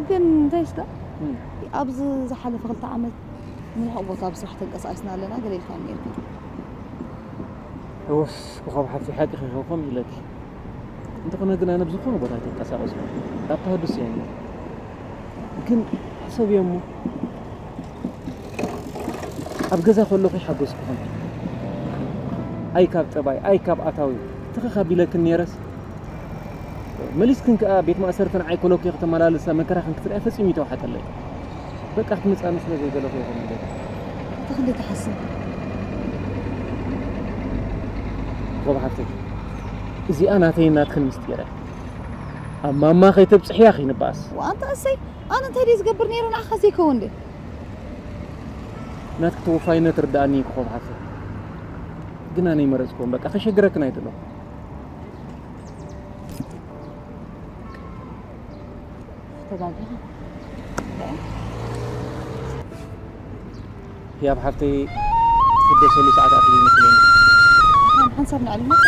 ግን እንታይ ሽታ? እም። ኣብዚ ዝሓለፈ ክልተ ዓመት ንርሑቕ ቦታ ብስራሕ ተንቀሳቒስና ኣለና፣ ገለ ኢልካ ነይርካ። እወስ፣ ኮኾብ ሓፍተይ ሓቂ ኸይኸውን ኢለኪ። እንተኾነ ግን ኣነ ብዝኾነ ቦታ ኣይተንቀሳቐስኩ። ኣብ ተሃድሶ እየ እሞ። ግን ሕሰብዮ እሞ፣ ኣብ ገዛ ከለኹ ይሓጎስኩኹም። ኣይ ካብ ጠባይ፣ ኣይ ካብ ኣታዊ፣ ትኽኽ ኣቢለክን ነይረስ፣ መሊስክን ከኣ ቤት ማእሰርቲ ንዓይ ኮለኩ ከተመላልሳ መከራኽን ክትርእያ ፈጺሙ ይተውሓጠለይ። በቃ ክትመጻኒ ስለ ዘይደለኹ ይኹን እንዴ። እንታይ ክንደይ ትሓስብ? ኮብ ሓፍተይ፣ እዚኣ ናተይን ናትክን ምስጢር እያ። ኣብ ማማ ከይተብጽሕያ ከይንባኣስ። ወኣንታ እሰይ፣ ኣነ እንታይ ድየ ዝገብር ነይረ ንዓኻ ዘይከውን ድየ? ናትኪ ተወፋይነት ርድኣኒ እዩ ክኾብ ሓፍተይ። ግን ኣነ ይመረጽኩዎም፣ በቃ ከሸግረክን ኣይደለኹ። ተጋጊኻ። ህያብ ሓፍተይ፣ ግደሰሉ ሰዓት ኣኺሉ ይመስለኒ። ሓን-፣ ሓንሳብ ንዕሊ መጸ።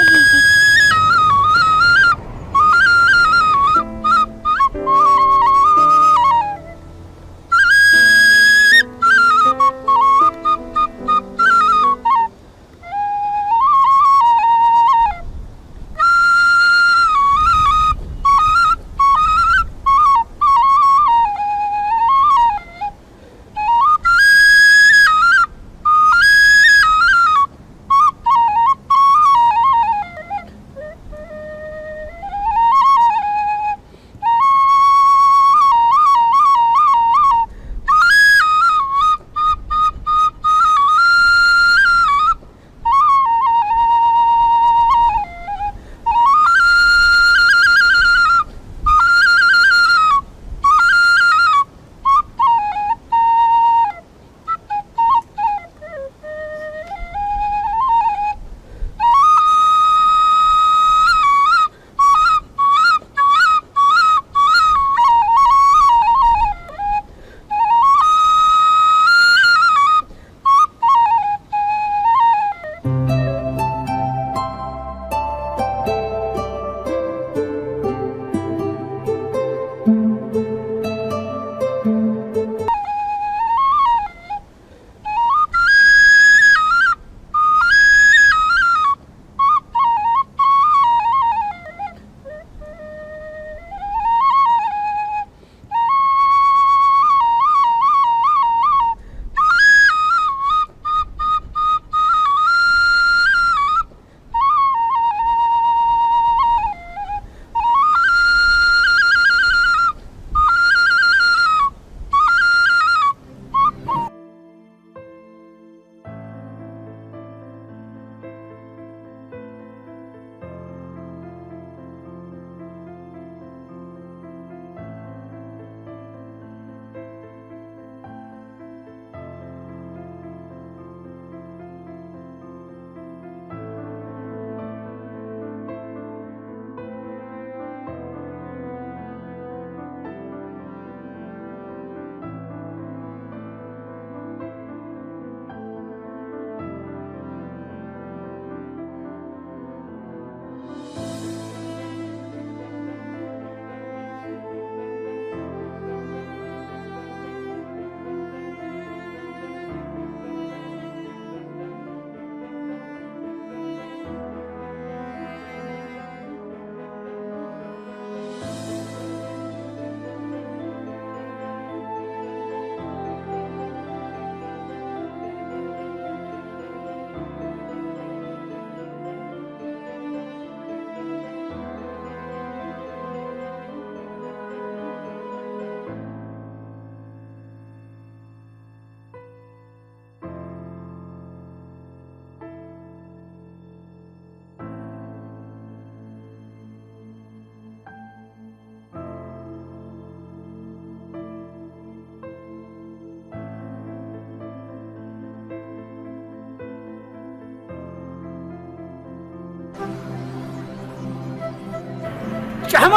ጫሕማ!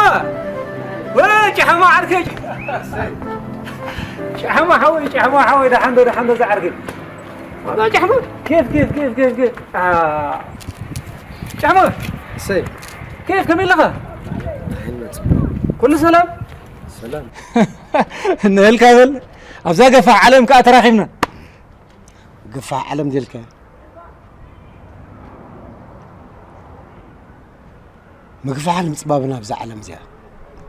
ወይ ጫሕማ ዓርከይ! ጫሕማ ሓወይ፣ ጫሕማ ሓወይ፣ ደሓን ዶ፣ ደሓን ዶ ዝዓርከይ? ዋላ ጫሕማ፣ ኬፍ፣ ኬፍ፣ ኬፍ፣ ኬፍ፣ ኬፍ። አ፣ ጫሕማ! እሰይ። ኬፍ፣ ከመይ ኣለኻ? ደሓን መጽእ። ኩሉ ሰላም? ሰላም። ንህልካ በል። ኣብዛ ገፋሕ ዓለም ከኣ ተራኺብና። ገፋሕ ዓለም ደልካ? ምግፋሕን ምጽባብን ኣብዛ ዓለም እዚኣ፣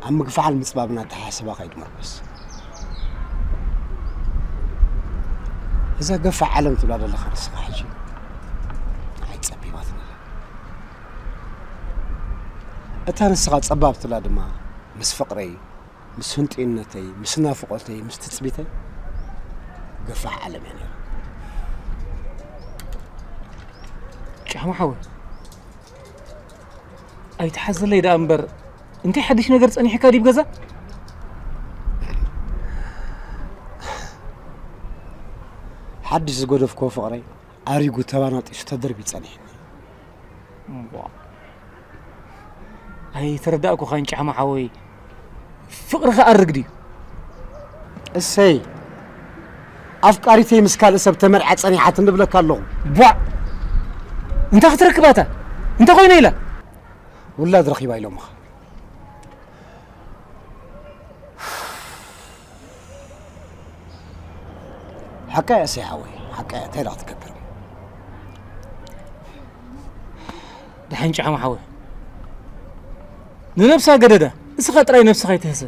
ኣብ ምግፋሕን ምጽባብን ኣተሓሳስባኻ እዩ ዝምርኮስ። እዛ ገፋሕ ዓለም ትብላ ዘለኻ ንስኻ ሕጂ ንዓይ ጸቢባትኒ ኣላ። እታ ንስኻ ጸባብ ትብላ ድማ ምስ ፍቕረይ፣ ምስ ህንጡይነተይ፣ ምስ ናፍቖተይ፣ ምስ ትጽቢተይ ገፋሕ ዓለም እያ ነይራ። ጫሕማ ሓወይ፣ ኣይትሓዘለይ ደኣ እምበር፣ እንታይ ሓድሽ ነገር ጸኒሕካ ዲብ ገዛ? ሓድሽ ዝገደፍክዎ ፍቕረይ ኣሪጉ ተባናጢሱ ተደርብዩ ጸኒሕኒ። እምቧ። ኣይተረዳእኩኻን ጫሕማ ሓወይ። ፍቕሪ ክኣርግ ድዩ? እሰይ፣ ኣፍቃሪተይ ምስ ካልእ ሰብ ተመርዓ ጸኒሓት እንብለካ ኣለኹ። ቧዕ! እንታይ ክትረክባታ? እንታይ ኮይነ ኢላ? ውላድ ረኺባ ኢሎምኻ። ሓቃ እያ እሰይ ሓወይ፣ ሓቃ እያ። እንታይ ደኣ ክትገብር? ደሓን ጫሕማ ሓወይ፣ ንነብሳ ገደዳ፣ እስኻ ጥራይ ነብስኻ ኣይትህሰ።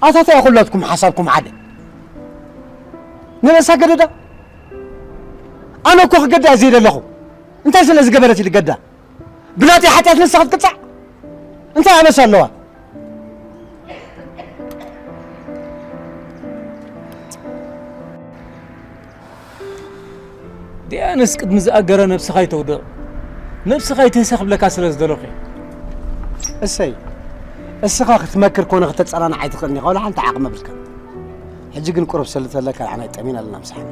ኣታ እንታይ ኩላትኩም ሓሳብኩም ሓደ? ንርእሳ ገደዳ? ኣነ እኮ ክገዳ እየ ዘይደለኹ። እንታይ ስለ ዝገበረት እዩ ልገዳ? ብናተይ ሓጢኣት ንሳ ክትቅጻዕ? እንታይ ኣበሳ ኣለዋ? ዲያንስ ቅድሚ ዝኣገረ ነብስኻ ኣይተውድቕ። ነብስኻ ኣይትህሰ ክብለካ ስለ ዝደለኹ እየ። እሰይ፣ እስኻ ክትመክር ኮነ ክተጸናንዕ ኣይትኽእልን ኢኻ፣ ወላ ሓንቲ ዓቕሚ የብልካን። ሕጂ ግን ቁሩብ ሰልተለካ ንዓና ጠሚና ኣለና ምሳሕና።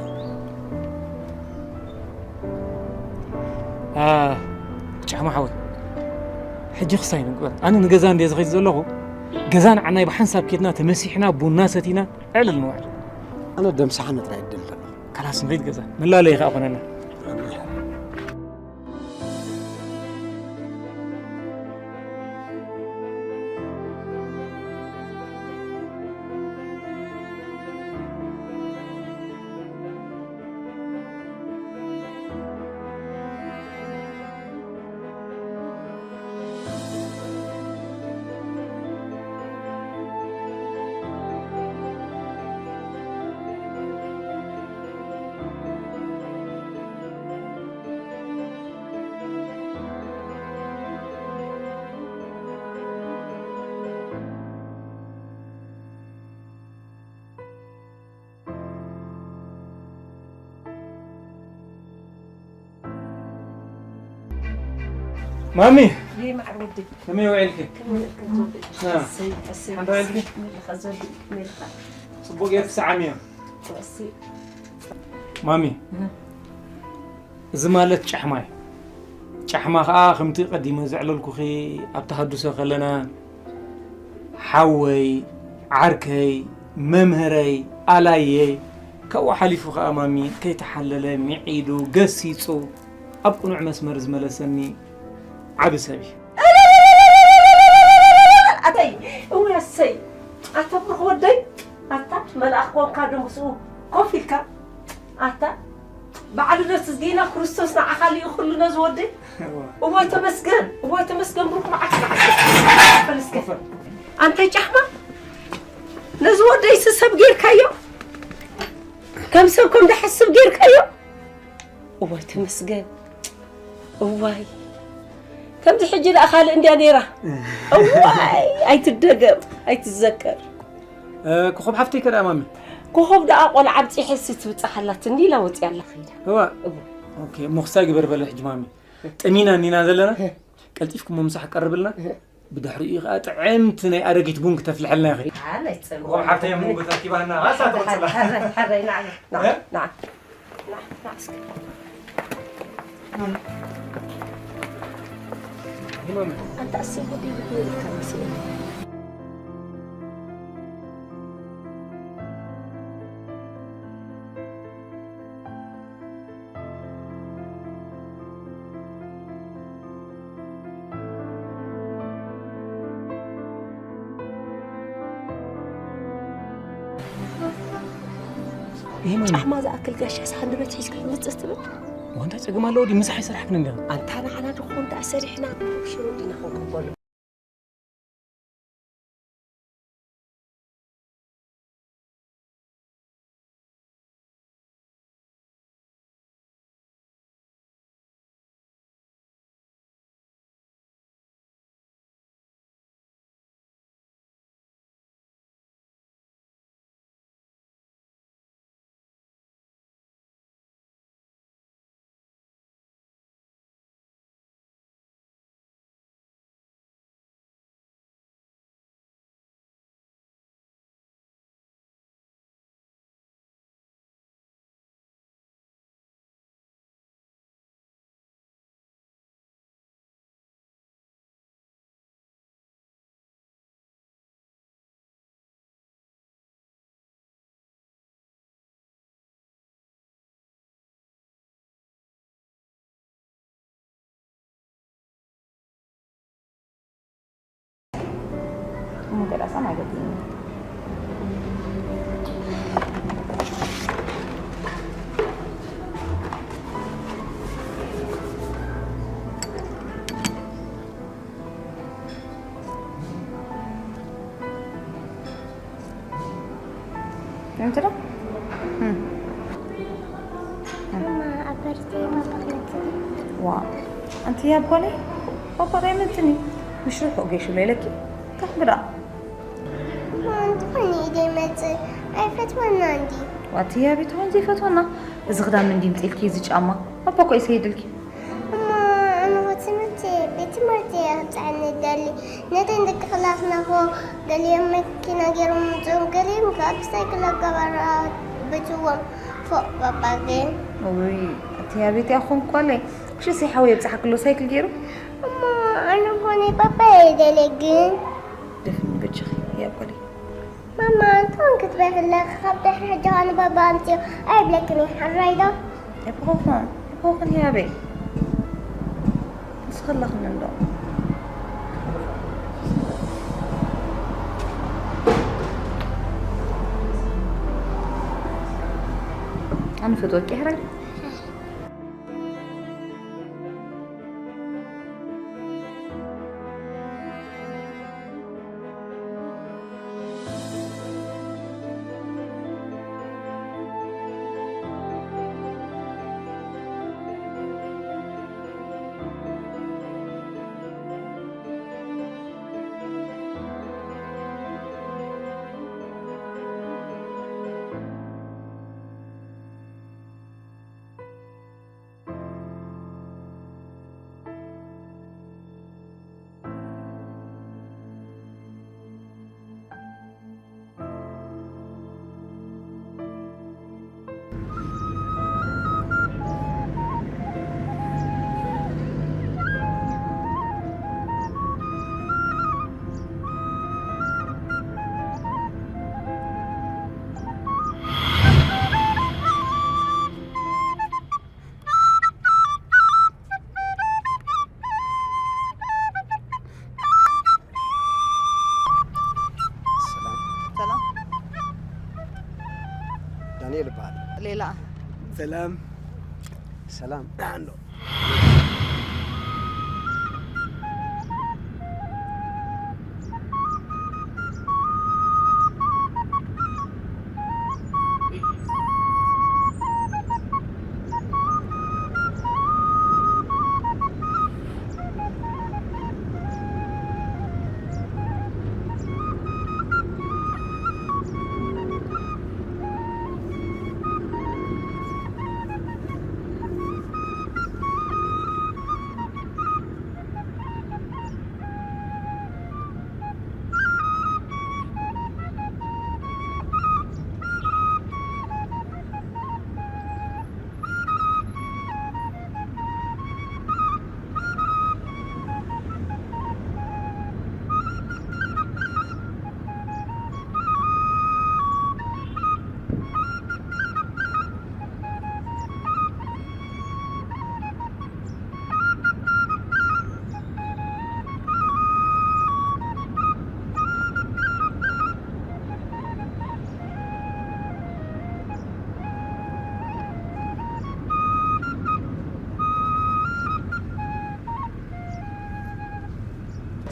አ፣ ጫሕማ ሓወይ፣ ሕጂ ክሳይ ንግበር። ኣነ ንገዛ እንድየ ዝኸይድ ዘለኹ፣ ገዛ ንዓናይ ብሓንሳብ ኬድና ተመሲሕና ቡና ሰቲና ዕልል ንውዕል። ኣነ ደምሳሓነ ጥራይ እደሊ ዘለኹ። ካላስ ንኸይድ ገዛ። መላለዪ ከኣ ኮነና። ማሚ! ይህ ማዕር ወዲ። ከመይ ውዒልኪ? ከመይ ውዒልኪ? አ። እሰይ፣ እሰይ፣ ሓንታ ውዒልኪ? ከመይ ኢልካ ዘወዲ? ከመይ ኢልካ? ጽቡቕ ጌርኪ ሰዓምዮ። እሰይ። ማሚ፣ እ። እዚ ማለት ጫሕማ እዩ። ጫሕማ ኸኣ ከምቲ ቀዲመ ዘዕለልኩኺ ኣብ ተሃድሶ ከለና ሓወይ፣ ዓርከይ፣ መምህረይ፣ ኣላየይ፣ ካብኡ ሓሊፉ ኸኣ ማሚ ከይተሓለለ፣ ምዒዱ፣ ገሲጹ፣ ኣብ ቅኑዕ መስመር ዝመለሰኒ ዓቢ ሰብ እዩ። ኣተይ፣ እወ፣ ኣሰይ፣ ኣታ ብሩኽ ወደይ፣ ኣታ መልኣኽ ኮንካ ዶ ምስኡ ኮፍ ኢልካ? ኣታ በዓል ልደት እዝጊና ክርስቶስ ንዓኻ ልኢኹሉ ነዚ ወደይ። እዋ። እዋ ተመስገን፣ እዋ ተመስገን፣ ብሩኽ መዓልቲ ንዓኻ። በል እስከ። ኣንታይ ጫሕማ፣ ነዚ ወደይሲ ሰብ ጌርካዮ? ከም ሰብ ከም ዝሓስብ ጌርካዮ? እዋይ ተመስገን። እዋይ። ከምዚ ሕጂ ደኣ ካልእ እንድያ ነይራ። እዋይ፣ ኣይትደገም፣ ኣይትዘከር። እ፣ ኮኾብ ሓፍተይ ከ ደኣ ማሚ? ኮኾብ ደኣ ቆልዓ ኣብጺሐሲ ትብጻሕ ኣላትኒ ኢላ ወጺኣ ኣላ ከይዳ። እዋ። እዋ። ኦኬ፣ እሞ ክሳይ ግበር በለ ሕጂ ማሚ። ጠሚና እኒና ዘለና። እ። ቀልጢፍኩም ምሳሕ ቀርብልና። እ። ብድሕሪኡ ኸኣ ጥዕምቲ ናይ ኣረጊት ቡን ክተፍልሐልና ኢኺ። ኣነ ኣይጸልዎ። ኮኾብ ሓፍተይ ኣብ መንጎ ተረኪባና፣ ኣሳ ተወጽላ። ሓራይ፣ ሓራይ፣ ንዓ፣ ንዓ፣ እ? ንዓ፣ ንዓ፣ ንዓ እስከ። ኣንታ ኣሰይ፣ ወዲ ይብል ይብልካ መሲለኒ። ይሄ ማን? ጫማ ዝኣክል ጋሻ ሳህን ንበት ሒዝካ ትመጽእ ትብል? ወንታ ጸገም ኣለዎ ድዩ? ምሳሕ ይሰርሓክን እንዲያ። ኣንታ ንዓና ድኾን ደኣ ሰሪሕና ሽሮ ዲና ክንቅበሎ። ገላሳ ማለት እዩ። እንታይ? እም። ማማ፣ ኣብ በርዝደይ ባባ ክመጽእ እዩ። ዋ፣ ኣንቲ ያብ ጓለይ፣ ባባ ከይመጽእኒ፣ ምሽ ርሑቕ ጌሽ ኢለኪ፣ ካብ ግዳ። እሞ እንተኾነ ኢደ ይመጽእ፣ ኣይፈትወና እንዲ። ዋቲ ያብ ይትኾን ዘይፈትወና፣ እዚ ክዳን ምንዲ ምጽኢልኪ፣ እዚ ጫማ፣ ባባ እኮ ይሰይድልኪ። እሞ ኣነ ኸ ትምህርቲ ቤት ትምህርቲ እየ ክብጽሐኒ እደሊ። ነተን ደቂ ክላስና ኸ ገሊኦም መኪና ገይሮም ምጽኦም፣ ገሊኦም ከኣ ብሳይክል ኣጋባራ ብትዎም። ፎእ ባባ ግን። ውይ፣ ኣቲ ኣቤት ያኹን ኳለይ። ኩሽሲ ሓው የብጽሓ ክሎ ሳይክል ገይሩ። እሞ ኣነ ኸ ናይ ባባ እየ ደልየ ግን። ደፍኒ በጃኺ፣ ያብ ጓለይ። ማማ፣ እንታይ ክትበይ ከለኺ ካብ ድሕሪ ሕጂ ኸኣ ንባባ ኣምጽዮ ኣይብለክን እየ፣ ሕራይ ዶ? ኣይብኸኹን፣ ኣይብኸኹን ህያበይ። ንስኺ ኣለኽኒ እንዶ። ኣነ ፈትወኪ ሕራይ። ሰላም። ሰላም። ዳንኤል እበሃል። ሌላ። ሰላም። ሰላም። ደሓን ዶ?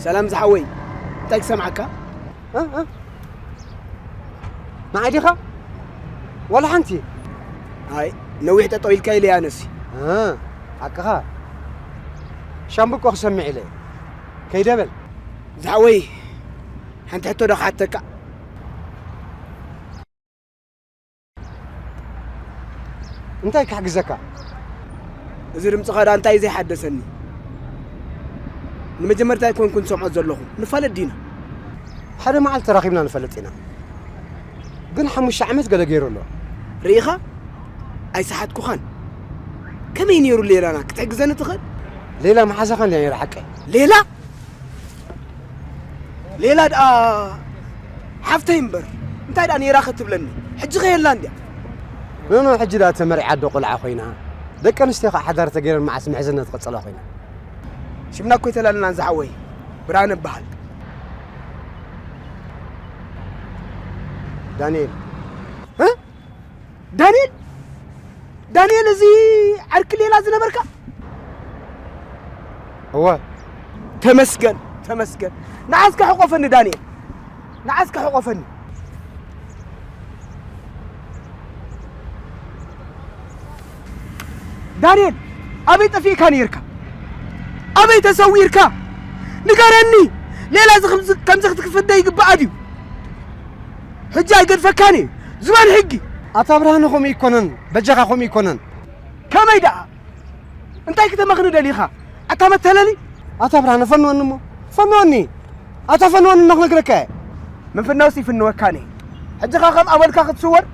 ሰላም ዝሓወይ፣ እንታይ ክሰምዓካ? እ? እ? ንዓይ ዲኻ? ዋላ ሓንቲ? ኣይ፣ ነዊሕ ጠጠው ኢልካ ኢለ ኣነሲ። እ፣ ሓቅኻ። ሻምብቆ ክሰምዕ ኢለ። ከይደ በል። ዝሓወይ፣ ሓንቲ ሕቶ ዶ ክሓተካ? እንታይ ክሕግዘካ? እዚ ድምፅኻ ዳ እንታይ ዘይሓደሰኒ? ንመጀመርታ ኣይኮንኩን ዝሰምዖ ዘለኹ። ንፋለጥ ዲና? ሓደ መዓልቲ ተራኺብና ንፈልጥ ኢና። ግን ሓሙሽተ ዓመት ገለ ገይሩ ኣሎ። ርኢኻ? ኣይሰሓትኩኻን። ከመይ ነይሩ ሌላና? ክትሕግዘኒ ትኽእል? ሌላ መሓዛኻ እንድያ ነይራ ሓቀይ። ሌላ? ሌላ ደኣ ሓፍተይ እምበር፣ እንታይ ደኣ ነይራ ክትብለኒ? ሕጂ ኸ የላን ድያ? ኖ፣ ኖ፣ ሕጂ ደኣ ተመርዒ ኣዶ ቆልዓ ኮይና፣ ደቂ ኣንስትዮ ኸኣ ሓዳር ተገይረን መዓስ ምሕዝነት ክቕጽላ ኮይና። ሽምና እኮ ኣይተላለናን ዝሓወይ፣ ብርሃነ እበሃል። ዳንኤል። እ? ዳንኤል? ዳንኤል፣ እዚ ዓርኪ ሌላ ዝነበርካ? እወ። ተመስገን፣ ተመስገን። ንዓ እስከ ሕቆፈኒ ዳንኤል። ንዓ እስከ ሕቆፈኒ። ዳንኤል፣ ኣበይ ጠፊእካ ነይርካ? ኣበይ ተሰዊርካ? ንገረኒ። ሌላ እዚ ከምዚ፣ ከምዚ ክትክፍት ዘይግባኣ ድዩ? ሕጂ ኣይገድፈካን እየ። ዝባን ሕጊ። ኣታ ብርሃነ ከምኡ ይኮነን። በጃኻ ከምኡ ይኮነን። ከመይ ደኣ? እንታይ ክተመኽኒ ደሊኻ? ኣታ መተለሊ? ኣታ ብርሃነ ፈንወኒ እሞ። ፈንወኒ። ኣታ ፈንወኒ እና ክነግረካ እየ። ምፍናውስ ይፍንወካን እየ። ሕጂ ኸ ከም ኣበልካ ክትስወር?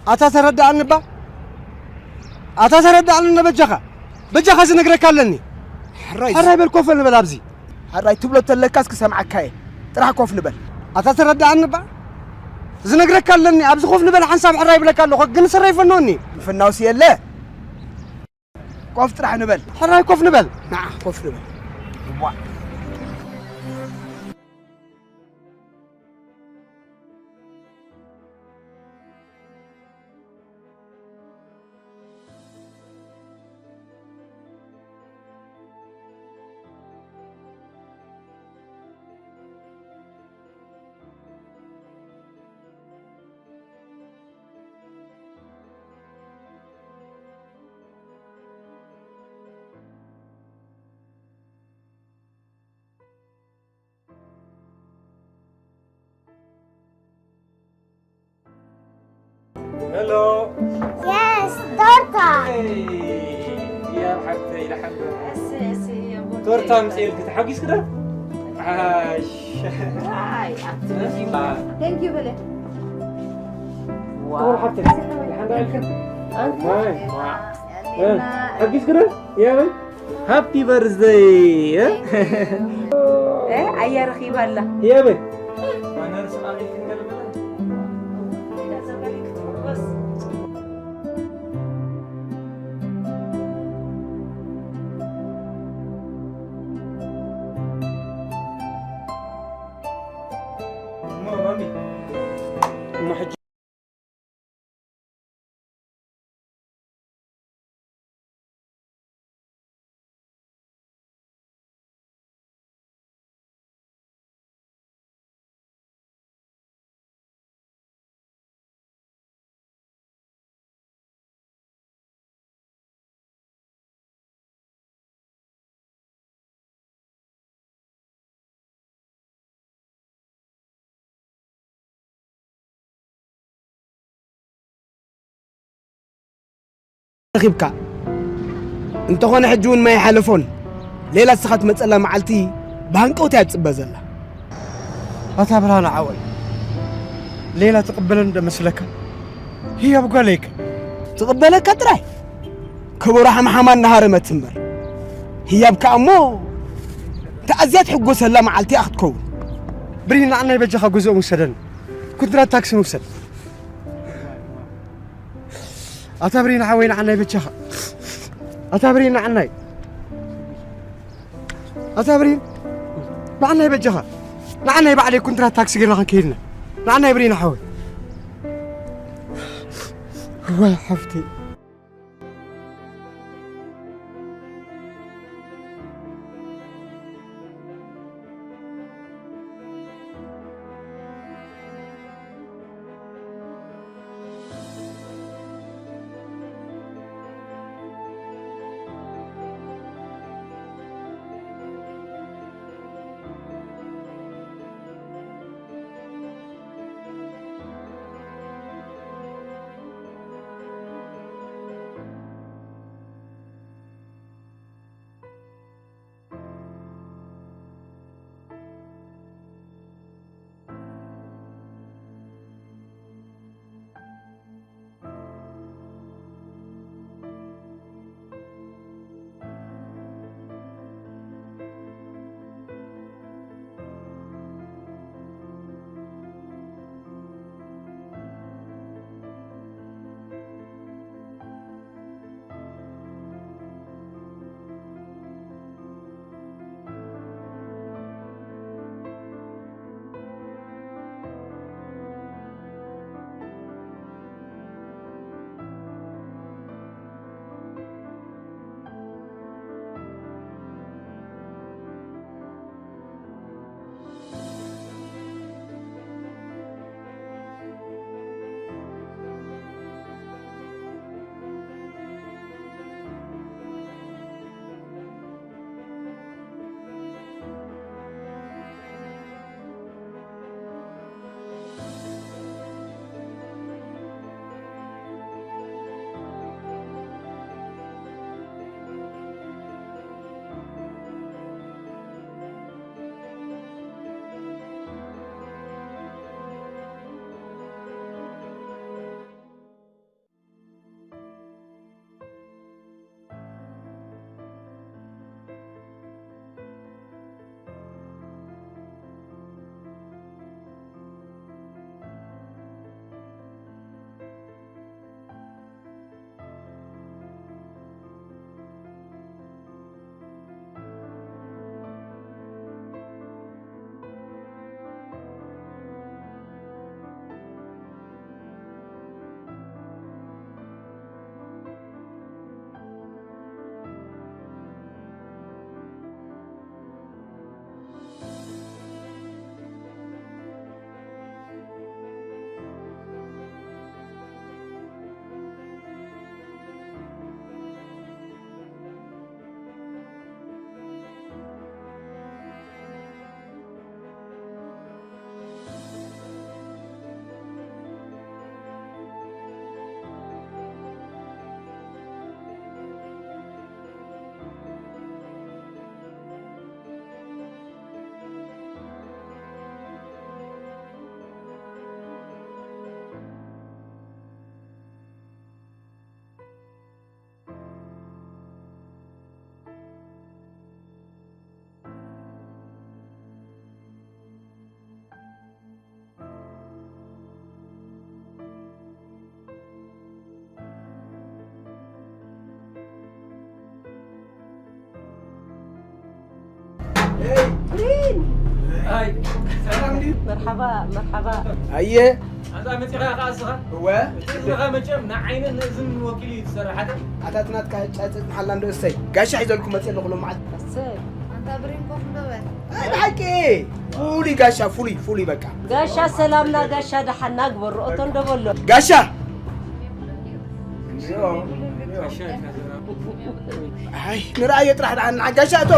ኣታ ተረዳኣኒ እባ። ኣታ ተረዳኣኒ እና በጃኻ። በጃኻ ዝነግረካ ኣለኒ። ሕራይ ሕራይ በል ኮፍ ንበል ኣብዚ። ሕራይ ትብሎ ተለካስ ክሰምዓካ እየ። ጥራሕ ኮፍ ንበል። ኣታ ተረዳኣኒ እባ። ዝነግረካ ኣለኒ። ኣብዚ ኮፍ ንበል ሓንሳብ ሕራይ ይብለካ ኣለኹ። ግን ስረ ይፈንወኒ። ምፍናውስ የለ። ኮፍ ጥራሕ ንበል። ሕራይ ኮፍ ንበል። ንዓ ኮፍ ንበል። እዋ። ሄሎ። የስ፣ ቶርታ። ሄይ፣ ያ ሓብተይ፣ ደሓን ዶ? እሰይ፣ እሰይ፣ ያ ቦቴ። ቶርታ ኣምፅኤልኪ፣ ተሓጒስኪ ዶ? ዓሽ። ዋይ፣ ኣብቲ እ? ቪድዮ። ቴንክ ዩ በለ። ዋው። ክቡር ሓብተይ፣ ደሓን ዶ ኢልኪ? ኣንታ? ዋይ፣ ዋይ። እ፣ ሓጒስኪ ዶ? ያ በይ። ሃፒ በርዝደይ፣ እ? እ፣ ኣያ ረኺባ ኣላ። የበይ። ኣነ ርስቓ ቤት ክንገርብላ። እሞ ማሚ፣ እሞ ሕጂ ረኺብካ። እንተኾነ ሕጂ እውን ማይ ሓለፎን ሌላ እስኻ ትመጸላ መዓልቲ ብሃንቀውታ እያ ትጽበ ዘላ። ኣታ ብርሃነ ዓወይ፣ ሌላ ትቕበለኒ ዶ መስለካ? ህያብ ጓለይከ? ትቕበለካ ጥራይ። ከበሮ ሓምሓማ እናሃረመት እምበር። ህያብ ከኣ እሞ፣ እታ ኣዝያ ትሕጎሰላ መዓልቲ እያ ክትከውን። ብርሂን፣ ንዓናይ በጃኻ ጉዞኦም ውሰደኒ። ኩንትራት ታክሲ ንውሰድ። ኣታ ብርሂን ሓወይ፣ ንዓናይ በጃኻ። ኣታ ብርሂን፣ ንዓናይ። ኣታ ብሪን፣ ንዓናይ በጃኻ። ንዓናይ ባዕለይ ኩንትራት ታክሲ ጌርና ክንከይድና። ንዓናይ ብሪን ሓወይ። ወይ ሓፍተይ። ኣይ፣ ሰላም ድዩ? መርሓባ፣ መርሓባ። ኣየ። ኣንታ መጺኻ ከኣ እስኻ? እወ። እቲ ዘለኻ መቸም ንዓይንን ንእዝንን ወኪሉ እዩ ዝሰርሕ፣ ኣታ? ኣታ እቲ ናትካ ጫጭ መሓላ እንዶ እሰይ። ጋሻ ሒዘልኩም መጽእ ኣለኹ ሎም መዓልቲ። እሰይ። ኣንታ ብሬን ኮፍ እንዶ በል። ኣይ፣ ብሓቂ። ፍሉይ ጋሻ፣ ፍሉይ፣ ፍሉይ በቃ። ጋሻ ሰላምና፣ ጋሻ ደሓና ግበሮ፣ ኦቶ እንዶ በሎ። ጋሻ። ኣይ፣ ንርኣዮ ጥራሕ ደሓን፣ ንዓ ጋሻ እቶ።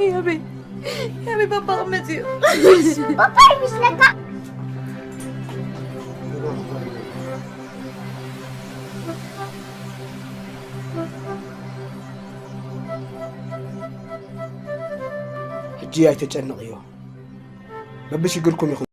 يا بي يا بي بابا غمزي. بابا يمشلك. ሕጂ ኣይተጨንቕዮ። በብሽግርኩም ኢኹም።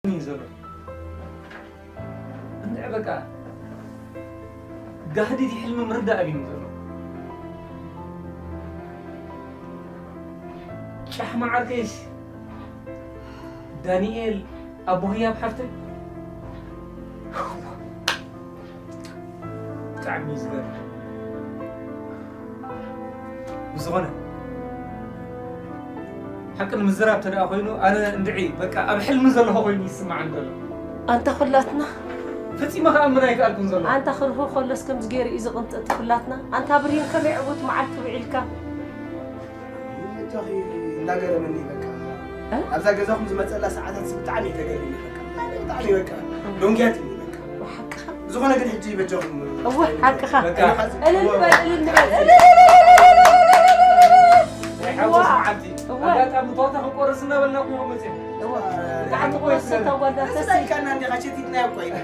እዩ ዘሎ። እንድዒ በቃ ጋህዲ እቲ ሕልሚ ምርዳእ ኣብዩኒ ዘሎ። ጫሕ መዓርከይስ ዳንኤል ኣቦ ህያብ ሓፍተይ። ብጣዕሚ እዩ ዝገርም። ብዝኾነ ሓቂ ንምዝራብ ተደኣ ኮይኑ ኣነ እንድዒ በቃ ኣብ ሕልሚ ዘለኹ ኮይኑ ይስማዓኒ ዘሎ። ኣንታ ኩላትና ፈጺመ ክኣምን ኣይከኣልኩን ዘሎ። ኣንታ ክርሁ ከሎስ ከምዚ ገይሩ እዩ ዝቕንጥጥ ኩላትና። ኣንታ ብርሂን ከመይ ዕዉት መዓልቲ ውዒልካ? ብቻኺ እንዳገረመኒ በቃ። እ? ኣብዛ ገዛኹም ዝመጸላ ሰዓታት ብጣዕሚ ተገሪመ በቃ። ብጣዕሚ በቃ ዶንጊያትኒ በቃ። ሓቅኻ? ዝኾነ ግን ሕጂ በጃኹም እወ፣ ሓቅኻ። በቃ። እልል በል፣ እልል ንበል። ናይ ሓጎስ እዋ። መዓልቲ። እወ። ኣጋጣሚ ቷታ ክንቆርስ እናበልና እኮ መጺና። እወ። ብጣዕሚ እኮ እዩ ተሰታ ጓል ተስፋ ተስፋ። ኢልካና እንዲኻ ሸቲትናዮ እኮ ኢና።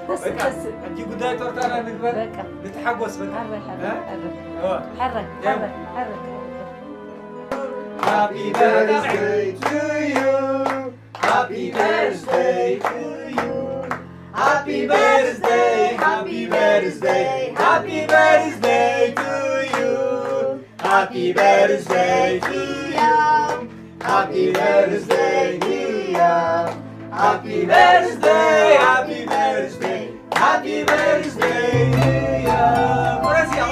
ደስ በቃ፣ ደስ። ሕጂ ጉዳይ ቶርታና ንግበር፣ በቃ። ንተሓጎስ በቃ። ሕራይ፣ ሕራይ፣ እ? ሕራይ። እዋ። ሕራይ፣ ያው። ሕራይ፣ ሕራይ። Happy birthday to you. Happy birthday to you. Happy birthday, happy birthday, happy birthday to you. Happy birthday to you. Happy birthday to you. Happy birthday, happy birthday, happy birthday to you.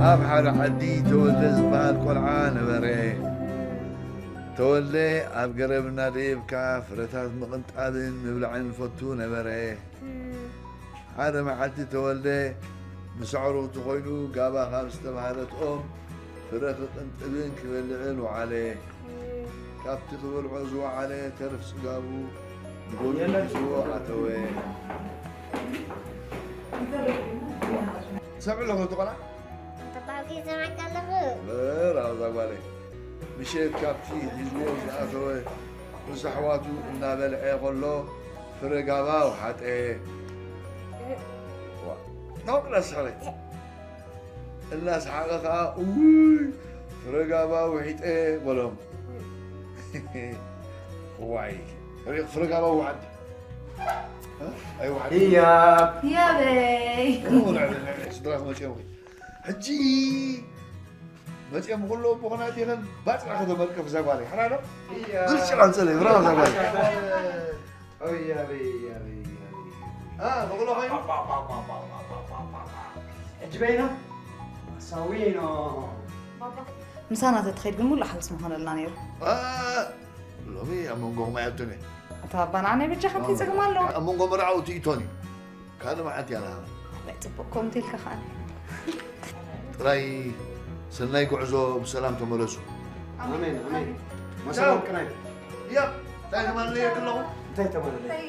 ኣብ ሓደ ዓዲ ተወልደ ዝበሃል ቆልዓ ነበረ። ተወልደ ኣብ ገረብ እናደየብካ ፍረታት ምቕንጣብን ምብላዕን ይፈቱ ነበረ። ሓደ መዓልቲ ተወልደ ምስ ኣዕሩኽቱ ኮይኑ ጋባ ካብ ዝተባህለት ኦም ፍረ ክቕንጥብን ክበልዕን ወዓለ። ካብቲ ክበልዖ ዝወዓለ ተርፍ ጽጋቡ ንጎድኑ ሒዝዎ ኣተወ። ሰምዕ ኣለኹ እቲ ቆልዓ። ተባጊ ዝሰማዕካ ኣለኹ። በል ኣብዛ ጓለይ። ምሸት ካብቲ ሒዝዎ ዝኣተወ ምስ ኣሕዋቱ እናበልዐ ከሎ ፍረ ጋባ ወሓጠ። ዋ፣ ናውቅላ ሰኸረት። እናሰሓቐ ኸዓ፣ "እውይ፣ ፍረ ጋባ ውሒጠ" በሎም። እዋይ፣ ሪቕ ፍረ ጋባ ውሓጥ። እ? ኣይውሓጥ። ህያብ። ህያበይ። እሞ ንዕሊ፣ ንዕሊ፣ ስድራኽ መፂኦም። ሕጂ መፂኦም ኩሎ ብኹናት ኢኸን ባፅራ ከተመርቅፍ እዛ ጓለይ። ሓራ ዶ? ህያብ። ብልጭ ኣንፀለይ፣ ብራቮ እዛ ጓለይ። ኣበይ፣ ኣበይ፣ ኣበይ፣ ኣበይ። አ፣ በቕሎ ኮይኑ? ሕጂ በይና? ሳዊኖ። ምሳና ተትኸይድ ግን ሙሉእ ሓጎስ ምኾነልና ነይሩ። አ፣ ሎሚ ኣብ መንጎኹም ኣየእቱን እየ። ኣታ ኣባ ንዓና በጃኻ እንታይ ጸገም ኣለዎ? ኣብ መንጎ መርዓውቲ እቶን እዩ። ካልእ መዓልቲ እያ ንሃባ። ናይ ጽቡቕ ኮምቴልካ ከኣ። ጥራይ ሰናይ ጉዕዞ ብሰላም ተመለሱ። ኣሜን፣ ኣሜን። መሰላም ቅናይ። ያ፣ እንታይ ተማልለየ ከለኹ? እንታይ ተማልለየ? እንታይ?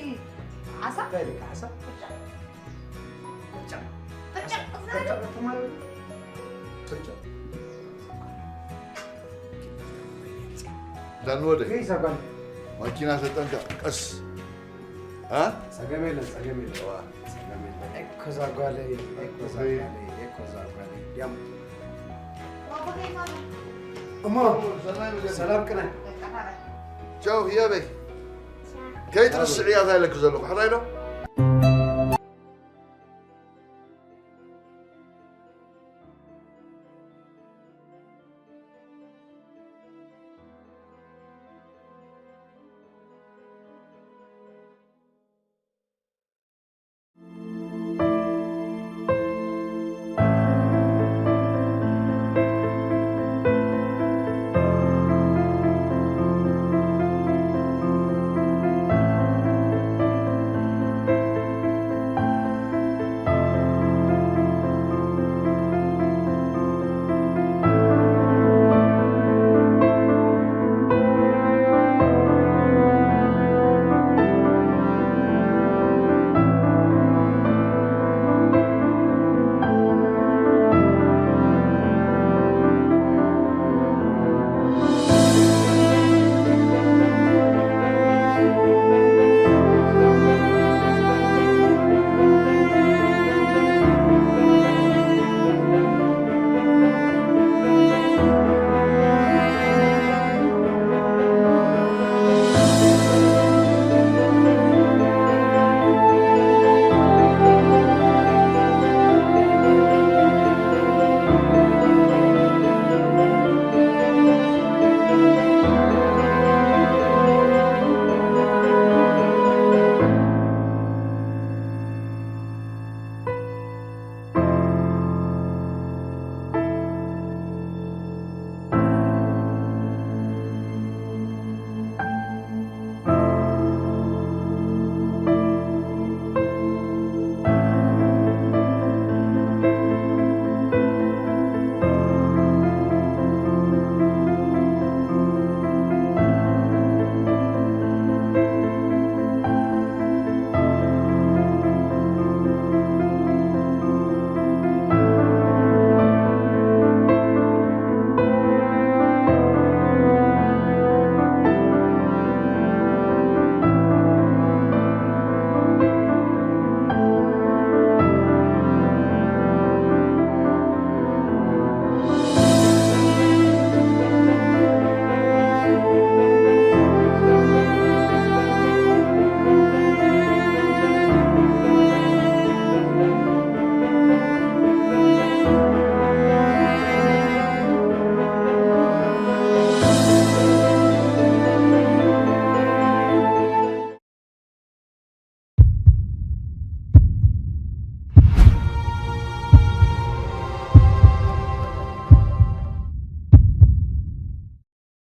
ዓሳ? እንታይ ኢልካ ዓሳ? ቅጫ። ቅጫ። ቅጫ። ቅጫ ተማልለየ። ቅጫ። ዳን ወደ። ከይሳ ጓል። ማኪና ተጠንቀቕ፣ ቀስ። አ? ጸገም የለን፣ ጸገም የለን። ዋ። ጸገም የለን። ኤኮ ዛ ጓለይ፣ ኤኮ ዛ ጓለይ፣ ኤኮ ዛ ጓለይ። ያም። እሞ፣ ሰላም ቅነ። ቻው፣ ህያበይ። ከይትርስዕ እያ እዛ ኢለኪ ዘለኹ፣ ሕራይ ዶ?